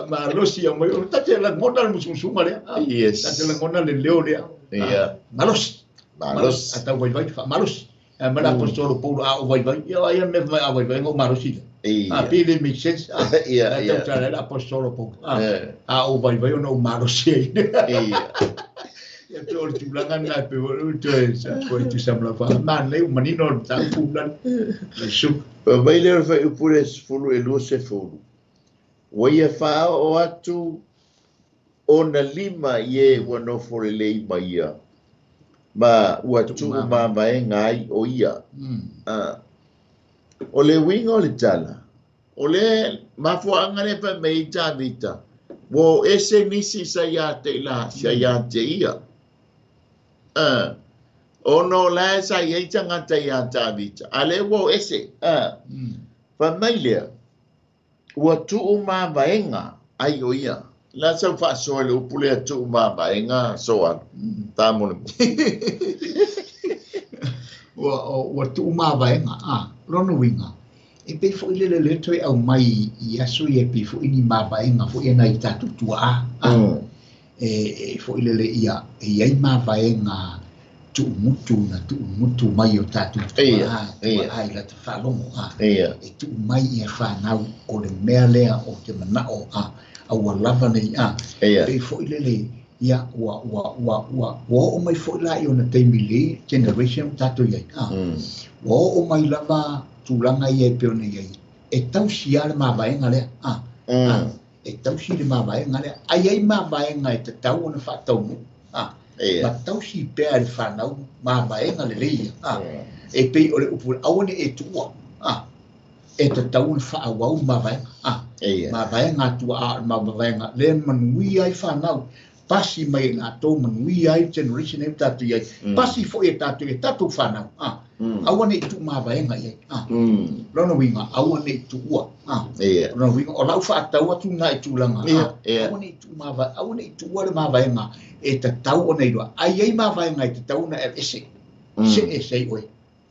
ma losi au mai ta te la ngona le mususunga le yes ta te la ngona le leo le ia malosi malosi atau vai vai fa malosi ma la apostolo Paulo a vai vai ia ia me vai vai vai ngo malosi a pili make sense ia ia ta la apostolo Paulo a o vai vai ono malosi ia ia te o tulaga na pe o te sa ko tu sa mla fa man le manino ta pula le su vai le fa upure fulu e lu se fulu o ia fa o atu ona lima ye ua nofo lelei mai ia ma ua tuumavaega ai o ia. O le uiga o le tala o le mafuaaga lea faimai ai Tavita ua o ese nisi sa ia te i la sa ia te ia ona o lae sa iai tagata iā Tavita a lea ua o ese faimai lea ua tuumavaega ai o ia la sau faasoa i le upu lea tuumavaega soalu tamolemole. Ua tuumavaega a lona uiga e pei fo'i le lele toe aumai i aso ia e pei fo'i ni mavaega fo'i ana i tatou tua'a e fo'i lele ia e iai mavaega tu'umutu na tu'umutu mai o tatou tua'a tua'a i lata faalogo a e tu'u mai ia fanau o le mea lea o te mana'o a aua lava nei a pei fo'i lele ia ua ua ua ua ua o'o mai fo'i la i ona taimi le generation tatou iai a ua o'o mai lava tulaga ia e pei ona iai e tausi a le mavaega lea a e tausi le mavaega lea ai ai mavaega e tatau ona faataunuu a ma tausi pea le fanau mavaega lelei ia a e pei o le upu aua ne e tuua a e tatau ona faaauau mavaega a mavaega tuaa mavaega le manuia ai fanau pasi mai e latou manuia ai generation e tatou iai pasi fo'i e tatou e tatou fanau a aua ne i tuumavaega iai a lona uiga aua ne i tuua a lona uiga o lau faatau atu na i tulaga a aua ne i tuumava aua ne i tuua le mavaega e tatau ona iloa ai ai mavaega e tatau ona ese se ese ai oe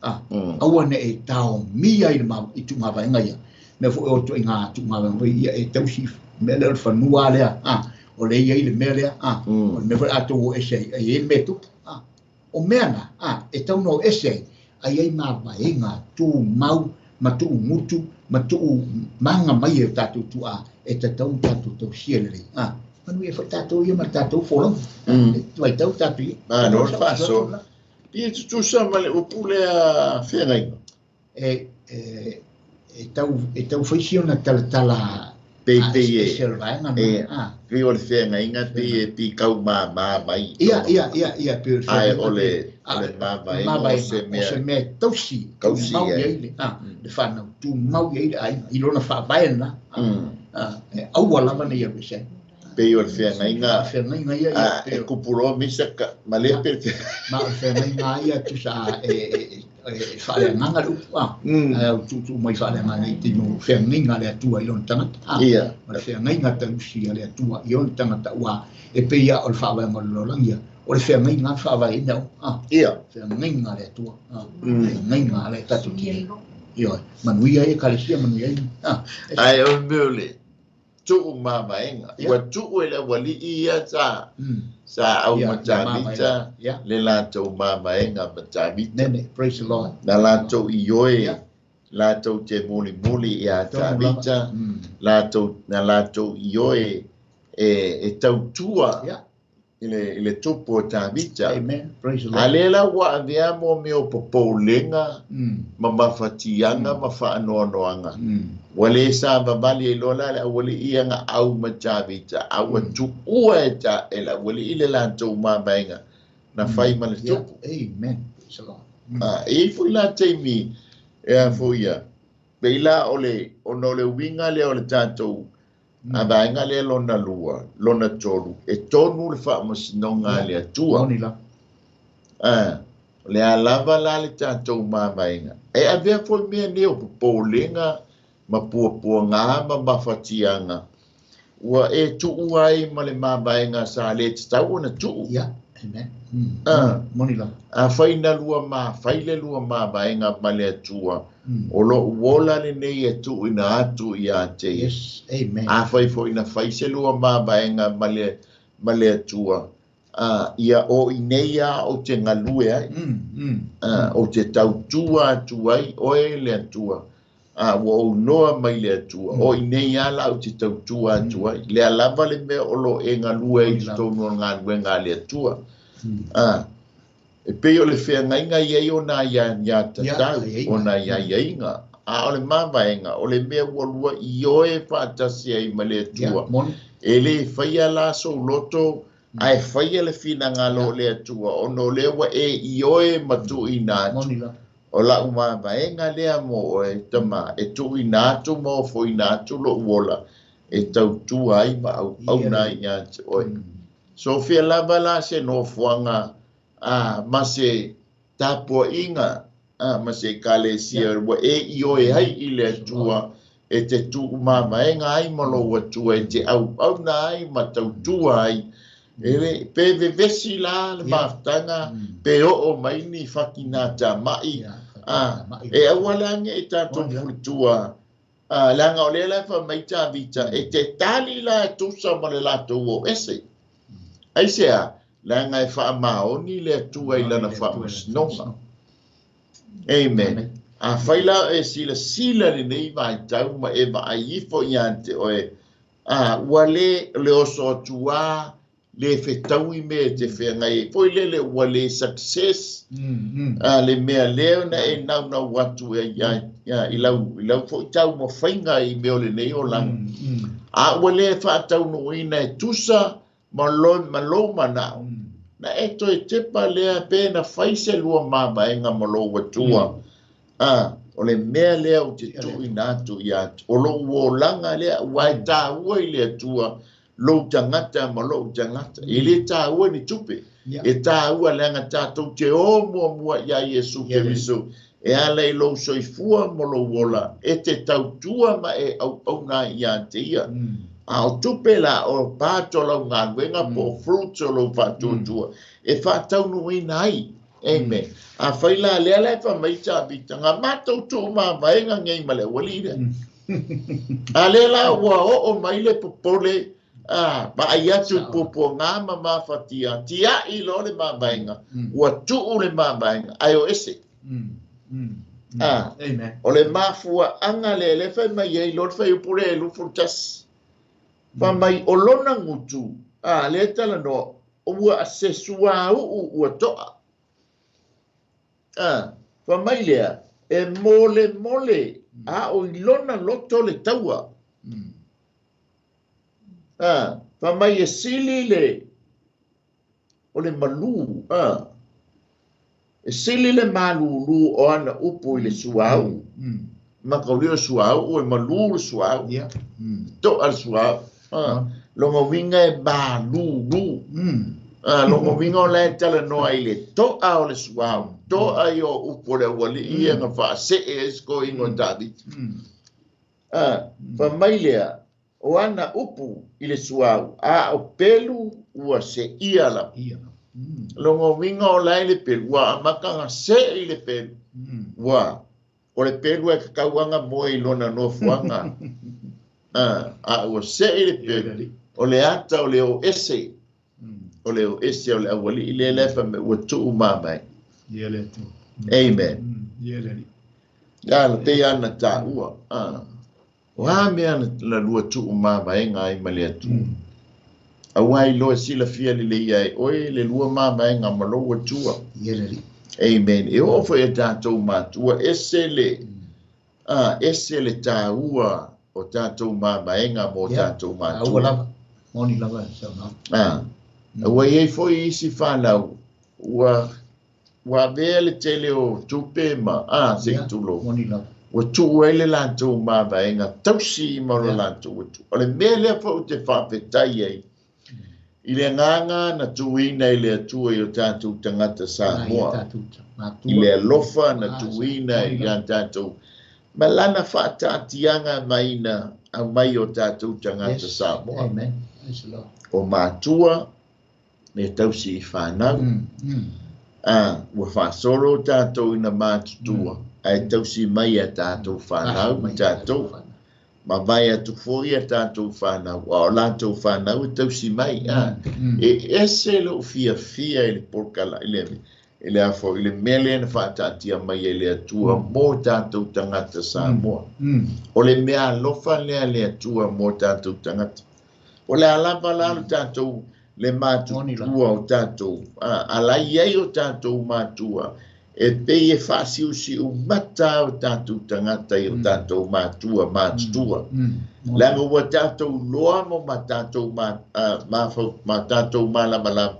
a aua ne e taomia i le i tuumavaega ia mea fo'i o to'iga tuumavaega foi ia e tausi mea lea o le fanua lea a o le ia i le mea lea a o le mea foi atou o ese ai ai le mea tupu a o mea na a e tau no ese ai ai ai mavaega tumau ma tu'umutu ma tu'u maga mai e o tatou tu'a e tatau tatou tausia lelei a manuia foi tatou ia ma tatou folauga e vaitau tatou ia malo le faasoa ia tutusa ma le upu lea feagaiga e tau faisi ona talatala pei pei e se o le vaega na pei o le feagaiga pei e pikau māmā mai ia ia ia ia pei o le ae o le mavaega o se mea o se mea tausi tausi mau ai le le fanau tumau ai le aiga i lona faavae lena e aua lava nei alu ese pei o le feagaiga feagaiga ia ia e kupuloa misa ma le pe ma o le feagaiga ia tusa e faaleagaga le upu a au tuutuu mai faaleagaga i taimi o feagaiga le Atua i lona tagata a o le feagaiga tausi a le Atua i ona tagata ua e pei a o le faavaega o le lalolagi ia o le feagaiga le faavaeina o a ia feagaiga le Atua a feagaiga le tatou tino. Ioe, manuia ai Ekalesia, manuia ai. Ae o le mea o le tuu mamaega. Ua tuu e le aualii ia sa sa au ma Tavita le latou mamaega ma Tavita. Nene, praise the Lord. Na latou ioe latou te mulimuli ia Tavita, latou na latou ioe e tautua i le tupu o Tavita. Amen. Praise the Lord. A lea la ua avea mo mea o popoulega ma mafatiaga ma faanoanoaga. Ua le savavali ai loa la le aualii ia na au ma Tavita, a ua tuua e le aualii le latou mamaega na fai ma le tupu. Amen. Praise the Lord. E i ai foi la taimi e a foi ia, pei la o le, ona o le uiga lea o le tatou a vaega lea lona lua, lona tolu, e tonu le faamasinoga a le Atua. O le a lava la le tatou mamaega. E avea foi mea nei o popolega ma puapuaga ma mafatiaga, ua e tuu ai ma le mamaega sa le tatau ona tuu. Amen. A fai na lua ma, fai le lua mamaega ma le Atua, o lou ola lenei e tuuina atu ia te ia. Yes, amen. A fai foi na fai se lua mamaega ma le Atua, ia o i nei a o te galue ai, o te tautua atu ai oe le Atua. Ua ou noa mai le Atua, o i nei a la o te tautua atu ai. Lea lava le mea o lo e galue ai totonu o le galuega a le Atua. E pei o le feagaiga ia o nā ia tatau, o nā iaiaiga. A o le mavaega, o le mea ua lua i oe faatasi ai ma le Atua. E le faia la sou loto, ae faia le finagalo o le Atua, ona o lea ua e i oe ma tuuina atu. O lau mavaega lea mo oe tama, e tuuina atu ma ofoina atu lou ola, e tautua ai ma auauna ai ia te oe. So fia lava la se nofoaga ma se tapuaiga ma se Ekalesia ua e i oe ai i le Atua, e te tuumamaega ai ma lou Atua, e te auauna ai ma tautua ai. E le, pe vevesi la le mafutaga, pe oo mai ni fakina tamai, e aua la e tatou fulitua, leaga o lea la e fai mai Tavita, e te tali la e tusa ma le latou o ese. Ai se a, leaga e faamaoni le Atua i lana faamasinoga. Amen. A fai la e silasila lenei vaitau ma e vaai ifo ia te oe, ua le le oso atua, le fetaui me te feagai ai. Foi lele ua le success, le mea lea na e naunau atu e i lau foi tau mafaiga i mea o lenei olaga. A ua le faataunuuina e tusa ma lou manao, na e toe tepa lea pe na fai se lua mamaega ma lou Atua. O le mea lea o te tuuina atu ia o lou olaga lea, ua e taua i le Atua, lou tagata ma lou tagata. E le taua ni tupe. E taua leaga tatou te o muamua ia Iesu Keriso. E ala i lou soifua ma lou ola, e te tautua ma e auauna ia te ia. A o tupe la o pato lau galuega po o fruits o lou faatuatua, e faataunuuina ai. Amen. A fai la lea la e fai mai Tavita, ngā matou tuumamaega nei ma le aualii lea. A lea la ua oo mai le popole, vaai atu i puapuaga ma mafatia, tiai loa le mamaega, ua tuu le mamaega, ae o ese. O le mafuaaga lea le fai mai ai loa le fuaiupu lea e 21. Fai mai o lona gutu, lea talanoa, ua se suauu ua toa. Fai mai lea, e mole mole, a o i lona loto le taua. Fai mai e sili le, o le malu, e sili le malulu o ana upu i le suauu. Ma kaulio suauu e malu le suauu. Toa le suauu. Longa uiga e malulu. Longa uiga o la e talanoa i le toa o le suauu. Toa i o upu o le aualii ia na faasee e se koiga o Tavita. Fai mai lea, o ana upu i le suauu, a o pelu ua seia lava. Longa uiga o la e le pelu, ua amataga see i le pelu. Ua O le pelu e kakauanga moe i lona nofoaga. A ua se'i le pelu, o le ata o le o ese. O le o ese o le awali i le lefa me ua tuu mamae. Amen. Ia la te ana tā ua. O a mea na lua tuu mamaenga ai ma le Atua. Aua i loa sila fia le lei ai oe le lua mamaenga ma lou Atua. Amen. E oo foi e tātou matua ese le ese le tāua o tātou mamaenga mo tātou matua. Moni lava Ua iai foi isi whanau ua vea le tele o tupe ma se tulo. Ua tuu ai le lātou mamaenga tausi ma lo lātou atu. O le mea lea foi o te whaafetai ai i le nganga na tuuina i le Atua i o tātou tangata Samoa. I le alofa na tuuina i a tātou. Ma lana whaataatianga maina au mai o tātou tangata Samoa. Amen. O mātua me tausi i whanau. Ua whaasoro tātou ina mātutua. Ai tausi mai a tātou whanau tātou. Ma vai atu foi a tātou whanau. O lātou whanau e tausi mai. E ese lo fia fia i le porkala i le afo i le mele na whaataatia mai e le Atua mō tātou tangata Samoa. O le mea alofa lea le Atua mō tātou tangata. O le alava la lo tātou le mātutua o tātou. Alai ai o tātou mātua. E pei e whaasiusi u mata o tātou tangata i o tātou mātua, mātutua. Langa ua tātou loa mo ma tātou ma malamalama.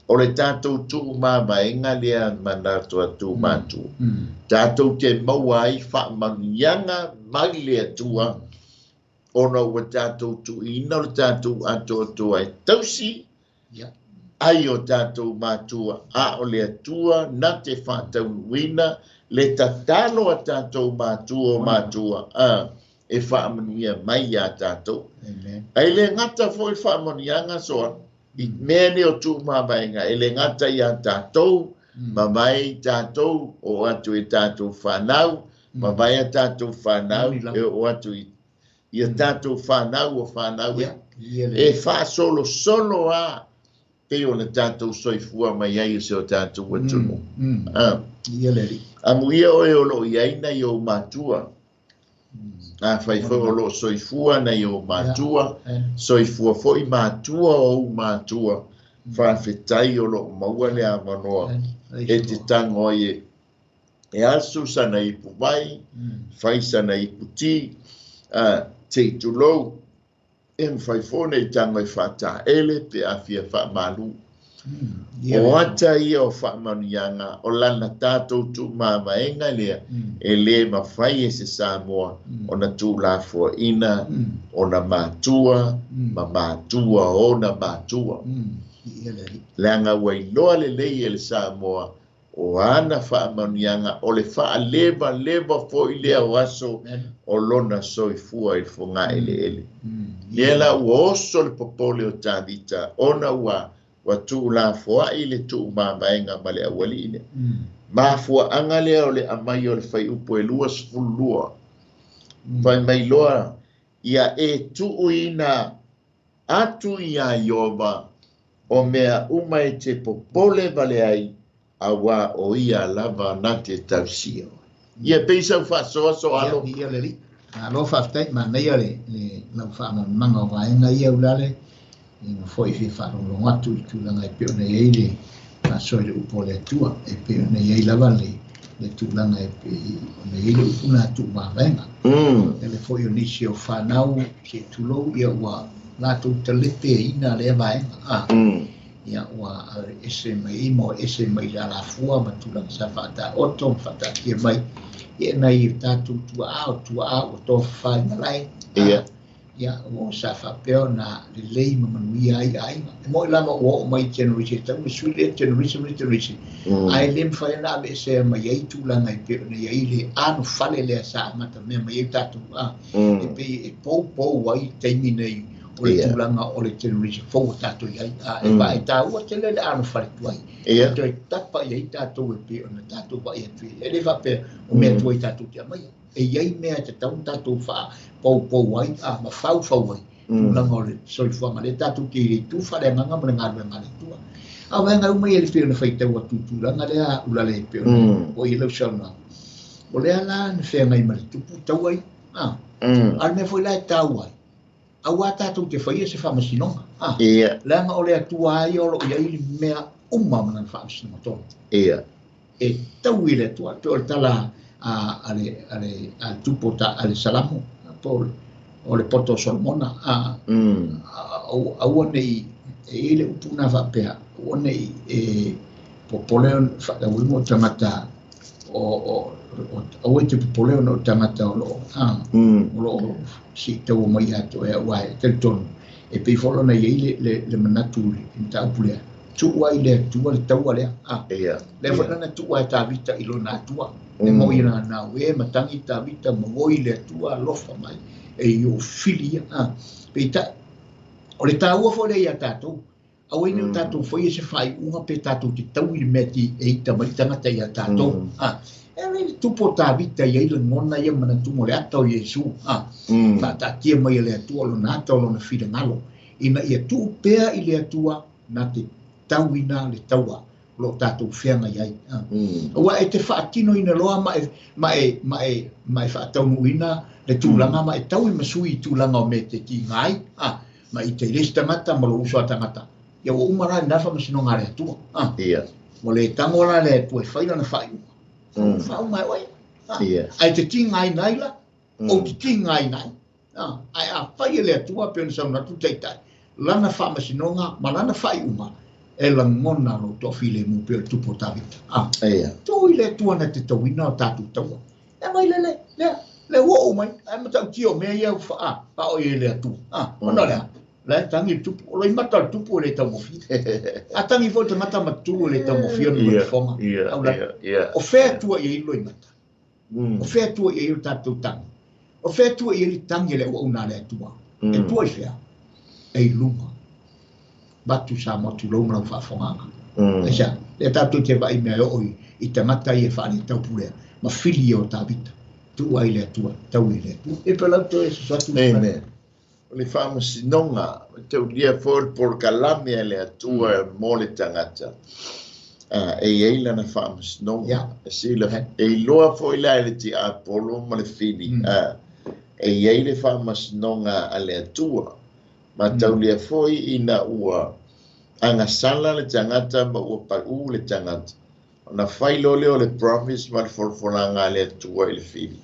O le tātou tuu mamaenga lea manatu atu mātua. Tātou te maua ai whaamanianga mai le Atua. Ona ua tātou tuuina o le tātou atoatoa e tausi. Ai o tātou mātua, a o le Atua, na te whaataunuina, le tatalo a tātou mātua o mātua, e whaamanuia mai a tātou. Ai le ngata foi whaamanuianga soa, i mea ne o tuu mamaenga, e le ngata i a tātou, mamai tātou, o atu e tātou whanau, mamai a tātou whanau, e o atu i a tātou whanau o whanau. E whaasolo solo a, te o le tātou soifua mai ai se o tātou atunu. Amu ia oe o lo iai na i o mātua. A whai foi o lo soifua na i o mātua. Soifua foi mātua o mātua. Whawhetai o lo maua le amanoa. E te tango ai e asu sana ipu vai, whai sana ipu ti, te tulou. E mwhai fōne i tango i whātā ele pe awhia whaamalu. O ata ia o whaamanuianga, o lana tātou tū mamaenga lea, e le mawhai e se Samoa, o na tū lafua ina, o na mātua, ma mātua o na mātua. Leanga wailoa le lei e le Samoa, o ana whaamanuianga, o le whaaleva leva foi lea o aso, o lona soifua i whonga ele ele. Lea la ua oso le popole o Tāvita, ona ua tuu la foai le tuu mamaenga ma le awali ine. Mafua anga lea o le amai o le whai upo e 22. Whai mai loa, ia e tuu ina atu ia Iova, o mea uma e te popole vale ai, awa o ia lava na te tausia. Ia peisa whasoa so alo. Ia le li. Alo whaftai, ma neia le lau whaamamanga o vaenga ia ulale, i nga foi fi whaalongo atu i tūlanga e peo nei ei le whasoa le upo le Atua, e peo nei ei lava le tūlanga e peo nei ei le upuna atu mā vaenga. E le foi o nisi o whanau se tūlou ia ua lātou talete e ina le vaenga. Ia ua ese mai mo ese mai la la fua ma tūlanga sa whaata oto whaata mai. Ia nei tātou tua ao o tō whai malai. Ia. Ia o sa whapeo na le lei ma manuia ai ai. E mo lama o mai generation tau sui generation generation. Ai le mwhai na awe se mai ai tūlanga i peo nei ai le anu whale lea sa amata mea mai ai tātou. E pe e pou pou ai teimi nei O le tulaga o le generation fou ua tatou i ai, a e vaai taua tele le anofale tuai. E toe tapa i ai tatou e pei ona tatou vaai atu i ai. E le faapea o mea tuai tatou te aumaia. E i ai mea e tatau ona tatou faapoupou ai a ma faufau ai tulaga o le soifuaga lea tatou te i le itu faaleagaga ma le galuega a le Atua. A o vaega uma ia e pei ona faitau atu i tulaga lea ulale e pei ona oo i ai lau saunoaga. O lea la na feagai ma le tupu taua ia. A o le mea foi la e taua ai, aua tatou te faia se faamasinoga. Leaga o le Atua lava ia o lo o i ai le mea uma ma lana faamasinoga tonu. E tau i le Atua, pei o le tala a le tupu a le Salamo, po o le poto o Solomona, aua nei, e i ai le upu na faapea, aua nei e popole faatauina o tagata o aua te popole ona o tagata o lo o lo o siitaua mai ia te oe, aua e talitonu e pei foi ona i ai le manatu i le mataupu lea, tuu ai le Atua le taua lea. Lea foi lana tuu ai Tavita i lona Atua. E mo i lana nau e matangi Tavita ma oi le Atua alofa mai e i o fili ia. Peitai, o le taua foi lea ia tatou, aua nei o tatou faia se faaiuga pe tatou te tau i le mea ti e ita mai tagata ia tatou. E le tupu o Tavita i ai lagona ia manatu mo le ata o Iesu. Faataatia mai e le Atua lona ata o lona finagalo, ina ia tuu pea i le Atua na te tauina le taua o lo o tatou feagai ai. Aua e te faatinoina loa ma e faataunuuina le tulaga ma e tau i masui i tulaga o mea te tiga ai. Ma i te lesi tagata ma lou uso a tagata. Ia ua uma la lena faamasinoga a le Atua. Ua le tago la le Atua e fai lana faaiuga. Faauma e oe. Ae te tigaina ai la, ou te tigaina ai. Ae a fai e le Atua pei ona saunoa atu taitai, lana faamasinoga ma lana faaiuga e lagona lou toafilemu pei o le tupu o Tavita. Tuu i le Atua na te tauina o tatou taua. E mai lele, lea, le ua oo mai, ae matautia o mea ia ua faaoo i le Atua. Ona lea, la e tangi le tupu, o loimata o le tupu e le taugofie. A tangi foi le tagata matutu e le taugofie ona loifofoga. O fea Atua i ai le loimata? O fea Atua i ai o tatou tangi? O fea Atua i ai le tangi e le auauna a le Atua? E tua i fea? E i luga. Batu sa motu lou ma lau faafogaga. Aisea, lea tatou te vaai mea e oo i tagata ia e faaletau pulea, ma fili ia o Tavita. Tuu ai le Atua, tau i le Atua. E pe lau toe soso atu. Amen. O le faamasinoga, taulia foi le polokalame a le Atua mo le tagata. E i ai lana faamasinoga. E iloa foi la e le tiapolo ma le fili. E i ai le faamasinoga a le Atua. Ma taulia foi ina ua agasala le tagata ma ua pau le tagata. Ona fai loa lea o le promise ma le folafolaga a le Atua i le fili.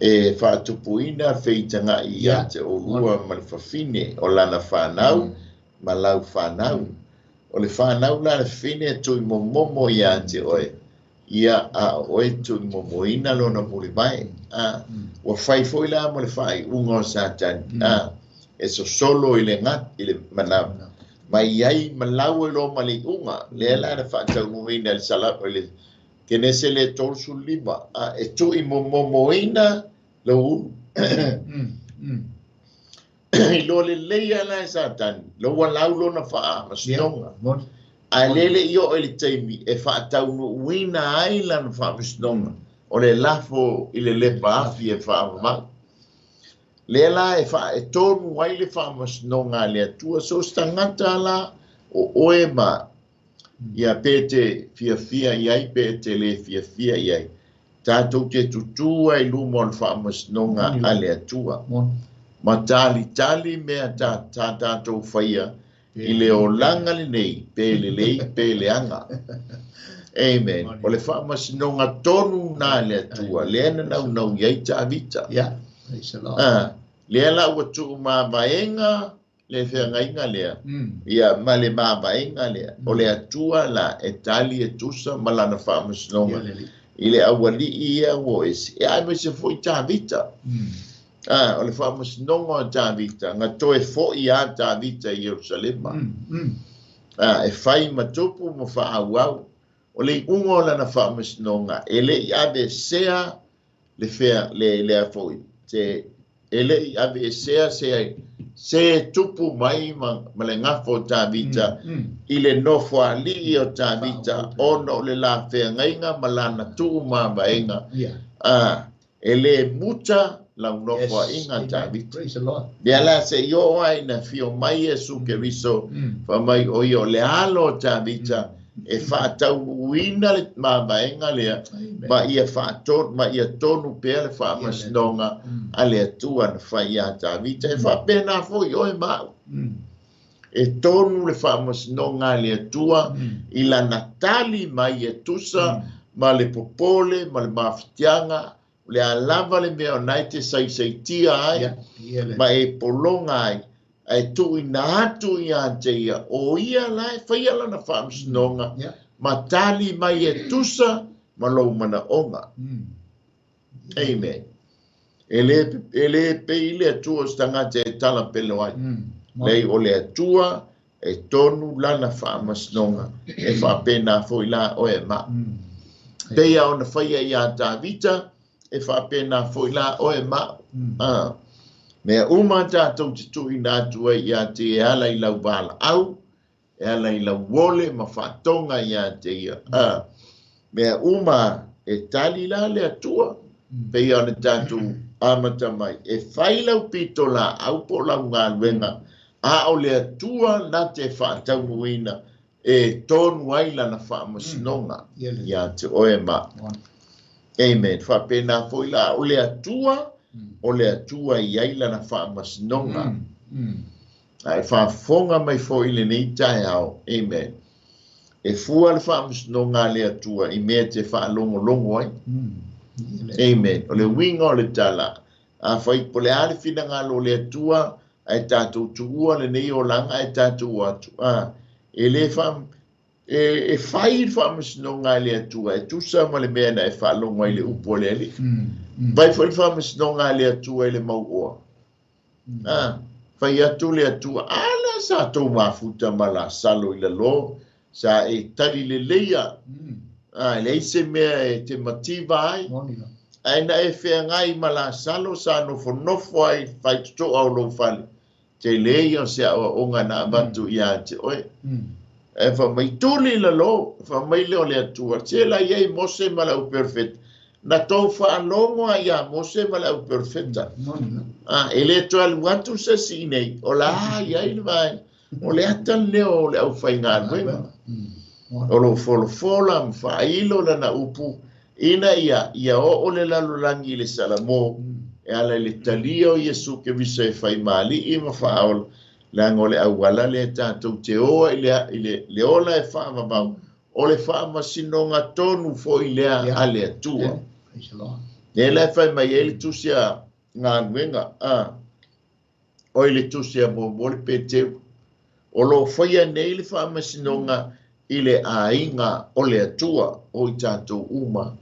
E faatupuina feitagai ia te olua ma le fafine o lana whanau ma lau whanau. O le whanau la le fine e tui momomo ia te oe. Ia a oe tui momoina lona muli mai. Ua fai foi la mo le whai unga o Satani. E sosolo i le ngat, i le mana. Mai ai malau e lo ma le unga. Lea la na whaataunuina le salap o le kenese le 35. E tui momomoina lo ulu. I lo le leia la e Satani. Lo walau lona whaa masinoga. A lele i o e le teimi e whaataunuina ai lana whaa masinoga. O le lafo i le lepa afi e whaa mamau. Lea la e wha e tonu ai le whaamasinoga a le Atua. So stangata la o oe ma ia pe te fiafia i ai, pe te le fiafia i ai. Tātou te tutua i luma o le whaamasinoga a le Atua. Ma tali tali mea tā tātou whaia i le olanga le nei, pe le lei, pe le anga. Amen. O le whaamasinoga tonu nā le Atua. Lea na nau nau iai Tavita. Lea la ua tuu mavaenga le feagaiga lea. Ia ma le mavaenga lea. O le Atua la e tali e tusa ma lana faamasinoga. I le aualii ia ua ese. E ai maise foi Tavita. O le faamasinoga o Tavita. Nga toe foi a Tavita i Yerusalema. E fai matupu ma faauau. O le iuga o lana faamasinoga. E le i avesea le fea le lea foi. Te E le'i aveesea se se tupu mai ma le gafa o Tavita i le nofoali'i o Tavita ona o le lafeagaiga ma lana tu'umavaega e lē muta lau nofoa'iga Tavita. Lea la se'i oo ai na fio mai Iesu Keriso fa'amai o ia o le alo o Tavita e fa'ataunu'uina le mavaega lea ma ia fa'atonu ma ia tonu pea le fa'amasinoga a le Atua na fai iā Tavita e fa'apena fo'i oe ma a'u e tonu le fa'amasinoga a le Atua i lana tali mai e tusa ma le popole ma le mafatiaga le a lava le mea o nae te saisaitia ai ma e pologa ai ae tu'uina atu iā te ia o ia la e faia lana fa'amasinoga ma tali mai e tusa ma lou mana'oga. Amen. E lē pei le Atua o se tagata e talapelo ai lei o le Atua e tonu lana fa'amasinoga e fa'apena fo'i la oe ma'u peia ona faia iā Tavita e fa'apena fo'i la oe ma'u mea uma tatou te tu'uina atu ai iā te e ala i lau vala'au e ala i lau ole ma fa'atoga iā te ia mea uma e tali la le Atua peia ona tatou amata mai e fai lau pito la'au po o lau galuega a o le Atua na te fa'ataunu'uina e tonu ai lana fa'amasinoga iā te oe ma'u. Amen. Fa'apena fo'i la o le Atua o le Atua i ai lana fa'amasinoga ae fa'afofoga mai fo'i lenei taeao. Amen. E fua le fa'amasinoga a le Atua i mea te fa'alogologo ai. Amen. O le uiga o le tala afai po le a le finagalo o le Atua ae tatou tu'ua lenei olaga ae tatou atu e lē e fai le fa'amasinoga a le Atua e tusa ma le mea na e fa'alogo ai le upu o le Ali'i vai fo'i le fa'amasinoga a le Atua i le mau'oa fai atu le Atua ala sa tou mafuta ma lasalo i lalō sa e tali leleia leai se mea e te mativa ai ae na e feagai ma lasalo sa nofonofo ai faitoto'a o lou fale te lē ia o se a'oa'oga na avatu iā te oe e fa'amai tuli lalō fa'amai lea o le Atua se la iai Mose ma le au perofeta na tou fa'alogo a iā Mose ma le au perofeta e lē toe alu atu se si'i nei o la iai le vaega o le ata lea o le au faigaluega o lou folafola ma fa'ailo lana upu ina ia ia o'o le lalolagi i le Salamo e ala i le talia o Iesu Keriso e faimāli'i ma fa'aola leaga o le auala lea tatou te oa i le ola e fa'avavau o le fa'amasinoga tonu fo'i lea a le Atua lea la e fai mai ai le tusi a galuega o i le tusi a muamua le Peteru o lō faia nei le fa'amasinoga i le aiga o le Atua o i tatou uma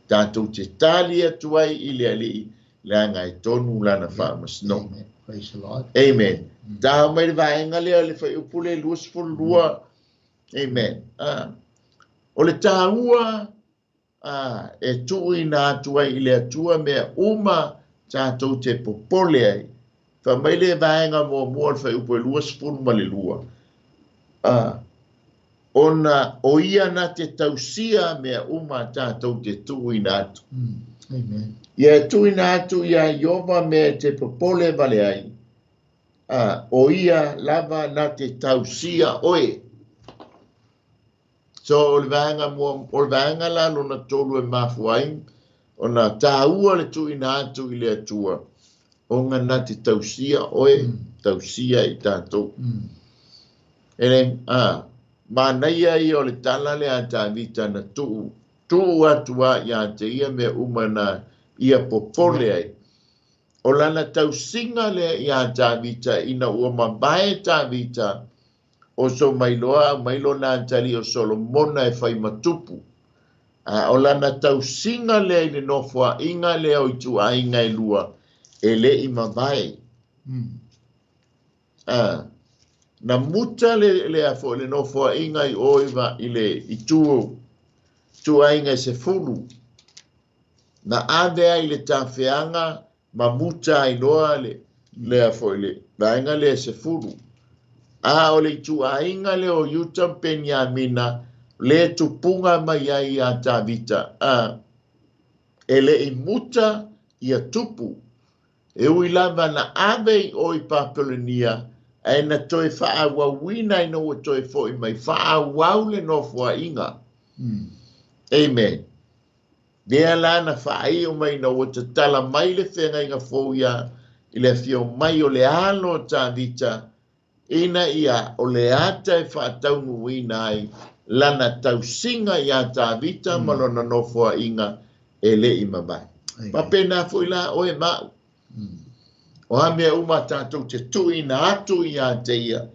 tatou te tali atu ai i le Ali'i leaga e tonu lana fa'amasinoga. Amen. Tā mai le vaega lea le faiupu le 22. Amen. O le tāua e tu'uina atu ai i le Atua mea uma tatou te popole ai. Fa'amai le vaega muamua o le faiupu e 22. Ona o ia na te tausia mea uma tatou te tu'uina atu. Amen. Ia e tu'uina atu iā Iova mea e te popole vale ai. O ia lava na te tausia oe. So o le vaega o le vaega la lona tolu e mafua ai ona tāua le tu'uina atu i le Atua ona na te tausia oe tausia i tatou. E le manaia ia o le tala lea a Tavita na tu'u atu a iā te ia mea uma na ia popole ai. O lana tausiga lea iā Tavita ina ua mavae Tavita o so mailoa au mai lona atali o Solomona e fai matupu. O lana tausiga lea i le nofoa'iga lea o itu'aiga e lua e le'i mavae. Na muta le afo le nofoa'iga i o i le itu tuaiga e 10 na ave ai le tafeaga Ma muta ai loa le lea foi le vaega lea 10. A o le ituaiga lea o Iuta ma Peniamina le tupuga mai ai ia Tavita, a e le i muta ia tupu. E ui lava na ave i o i Papelonia, ae na toe faaauauina ina ua toe foi mai, faaauau le nofoaiga. Amen. Lea la na faaiu mai ina ua tatala mai le feagaiga fou ia i le afio mai o le alo o Tavita, ina ia o le ata e faataunuuina ai lana tausiga ia Tavita ma lona nofoaiga e le i mavae. Faapena foi la oe ma'u. O a mea uma tatou te tuuina atu ia te ia,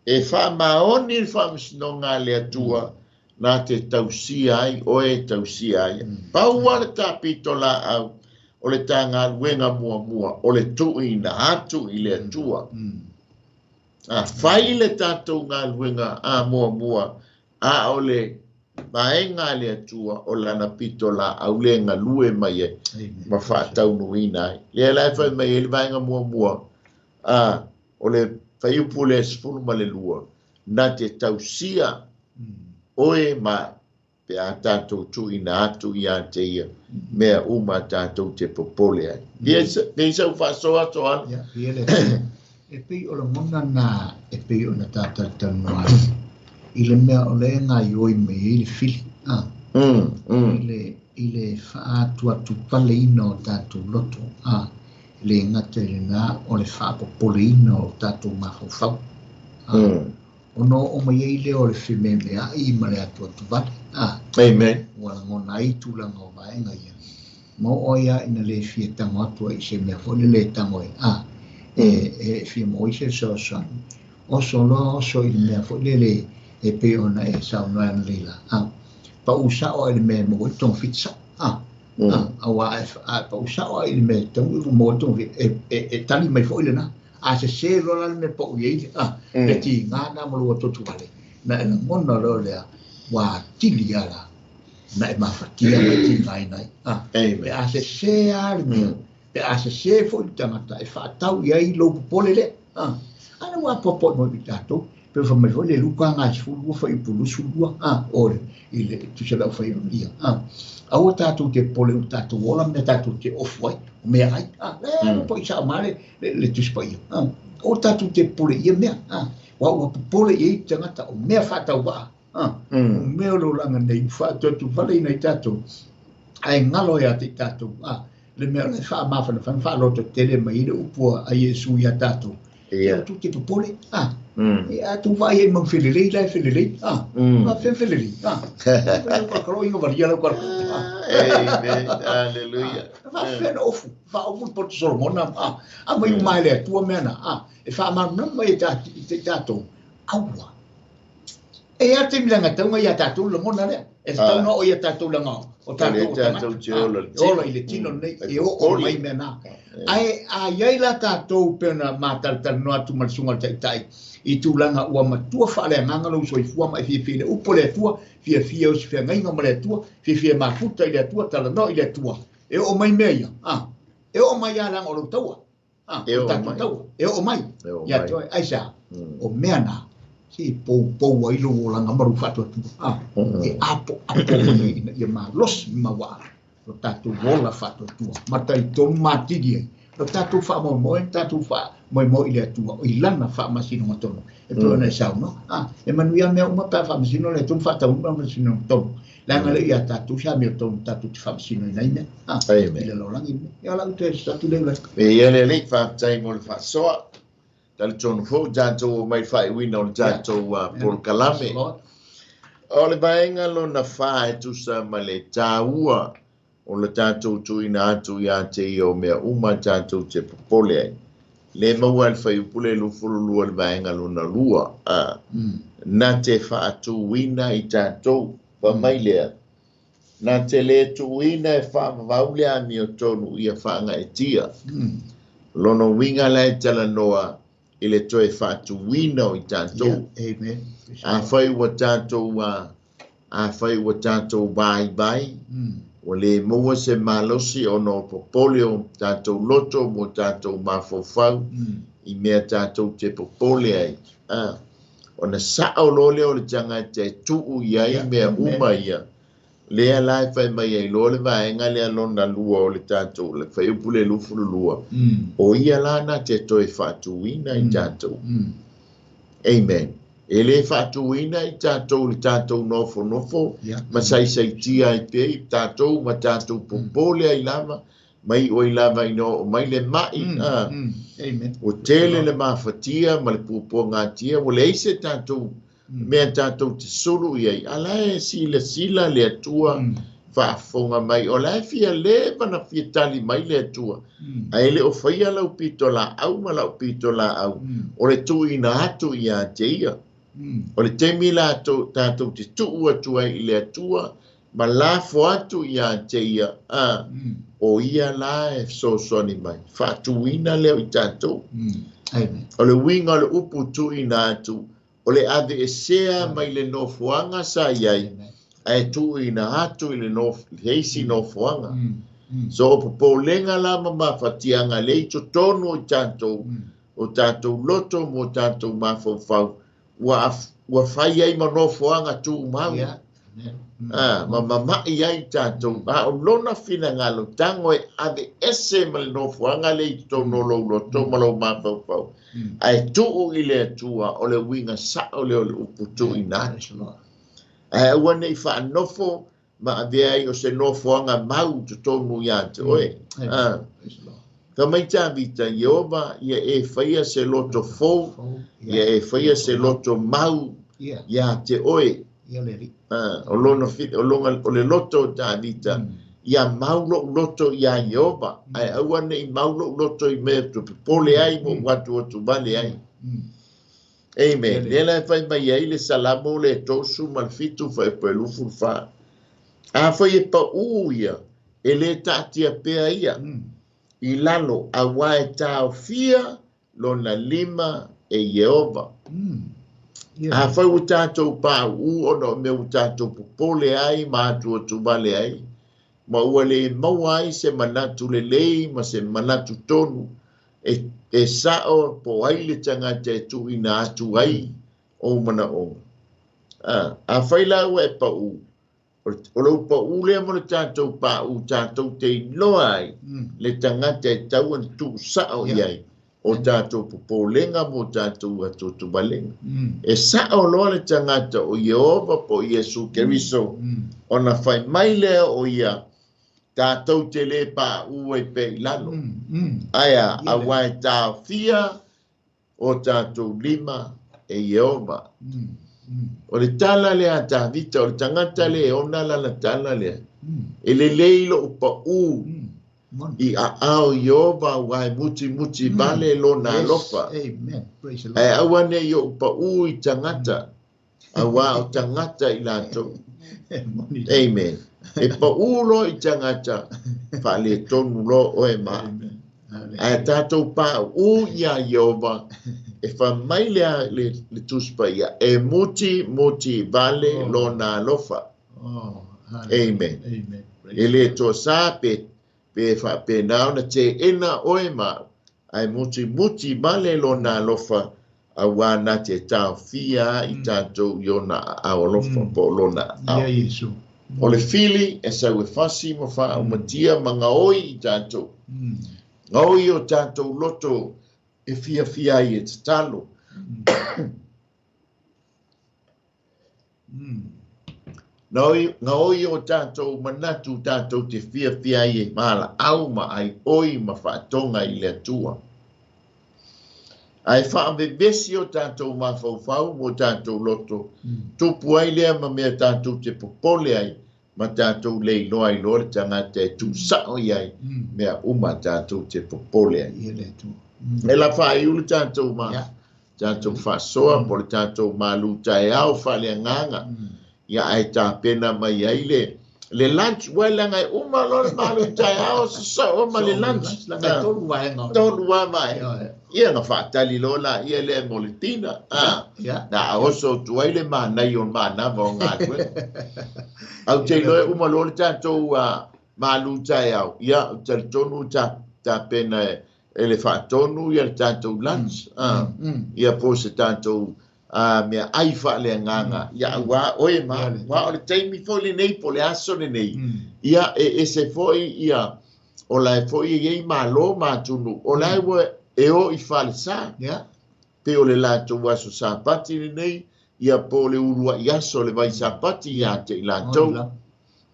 e faamaoni le faamasinoga a le Atua na te tausia ai oe tausia ai. Pau lava le tapito laau o le ta galuega muamua o le tuuina atu i le Atua. A fai le tatou galuega a muamua, a o le vaega a le Atua o lana pito laau le galue mai ai ma faataunuuina ai. Lea la e fai mai ai le vaega muamua, a o le fuaiupu lea 12, na te tausia oe ma pe a tatou tuuina atu ia te ia mea uma tatou te popole ai. Ia sau faasoa atoa. Ia, le e pei o lagona na e pei o na tatalatalanoa ai i le mea o le gaioi mai ai le fili i le faaatuatupaleina o tatou loto le gata i lena o le faapopoleina o tatou mafaufau ona oo mai ai lea o le fememeai ma le atuatuvale Amen. Ua lagona ai tulaga o vaega ia ma oo ai a ina le fia tago atu ai i se mea foi le le tago e e fia maua ai se fesoasoani oso loa oso i le mea foi lele e pei ona e saunoa ana leila pau sao ai le mea e maua ai togafiti sao auā a pau sao ai le mea e tau maua ai togafiti e tali mai foi lena a sesē loa la le mea pau i ai le tiga na ma lou atuatuvale na e lagona loa lea ua atili ala na e mafatia ma e tigaina ai pe a sesē a le mea pe a sesē foi le tagata e faatau i ai lou popole lea ana ua apoapoai mai i tatou pe fa mai foi le Luka ga 12 fuaiupu 22 o le i le tusa lau fai o ia aua tatou te popole o tatou ola mea tatou te ofu ai o mea ai le po i sa ma le tusi paia o tatou te popole ia mea ua ua popole i ai tagata o mea faatauvaa o mea o le olaga nei ua faatuatuvale ina i tatou ae galo ia te i tatou le mea o le faamafanafana faalototele mai le upu a Iesu ia tatou Ia. Tu te popole e a tu vai ai mau felelei la e felelei ma fe felelei ka kalo inga valia la ka Amen. Hallelujah. Fa fe no ofu fa ofu po Solomona a mai mai le tua mea na e fa ma no mai ta te tatou aua e a te milanga taunga ia tatou lagona lea e tatau na o ia tatou laga o tatou O tatou te ola i le tino. Ola i le tino nei e oo mai mea na ae a iai la tatou pe ona matalatalanoa atu ma le susuga o le taitai i tulaga ua matua faaleagaga lou soifua ma e fiafia i le upu o le Atua fiafia o se feagaiga ma le Atua fiafia e mafuta i le Atua talanoa i le Atua e oo mai mea ia e oo mai a laga o lou taua E o oo tatou mai. Taua e oo mai E oo ia mai. Te oe aisa o mea na se poupou ai lou olaga ma lou faatuatua e apo apo mai ina ia malosi ma ua lo tatou ola faatuatua ma talitonu matili ai lo tatou faamoemoe tatou faamoemoe i le Atua o i lana faamasinoga tonu e pei ona e saunoa e manuia mea uma pe a faamasino le Atua ma faataunuu faamasinoga tonu leaga lea ia tatou sa mea tonu tatou te faamasinoina ai mea Amen. I le lalolagi mea ia lau toe atu lea ula. E ia le alii faafetai mo le faasoa. Talitonu foi tatou o mai faaiuina o le tatou polokalame. O le vaega lona 4 e tusa ma le tāua o le tatou tuuina atu ia te ia o mea uma tatou te popole ai. Le maua le fuaiupu le 22 le vaega lona 2. Na te faatuina i tatou, fa mai lea. Na te le tuuina e faavavau le amiotonu ia faagaetia. Lona uiga la e talanoa i le toe faatuina o i tatou. Yeah, amen. Afai ua tatou a afai ua tatou vaivai, Ua le maua se malosi ona o popole o tatou loto mo tatou mafaufau i mea tatou te popole ai. Ona sa'o loa lea o le tagata e tuu i ai mea uma ia. Lea la e fai mai ai loa le vaega lea lona lua o le tatou le fuaiupu le 22. O ia la na te toe faatuina i tatou. Amen. E le faatuina i tatou le tatou nofonofo ma saisaitia ai pea i tatou ma tatou popole ai lava mai oi lava ina oo mai le ma'i. Amen. Ua tele le mafatia ma le puapuagatia ua leai se tatou mea tatou te sulu i ai. A la e silasila le Atua faafofoga mai o la e fia leva na fia tali mai le Atua. Ae le o faia lau pito laau ma lau pito laau o le tuuina atu ia te ia. O le taimi la tatou te tuu atu ai i le Atua ma lafo atu ia te ia. O ia la e fesoasoani mai. Faatuina lea i tatou. Amen. O le uiga o le upu tuuina atu o le ave esea mai le nofoaga sa i ai ae tuuina atu i le isi nofoaga. So o popolega la ma mafatiaga le i totonu i tatou o tatou loto mo tatou mafaufau ua fai ai ma nofoaga tumau. Ma mama'i ai tatou. A o lona finagalo tago e ave ese ma le nofoaga le i totonu o lou loto ma lou mafaufau. Ae tuu i le Atua o le uiga sa'o lea o le upu tuuina atu. Ae aua nei faanofo ma avea ai o se nofoaga mau totonu ia te oe. Ka mai Tavita, Ieova ia e faia se loto fou, ia e faia se loto mau ia te oe. O lona o le loto o Tavita, ia mau lou loto ia Ieova, ae aua nei mau lou loto i mea tu popole ai mo atu atu vale ai. Amen. Lea la e fai mai ai le Salamo le 37 fuaiupu 24. A foi e pa'ū ia, e lē taatia pea ia i lalo auā e taofia lona lima e Ieova. A fai ua tatou paʻuʻu ona o mea ua tatou popole ai ma atu atu vale ai, ma ua le maua ai se manatu lelei ma se manatu tonu e sa'o po ai le tagata e tuuina atu ai ou manaʻoga. A fai la ua e paʻu, o lou paʻu lea mo le tatou paʻu tatou te iloa ai le tagata e tau ona tuusa'o i ai o tatou popolega mo tatou atuatuvalega. E sa'o loa le tagata o Ieova po o Iesu Keriso ona fai mai lea o ia tatou te lē paʻu ai pea i lalo. Ae a auā e taofia o tatou lima e Ieova. O le tala lea a Tavita, o le tagata le e ona lana tala lea. E lelei lo'u pa'ū i aao Ieova auā e mutimuti vale lona alofa. Amen. Praise the Lord. Ae aua nei o'u pa'ū i tagata, auā o tagata i latou. Moni. Amen. E pa'ū loa i tagata, faaletonu loa oe ma. Amen. Ae tatou paʻuʻu iā Ieova e fai lea le Tusi Paia e muti muti vale lona alofa. Oh, hallelujah. Amen. Amen. E le toasā pe faapena ona teena oe ma ae muti muti vale lona alofa auā na te taofia i tatou i ona aao alofa po o lona aao. Ia Iesu. O le fili e sau e fasi ma faaumatia ma gaoi i tatou. Gaoi o tatou loto e fiafia ai e tatalo. Gaoi o tatou manatu tatou te fiafia ai e malaau ma ai oi ma faatoga i le Atua. Ae faavevesi o tatou mafaufau mo tatou loto. Tupu ai lea ma mea tatou te popole ai ma tatou le iloa ai loa le tagata e tuusa'o i ai mea uma tatou te popole ai. Ia le Atua. E la faaiu le tatou ma tatou faasoa po le tatou malu taeao faaleagaga. Ia ae tapena mai ai le lunch ua leaga e uma loa le malu taeao sasao ma le lunch. Laga e tolu vaega o le- Tolu a vaega. Ia, Ia na faatali loa laia lea mo le tina. Ia. Na oso atu ai le manai o le manava o galuega. Au te iloa e uma loa le tatou malu taeao, ia talitonu tapena e le faatonu ia le tatou lunch, ia po se tatou mea ai faaleagaga, ia auā oe ma, wā o le taimi foi lenei po le aso lenei, ia e ese foi ia, o la e foi e iai malo ma atunu, o la e ua e o i falesa, pe o le latou aso sapati lenei, ia po le uluai aso le vai sapati ia te i latou.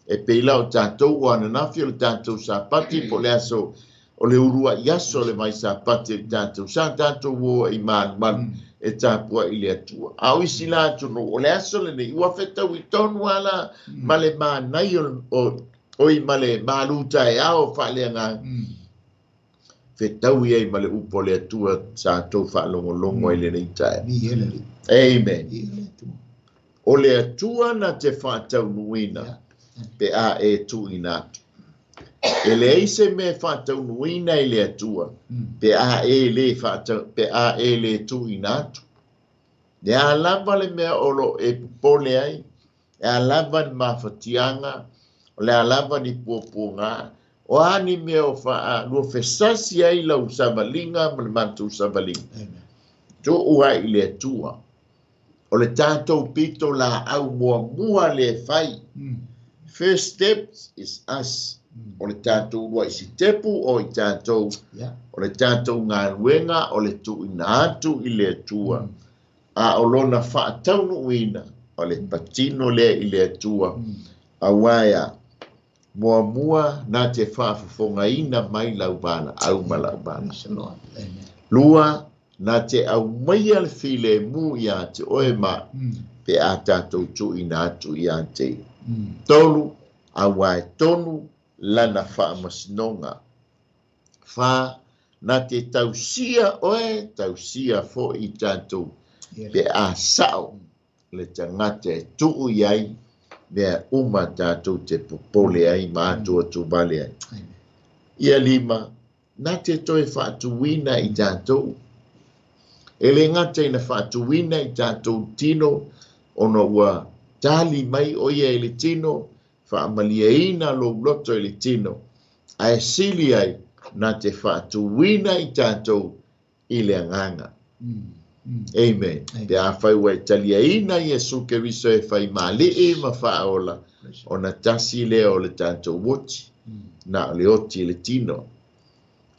E pei la o tatou o ananafi o le tatou sapati po le aso o le uluai aso le vai sapati le tatou sa tatou o i malumalu e tapua i le Atua. A o isi la atunuu o le aso lenei ua fetaui tonu ala ma le manai o i ma le malu taeao faaleagaga. Fetaui ai ma le upu o le Atua sa tou faalogologo ai lenei taeao. Amen. O le Atua na te faataunuuina pe a e tuuina atu. E leai se mea e faataunuuina i le Atua pe a e le pe a e le tuuina atu. Le a lava le mea o lo e popole ai, e a lava ni mafatiaga, o le a lava ni puapuaga, o a ni mea o lua fesasi ai lau savaliga ma le matou savaliga. Tuu ai i le Atua. O le tatou pito laau muamua le fai. First step is us. O le tatou lua i sitepu o i tatou. O le tatou galuega o le tuuina atu i le Atua. A o lona faataunuuina o le patino lea i le Atua. Auā ea muamua na te faafofogaina mai lau valaau ma lau valaau. Lua, na te aumaia le filemu ia te oe ma pe a tatou tuuina atu ia te. Tolu, auā e tonu lana faamasinoga. Fa, na te tausia oe, tausia foi i tatou pe a sao le tagata e tuu i ai mea uma tatou te popole ai ma atu atu vale ai. Ia lima, na te toe faatuina i tatou. E le gata ina faatuina i tatou tino, ona ua tali mai o ia i le tino, faamaliaina lou loto i le tino, ae sili ai na te faatuina i tatou i le agaga. Amen. Pe afai ua e taliaina Iesu Keriso e faimaali'i ma faaola, ona tasi lea o le tatou oti, na o le oti i le tino.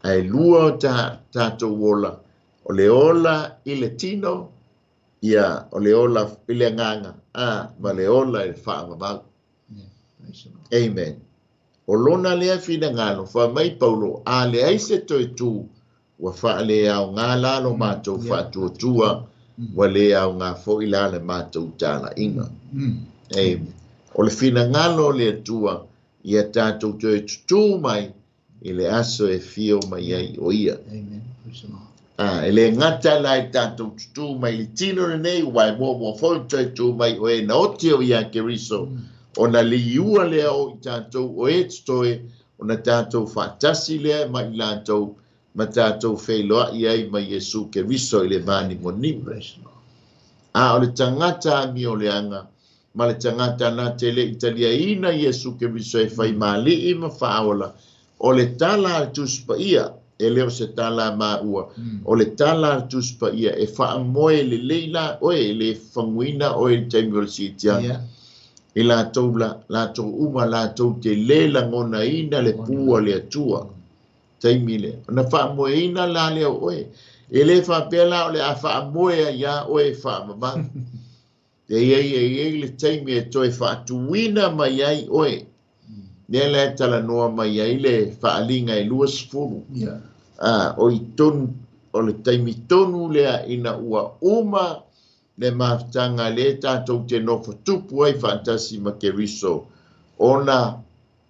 Ae lua o tatou ola, o le ola i le tino, ia o le ola i le agaga, ma le ola i le faavavau. Amen. O lona lea finagalo, faamai Paulo, a leai se toe tu, ua faaleaogā la lo matou faatuatua, ua le aogā foi la le matou talaiga. Amen. O le finagalo o le Atua, ia tatou toe tutū mai i le aso e fio mai ai o ia. E le gata la i tatou tutū mai le tino lenei, ua e muamua foi toe tū mai o e na oti o ia Keriso, ona liua lea o i tatou o e totoe, ona tatou faatasi lea ma i latou, ma tatou feiloai ai ma Iesu Keriso i le vanimonimo. A o le tagata amioleaga, ma le tagata na te le i taliaina Iesu Keriso e faimaali'i ma faaola, o le tala a le Tusi Paia, e le o se tala a maua, o le tala a le Tusi Paia e faamoe lelei la oe, e le faguina oe i le taimi o le siitiaga. I latou la, latou uma latou te lē lagonaina le pū a le Atua. Taimi lea. Ona faamoeina la lea o oe. E le faapea la o le a faamoe ai iā oe e faavavau. E iai e iai le taimi e toe faatuina mai ai oe. Lea la e talanoa mai ai le faaliga e 20. O i tonu, o le taimi tonu lea ina ua uma le mafutaga le tatou te nofo tupu ai faatasi ma Keriso, ona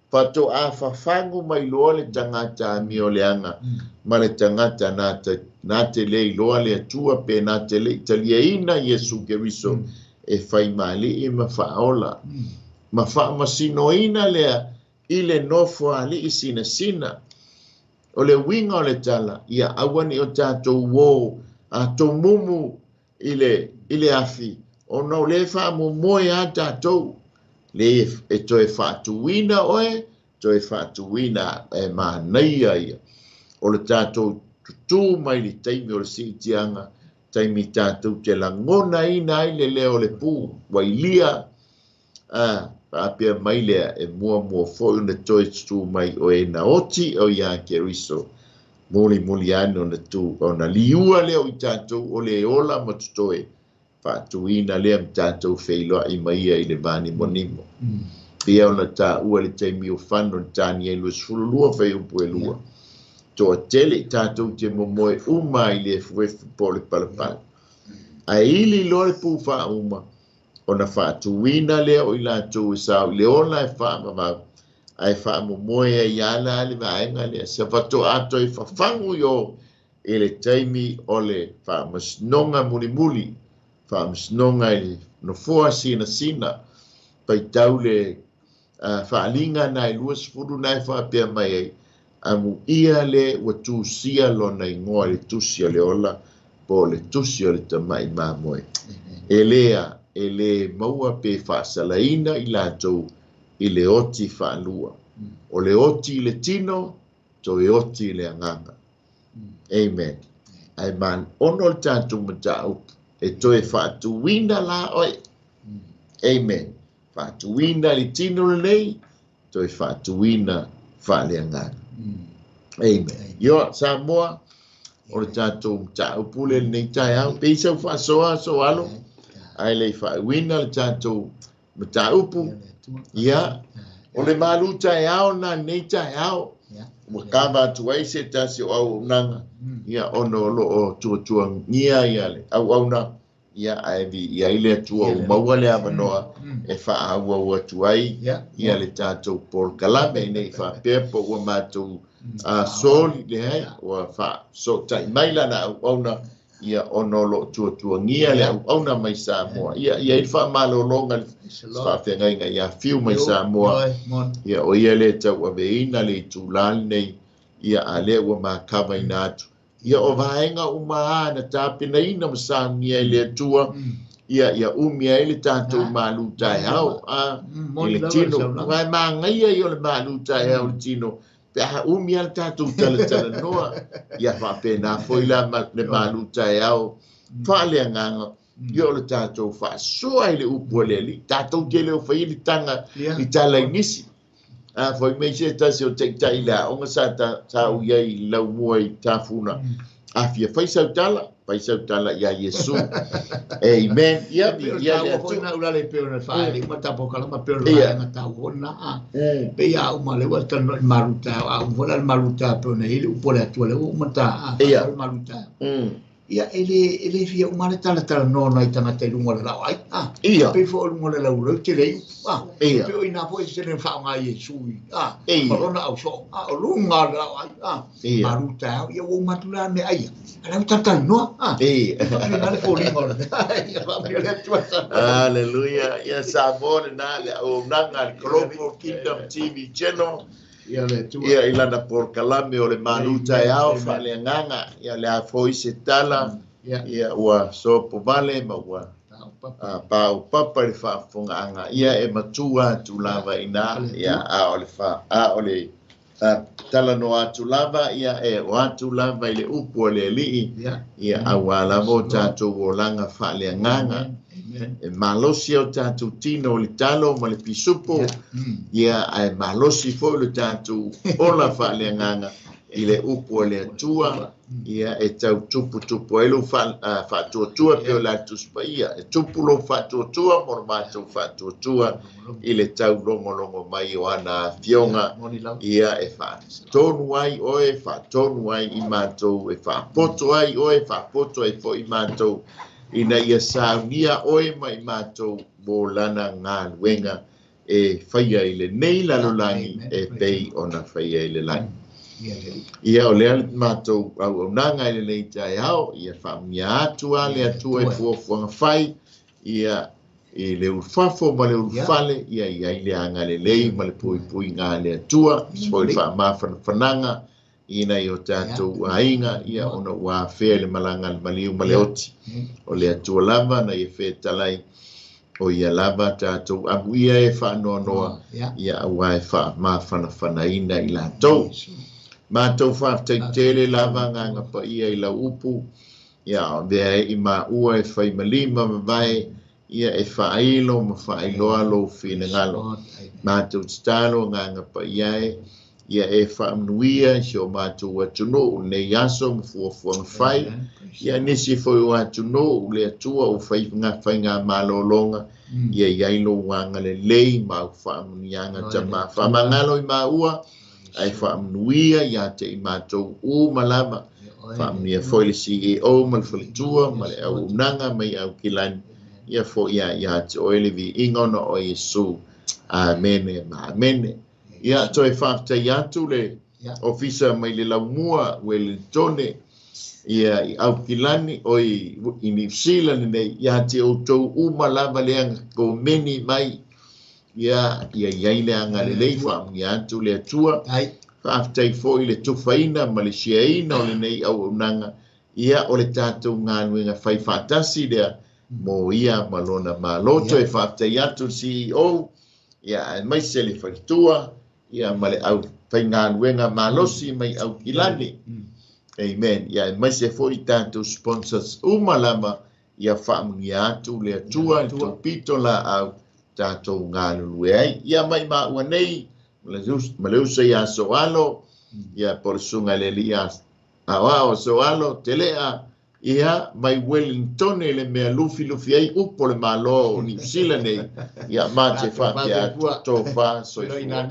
faatoa fafagu mai loa le tagata amioleaga ma le tagata na te le iloa le Atua pe na te le i taliaina Iesu Keriso e faimaali'i ma faaola. Ma faamasinoina lea i le nofo ali'i sinasina. O le uiga o le tala, ia aua ne i o tatou uō a tomumu i le afi, ona o le faamomoe a tatou, le e toe faatuina oe, Toe faatuina e manaia ia o le tatou tutū mai le taimi o le siitiaga, taimi tatou te lagonaina ai le leo o le pū ua ilia, a faapea mai lea e muamua foi ona toe tutū mai o e na oti o iā Keriso, mulimuli ane ona tu ona liua lea o i tatou o le ola ma totoe, faatuina lea ma tatou feiloai mai ia i le vanimonimo. Ia ona taua le taimi o fano le Tanielu 22 fuaiupu e 2. Toatele i tatou te momoe uma i le efuefu po o le palapala. Ae ili loa le pū faauma, ona faatuina lea o i latou e sao i le ola e faavavau, ae faamomoe ai ala le vaega lea. Se faatoa toe fafagu i o i le taimi o le faamasinoga mulimuli, faamasinoga i le nofoa sinasina, paitau le faaliga na e 20 na e faapea mai ai, amuia le ua tusia lona igoa i le tusi o le ola po o le tusi o le tamai mamoe. E lea, e le maua pe faasalaina i latou i le oti faalua. O le oti i le tino, toe oti i le agaga. Amen. Ae man ono le tatou mataupu e toe faatuina la oe. Amen. Faatuina le tino lenei, toe faatuina faaleagaga. Amen. Io, Samoa, o le tatou mataupu le lenei taeao. Pe i sau faasoa so alo, ae le faauina le tatou mataupu. Ia, o le malu taeao na nei taeao. Ua kava atu ai se tasi o auaunaga. Ia, ona o loo tuatuagia ia le auauna. Ia, ae vi ia i le Atua ua maua le avanoa e faaauau atu ai ia le tatou polokalame nei faapea po ua matou soli leai, ua faasotai mai lana auauna, ia ona o loo tuatuagia le auauna mai Samoa. Ia, ia i le faamalologa le faafeagaiga ia Fiu mai Samoa. Ia, o ia le tauaveina le itulā lenei, ia a lea ua makavaina atu. Ia o vaega uma na tapenaina ma saunia i le Atua, ia ia umi ai le tatou malu taeao i le tino. Ua magaia ia o le malu taeao le tino, pe a umi a le tatou talatalanoa, ia faapena foi la le malu taeao faaleagaga, ia o le tatou faasoa i le upu a le Alii. Tatou te leo fai le taga i tala i nisi. A foi mai se tasi o taitai le aoga sa u iai i laumua i tafuna. A fia fai sau tala ia Iesu. Amen. Ia, ia le atu. Na ula le pe ona faale, ma tapo kala ma pe ona nga tau ona. Pe ia uma le wa tano maruta, a u vola maruta pe ona ile upo le atu le u mata a maruta. Ia ele fia uma le tala tala no na i tangata i lunga le lau ai. Pe fo lunga le lau lau te lei. Pe o ina fo se le whaonga Iesu. Ma lona au so. O lunga le lau ai. Maruta ia o matula me ai. Ala tala no. Na le fo linga le. Ia fa me le atu. Hallelujah. Ia Samoa na le au nanga Global Kingdom TV Channel. Ia ilana polokalame o le malu taeao faaleagaga, ia le a foi se tala, ia ua sopo vale ma ua paopapa i le faafofogaaga, ia e matua atu lava ina, ia a o le a o le talanoa atu lava, ia e o atu lava i le upu a le Alii, ia auā lava o tatou olaga faaleagaga. E malosi o tatou tino o le talo ma le pisupo, ia ae malosi foi le tatou ola faaleagaga i le upu a le Atua, ia e tau tuputupu ai lou faatuatua pe o le Tusi Paia. E tupu lou faatuatua mo le matou faatuatua i le taulogologo mai o ana afioga, ia e faatonu ai oe, faatonu ai i matou, e faapoto ai oe, faapoto ai foi i matou, ina ia saunia oe mai matou mo lana galuega e faia i lenei lalolagi e pei ona faia i le lagi. Ia o lea le matou auaunaga i lenei taeao, ia faamanuia atu a le Atua i fuafuaga fai, ia i le ulufafo ma le ulufale, ia iai le agalelei ma le puipuiga a le Atua, foi le faamafanafanaga ina i o tatou aiga, ia ona ua afea le malaga le maliu ma le oti. O le Atua lava na ia fetalai O ia lava tatou amuia e faanoanoa ia auā e faamafanafanaina i latou. Matou faafetai tele lava agaga paia i lau upu, ia avea ai i maua e fai ma lima mavae, ia e faailo ma faailoa lou finagalo. Matou tatalo agaga paia e, ia e faamanuia i si o matou atunuu lenei aso ma fuafuaga fai, ia nisi foi o atunuu le Atua ua faiga malologa, ia iai lou agalelei ma au faamanuiaga tama faamagalo i maua, ae faamanuia ia te i matou uma lava. Faamanuia foi le CEO ma le faletua ma le auaunaga mai Aukilani, ia foi ia te oe le viiga ona o Iesu. Amene ma amene. Ia toe faafetai atu le ofisa mai le laumua Wellingtone ia i Aukilani o i Niu Sila lenei, ia te outou uma lava le agakomeni mai, ia ia iai le agalelei faamanuia atu le Atua. Faafetai foi le tufaina ma le siaina o lenei auaunaga, ia o le tatou galuega fai faatasi lea mo ia ma lona malo. Toe faafetai atu le CEO, ia aemaise le faletua, ia ma le au faigaluega malosi mai Aukilani. Amen. Ia aemaise foi tatou sponsors uma lava, ia faamanuia atu le Atua i le topito laau tatou galulue ai. Ia mai maua nei ma le uso ia Soalo, ia po le susuga i le alii aoao Soalo Telea, ia mai Wellingtone le mea lufilufi ai upu o le Malo o Niu Sila nei, ia ma te faapea atu tofa soifua.